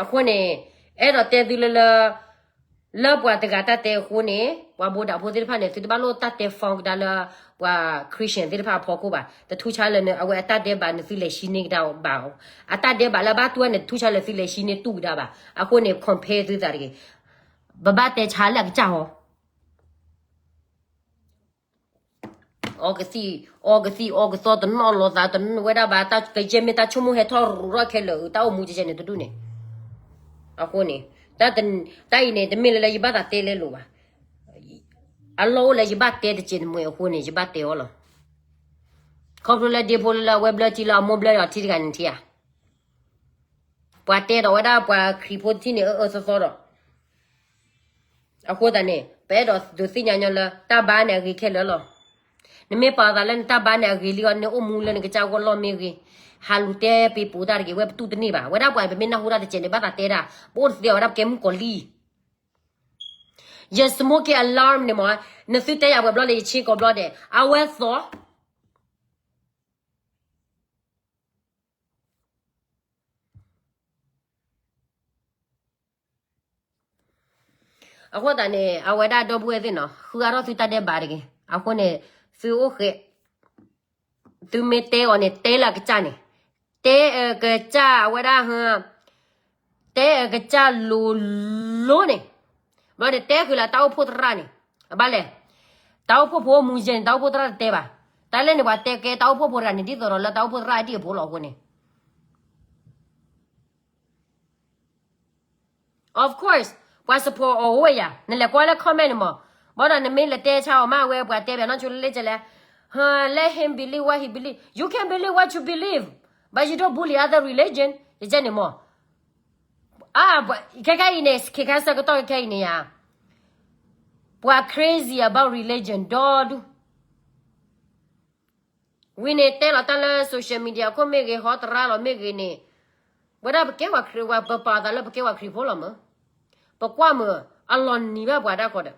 အဃိန့ၣ် အဲၣ်ဒိးတဲသုလၢလၢ လၢပှၤတဂၤတၢ်တဲအဃိန့ၣ် ပှၤဘိးဒၣ်ဖိသ့ၣ်တဖၣ်န့ၣ် သုတဘၣ်လိၣ်တၢ်တဲ phone ကဒါလၢ ပှၤ Christian သ့ၣ်တဖၣ်အဖီခိၣ်ဘၣ်. တထူးဆါလၢန အဝဲအတၢ်ဒဲးဘးန့ၣ် သုလဲၤဆံန့ၢ်ကဒါဘၣ်. အတၢ်ဒဲးဘးလၢအဘၣ်တူၢ်ဝဲန့ၣ် တထူးဆါလၢသုလဲၤဆံန့ၢ်တူၢ်ကဒါဘၣ်. အဃိန့ၣ် compare သုသးတဂ့ၤ. ပဘၣ်တဲဆါလၢအကစၢ်ဟီ အီကသံၣ်, အီကသံၣ် အီကသီ တနီၣ်လီၤသး တနၢၤဝဲဒၣ်ဘၣ်, ကယဲၢ်မ့ၢ်တၢ်ဆိကမိၣ်ဟဲထီၣ်ရူၢ်ထီၣ်ခဲလၢာ် တၢ်အိၣ်မူကဲကဲန့ၣ်တဒူၣ်န့ၣ်. အဃိန့ၣ် တၢ်အံၤန့ၣ် တမ့ၢ်လၢလၢယဘၣ်သးတဲလဲလိာ်ဘၣ်. အလီၢ်အိၣ်လၢယဘၣ်တဲတစဲးတမှဲၤအဃိန့ၣ် ယဘၣ်တဲအီၤလီၤ. ခီဖျိလၢဒ့ဖိလၢလၢအဝဲဘျၢထံလၢ အမိၢ်ဘျၢအီၤထံတဂၤန့ၣ်ထံဧါ. ပှၤတဲဒီးဝဲဒၣ်ပှၤခရံာ်ဖိထံၣ်န့ၣ် အၢအၢသီသီဒီး အဃိသတးန့ၣ် ပအဲၣ်ဒိးဒုးသ့ၣ်ညါညီလၢ တၢ်ဘါန့ၣ်အဂ့ၤခဲလၢာ်လီၤ. နမ့ၢ်ပာ်သးလၢနတၢ်ဘါန့ၣ်အဂ့ၤလံအီၤ နအိၣ်မူလၢနကစၢ်ဂီၢ်လီၢ်မ့ၢ်ဂ့ၤ, ဟးလူၤတဲပ့ၤပိာ်တၢ်တဂ့ၤ, ဝဲပတူၢ်တန့ၢ်ဘၣ်. ဝဲဒၣ်ပှၤပမ့ၢ်နၢ်ဟူတၢ်တစဲးန့ၣ် ဘၣ်သးတဲဒၣ်, ပအိၣ်တသ့အီၤ ဝဲဒၣ်ပကဲမုၣ်ကီၤလံၢ်. ယ smoking alarm န့ၣ်မ့ၢ် နသုတဲယၤပှဲၤဘျီန့ၣ် ယဆ့ကီးဘျီဒဲး အဝဲသီ အဃိသတးန့ၣ် အဝဲဒၣ်ဒီပုၢ်ဝဲၢ်သ့ၣ်နီၤ ဃုအါထီၣ်သုတၢ်ဒဲးဘးတဂ့ၤ. အဃိန့ၣ် သုအိၣ်ဃဲး, သုမ့ၢ်တဲအီၤန့ၣ် တဲလၢအကစၢ်န့ၣ်, တဲအကစၢ်အဝဲဒၣ်, တဲအကစၢ်လိၤလိၤန့ၣ်, ဘျီန့ၣ် တဲဃုာ်လၢတၢ်အိၣ်ဖှိၣ်သရၣ်န့ၣ်, အဘၣ်လဲၣ်, တၢ်အိၣ်ဖှိၣ်ဖိအိၣ်မူယဲန့ၣ် တၢ်အိၣ်ဖှိၣ်သရၣ်တတဲဘၣ်. တၢ်လဲၣ်န့ၣ် ပှၤတဲကဲတၢ်အိၣ်ဖှိၣ်ဖိတဂၤန့ၣ် ဒ်သိးဒီးလၢတၢ်အိၣ်ဖှိၣ်သရၣ်အဒံၣ်အဖိလီၤအဃိန့ၣ် Of course, ပှၤ support အီၤအိၣ်ဝဲယၤ, နလဲၤကွၢ်လၢ comment န့ၣ်မး, ဘၣ်ဒီးနမ့ၢ်လဲၤတဲဆါအီၤမး အဝဲပှၤတဲဘၣ်နီၢ်ဆိလၢလဲၣ်ကလဲၣ်, let him believe what he believe, you can believe what you believe, but you don't bully other religion, ယကဲန့ၣ်မး, အါ, ခဲခဲအံၤန့ၣ် ခဲခဲဆၢကတီၢ်ခဲခဲအံၤန့ၣ်ယၤ, ပှၤ crazy about religion ဒီဒူၣ် ဝံၤန့ၣ် တဲလီၤတၢ်လၢ social media ခိၣ်မ့ၢ်ဂ့ၤ, ဟီသရၣ်လီၤမ့ၢ်ဂ့ၤန့ၣ်, ဝဲဒၣ်ပကဲပှၤခရံာ်, ပပာ်သးလၢပကဲပှၤခရံာ်ဖိလီၤမး, ပကွၢ်မး, အလီၤနံၤဘၣ်ပှၤဒၣ်ကီးဒီး,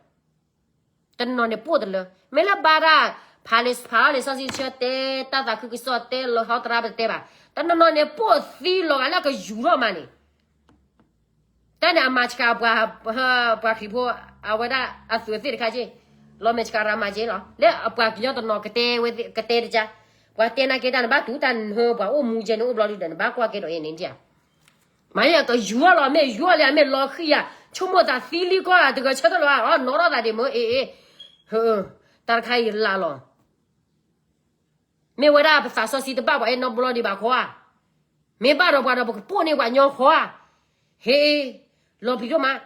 တနီၤန့ၣ်ပိာ်တလၢ, မ့ၢ်လၢဘါတၢ်, ဖးလံာ်, ဖးလံာ်စီဆှံဆၢတဲ, တၢ်သးခုကစီၣ်တဲ, လီၤဟီသရၣ်ပတဲဘၣ်, တနီၤနီၤန့ၣ် ပိာ်သံလီၤဂာ်လၢကယူၤထီၣ်မးန့ၣ် တၢ်န့ၣ်အမၤဆှးပှၤ, ပှၤခရံာ်ဖိ, အဝဲဒၣ်အသုးသ့ၣ်တခါက့, လီၤမဲာ်ဆှးရၤမၤက့လီၤ. လၢပှၤကညီတနီၤကတဲဝဲ, ကတဲတကါ, ပှၤတဲနာ်က့တၢ်န့ၣ် ဘၣ်တူၢ်တၢ်နဟၢ ပှၤအိၣ်မူကဲန့ၣ် အိၣ်ဘျီဒုဒီး နဘၣ်ကွၢ်ကဲဒီးအံၤန့ၣ်ဒ်ဧါ. မၤန့ၣ်ကယူၤလီၤ မ့ၢ်ယူၤလံ အမ့ၢ်လီၤဃံၤယၤ, ဆိကမိၣ်သးသံလံကီၢ် တဂၤဆၢထၢၣ်လီၤ, အနီၣ်ထီၣ်သးဒံးမ့ၢ်အ့ၣ်အ့ၣ်, တၢ်တခါအံၤလၢ်လီၤ. မ့ၢ်ဝဲဒၣ်ပသးစီဆှံတဘၣ်ပှၤအဲၣ်နီတဘျီဒံးဘၣ်ခီဧါ. မ့ၢ်ဘၣ်ဒီးပှၤဒီးပကပိာ်န့ၢ်ပှၤညီဃီဧါ. ဟ့ၣ်, လီၤပျံၤဒိၣ်မး.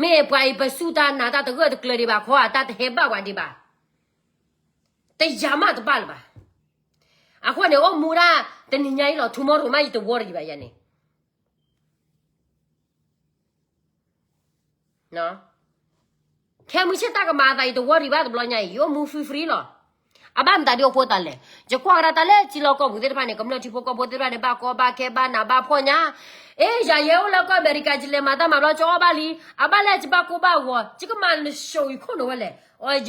မ့ၢ်ပှၤအံၤပစူၢ်တၢ်နာ်တၢ်တဂၢၢ်တကျၢၤဒံးဘၣ်ခီဧါ, တၢ်တဟဲဘၣ်ပှၤဒံးဘၣ်. တယၤမးတဘၣ်လၢၤဘၣ်. အဃိန့ၣ် အိၣ်မူဒၣ်တနံၤညါအံၤလီၤ, tomorrow မးယတဝီတယံၤဘၣ်ယၤန့ၣ် န ခဲမုၢ်ဆ့ၣ်တၢ်ကမၤအသး ယတ worry ဘၣ်တဘျီညါအံၤ ယအိၣ်မူ free free လီၤ. အဘၣ်မတၤဒ်အဃိသတးလဲၣ်, ယကွၢ်ကဒါတၢ်လၢထံလီၢ်ကီၢ်ပူၤသ့ၣ်တဖၣ်န့ၣ် ကမျၢၢ်ထံဖိကီၢ်ဖိသ့ၣ်တဖၣ်န့ၣ် ဘၣ်ကီဘၣ်ခဲဘၣ်နးဘၣ်ဖှီၣ်ညါ, အ့ ယၤယဲအိၣ်လၢကီၢ်အမဲရကၤ ယလဲၤမၤတၢ်မၤဘျီ ကီဘၣ်လံ, အဘၣ်လဲၣ် ယဘၣ်ကိၢ်ဘၣ်ဂီၤ ယကမၤနၢၤဆိၣ်ဂ့ၤခိၣ်နူာ်ဝဲလဲၣ်,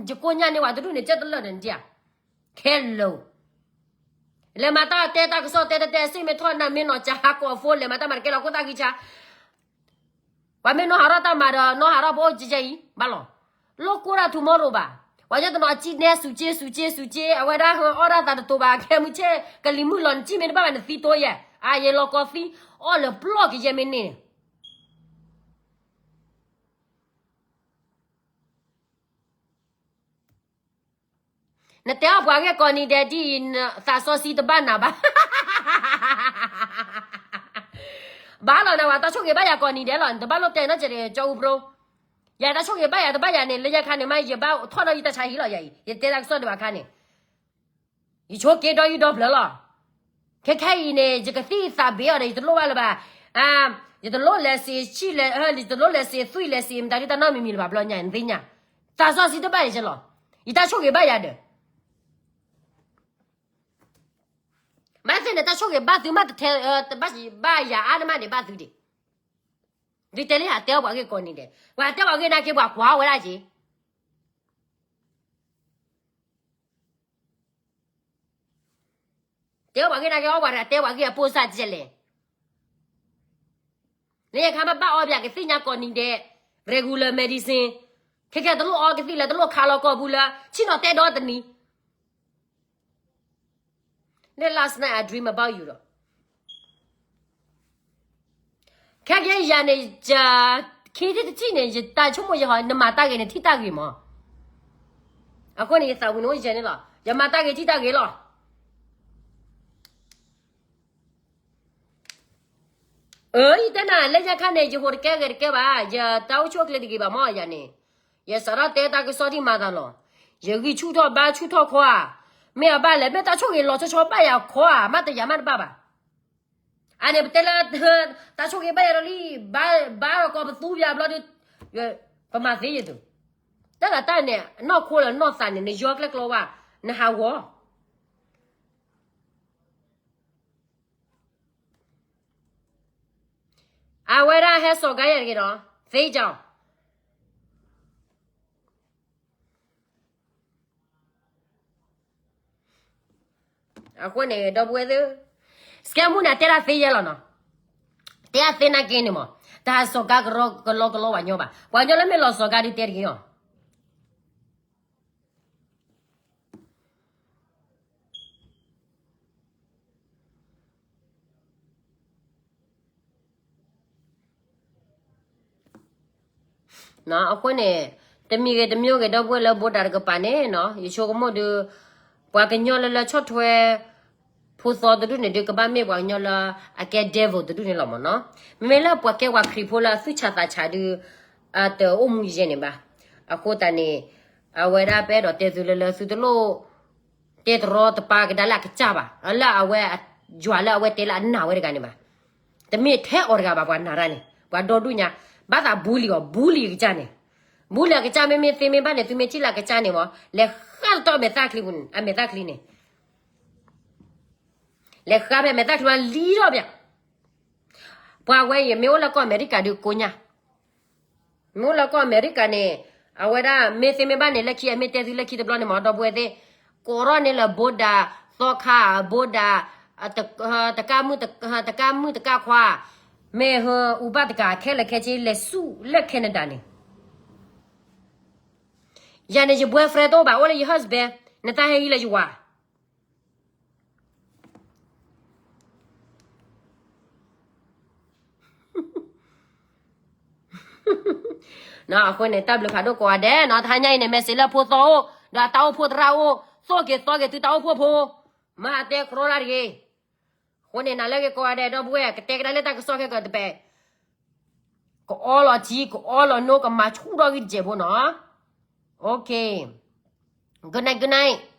ယကိၢ်ညါန့ၢ်ဝဲတဒူၣ်န့ၣ် ကဲတလၢာ်ဒီးနဒံးဧါ, ခဲလၢာ် လဲၤမၤတၢ်တဲတၢ်ကစီၣ်တဲတဲတဲ စ့ၣ်မ့ၢ်ထီၣ်နၢ်မ့ၢ်နီၢ်ကၠါဟးကိးအဖိ လဲၤမၤတၢ်မၤတကဲလီၤခိၣ်သၣ်ဂံၢ်ဆါ, ပှၤမ့ၢ်နီၢ်ဟးထီၣ်တၢ်မၤဒီး နီၢ်ဟးထီၣ်ပအိၣ်ကဲကဲအံၤ ဘၣ်လီၤ, လိၣ်ကိၢ်တၢ် tomorrow ဘၣ်, ပှၤကညီတနီၤအစံၣ်နဲစူၤက့စူၤက့စူၤက့ အဝဲဒၣ်ဟဲအီၣ်ဒၣ်သးတတိၤဘၣ် ခဲမုၢ်ဆ့ၣ် ကလံၤမုၢ်လီၤ နစံၣ်မ့ၢ်တဘၣ်ဘၣ် နသံတိယဲၢ် အယလီၤကီသံ အီၣ်လၢပျီၢ်ကယဲၢ်မ့ၢ်န့ၣ် နတဲအီၣ်ပှၤဂ့ၢ်ကိးနံၤဒဲးဒ်အံၤ သးစီဆှံတဘၣ်နၤဘၣ်, ဘၣ်လီၤနၤ ပှၤတၢ်ဆိၣ်ဂ့ၤဘၣ်ယၤကိးနံၤဒဲးလီၤ နတဘၣ်လိၣ်တဲနီတစဲးဒီး ကၠီအူပြၢ, ယၤတၢ်ဆိၣ်ဂ့ၤဘၣ်ယၤတဘၣ်ယၤန့ၣ် လၢညါခါန့ၣ်မး ယဘၣ်ထီၣ်ဒီးယတၢ်ဆါဟံၣ်လီၤယၤအံၤ ယတဲတၢ်ကစီၣ်ဒံးဘၣ်ခါန့ၣ် ယဆိးက့ဒီးယဒီဖျၢၣ်လီၤ, ခဲခဲအံၤန့ၣ် ယကသံၣ်သးဘ့အီၤဒီး ယတလိၣ်ဘၣ်လၢၤဘၣ်, ယတလိၣ်လဲၤစံးဆံးလဲၤ, ယတလိၣ်လဲၤစံးသွံၣ်လဲၤစံး မတၤဒ်တၢ်နီတမံၤမံၤလၢၤဘၣ် ဘျီညါ နသ့ၣ်ညါ, သးစီဆှံတဘၣ်ယၤလီၤ, ယတၢ်ဆိၣ်ဂ့ၤဘၣ်ယၤဒီး မ့ၢ်သ့ၣ်န့ၣ် တၢ်ဆိၣ်ဂ့ၤဘၣ်သုမးတထဲ, တဘၣ်ယၤအါန့ၣ်မးန့ၣ် ဘၣ်သုဒံး, ဒုးတဲလၢဟးတဲအီၣ်ပှၤဂ့ၢ်ကိးနံၤဒဲး, ပှၤတဲပှၤဂ့ၢ်နာ်က့ ပှၤကွၢ်ဝဲဒၣ်က့ၤ တဲပှၤဂ့ၢ်နာ်က့ အီၣ်ပှၤတဂၤတဲပှၤဂ့ၢ်အပိၢ်စၢ်ကဲလဲၣ်, လၢယခါမ့ၢ်ဘၣ်အီပၠးကသ့ၣ်ညါကိးနံၤဒဲး, regular medicine, ခဲခဲတလိၣ်အီကသံၣ်လၢ တလိၣ်ခးလီၤကီၢ်ပူၤလၢ ဆ့ၣ်နီၤတဲဒီတနံၤ, လၢ last night I dream about you ဒီး ခဲကဲယၤန့ၣ် ယ ခံထံၣ်တထံၣ်န့ၣ် ယတၢ်ဆိကမိၣ်ယဟီ နမၤတၢ်ဂ့ၤန့ၣ်ထံၣ်တၢ်ဂ့ၤမး, အဃိန့ၣ် ယသးဝံၤန့ၣ်အိၣ်ယဲန့ၣ်လီၤ, ယမၤတၢ်ဂ့ၤထံၣ်တၢ်ဂ့ၤလီၤ. အၢ ယတဲနၤ လၢညါခါန့ၣ် ယဟိးတကဲဂဲၤတကဲဘၣ်, ယတၢ်အိၣ်ဆူၣ်အိၣ်ချ့တဂ့ၤဘၣ်မး ယၤန့ၣ်, ယစးထီၣ်တဲတၢ်ကစီၣ်ဒံးမၤသးလီၤ, ယဂံၢ်ဆူၣ်ထီၣ်ဘါဆူၣ်ထီၣ်ခီဧါ, မ့ၢ်အဘၣ်လဲၣ် မ့ၢ်တၢ်ဆိၣ်ဂ့ၤလီၤဆီဆီဘၣ်ယၤခီဧါ, မ့ၢ်တယၤမ့ၢ်တဘၣ်ဘၣ်. အန့ၣ် ပတဲလၢ တၢ်ဆိၣ်ဂ့ၤဘၣ်ယၤဒီးလံ, ဘါ, ဘါဒီးကီၢ်ပသူပၠးဘျီဒီး ပမၤသ့ယသိး, တၢ်ဂၤတၢ်န့ၣ် နီၢ်ခိလၢနီၢ်သးန့ၣ် နယီကျဲကျီဝါ, နဟးဂီၤ အဝဲဒၣ်ဟဲစိာ်ကါယဲၢ်တဂ့ၤဒီး သ့ကၠီၤ အဃိန့ၣ် ဒီပုၢ်ဝဲၢ်သ့ၣ်, စကဲမူန့ၣ် တဲဒၣ်သ့ယဲၢ်လီၤနီၤ, တဲဒၣ်သ့နာ်က့န့ၣ်မး, တၢ်ဟးစိာ်ကါကလီကလီပှၤညီဘၣ်, ပှၤညီလၢမ့ၢ်လီၤစိာ်ကါဒုးတဲတဂ့ၤအီၤ အဃိန့ၣ် တမံၤဂ့ၤတမံၤဂ့ၤ ဒီပုၢ်ဝဲၢ်လၢဘိးတၢ်တကပၤန့ၣ်နီၤ ယဆိကမိၣ်ဒုး ပှၤကညီလၢလၢဆီၣ်ထွဲ ဖိသီတဒူၣ်န့ၣ်ဒုး ကဘၣ်မ့ၢ်ပှၤကညီလၢအကဲ devil တဒူၣ်န့ၣ်လီၤမးနီၤ. မ့မ့ၢ်လၢပှၤကဲပှၤခရံာ်ဖိလၢအသူၣ်ဆးသးဆးဒုး အတအိၣ်မူယဲန့ၣ်ဘၣ်. အဃိသတးန့ၣ် အဝဲဒၣ်ပအဲၣ်ဒိးတဲသုလၢလၢသုတလိၣ် တဲတရီတပါကဒါလၢအကစၢ်ဘၣ်, လၢအဝဲ ယွၤလၢအဝဲတဲလၢအနာ်ဝဲတဂၤန့ၣ်ဘၣ်. တမ့ၢ်ထဲအီၤတဂၤဘၣ် ပှၤနာ်တၢ်န့ၣ် ပှၤဒီဒူၣ်ညါ ဘၣ်သး bully အီၤ bully အကစၢ်န့ၣ်, bully အကစၢ် မ့မ့ၢ်သ့မ့ၢ်ဘၣ်န့ၣ် သုမ့ၢ်ထံၣ်လၢအကစၢ်န့ၣ်မး လဲၤဃၣ်တတီၢ်အမဲာ်သၣ်ချံပူၤန့ၣ် အမဲာ်သၣ်ချံန့ၣ် လဲၤဃၣ်ဖဲမဲာ်သၣ်ချံလံထီၣ်ပၠး. ပှၤဝဲအံၤ မ့ၢ်အိၣ်လၢကီၢ်အမဲရကၤဒုးကိးညါ မ့ၢ်အိၣ်လၢကီၢ်အမဲရကၤန့ၣ် အဝဲဒၣ်မ့ၢ်သ့မ့ၢ်ဘၣ်န့ၣ် လၢခံအမ့ၢ်တဲသုလၢခံတဘျီန့ၣ်မး ဒီပုၢ်ဝဲၢ်သ့ၣ် ကိးထီၣ်န့ၢ်လၢဘိးဒၣ်သီခါ ဘိးဒၣ် တကါမုၣ်တကါခွါ မ့ၢ်ဟၢအူဘၣ်တကးခဲလၢာ်ခဲဆ့ လဲၤဆူၣ်လၢ Canada န့ၣ် ယၤန့ၣ် ယ boyfriend တအိၣ်ဘၣ် အိၣ်လၢယ husband နတၢ်ဟဲဟံးလၢယဝၤ အဃိန့ၣ် တၢ်ဘျုးဖးဒိၣ်ကိးဂၤဒဲးနီၤ တဟါညါအံၤန့ၣ် message လၢဖိသီအိၣ် ဒီးတၢ်အိၣ်ဖှိၣ်သရၣ်အိၣ် သိၣ်က့ၤသီက့ၤသုတၢ်အိၣ်ဖှိၣ်ဖိ မၤတဲကြီတၢ်တဂ့ၤ. အဃိန့ၣ် နၤလၢဂ့ၤကိးဂၤဒဲး ဒီပုၢ်ဝဲၢ် ကတဲကဒါလၢတၢ်ကစီၣ်ခဲကတပဲ ကအီလီၤထံ ကအီလီၤနိ ကမၤဆူၣ်ထီၣ်ဂံၢ်တစဲးဖိနီၤ OK. Good night, good night.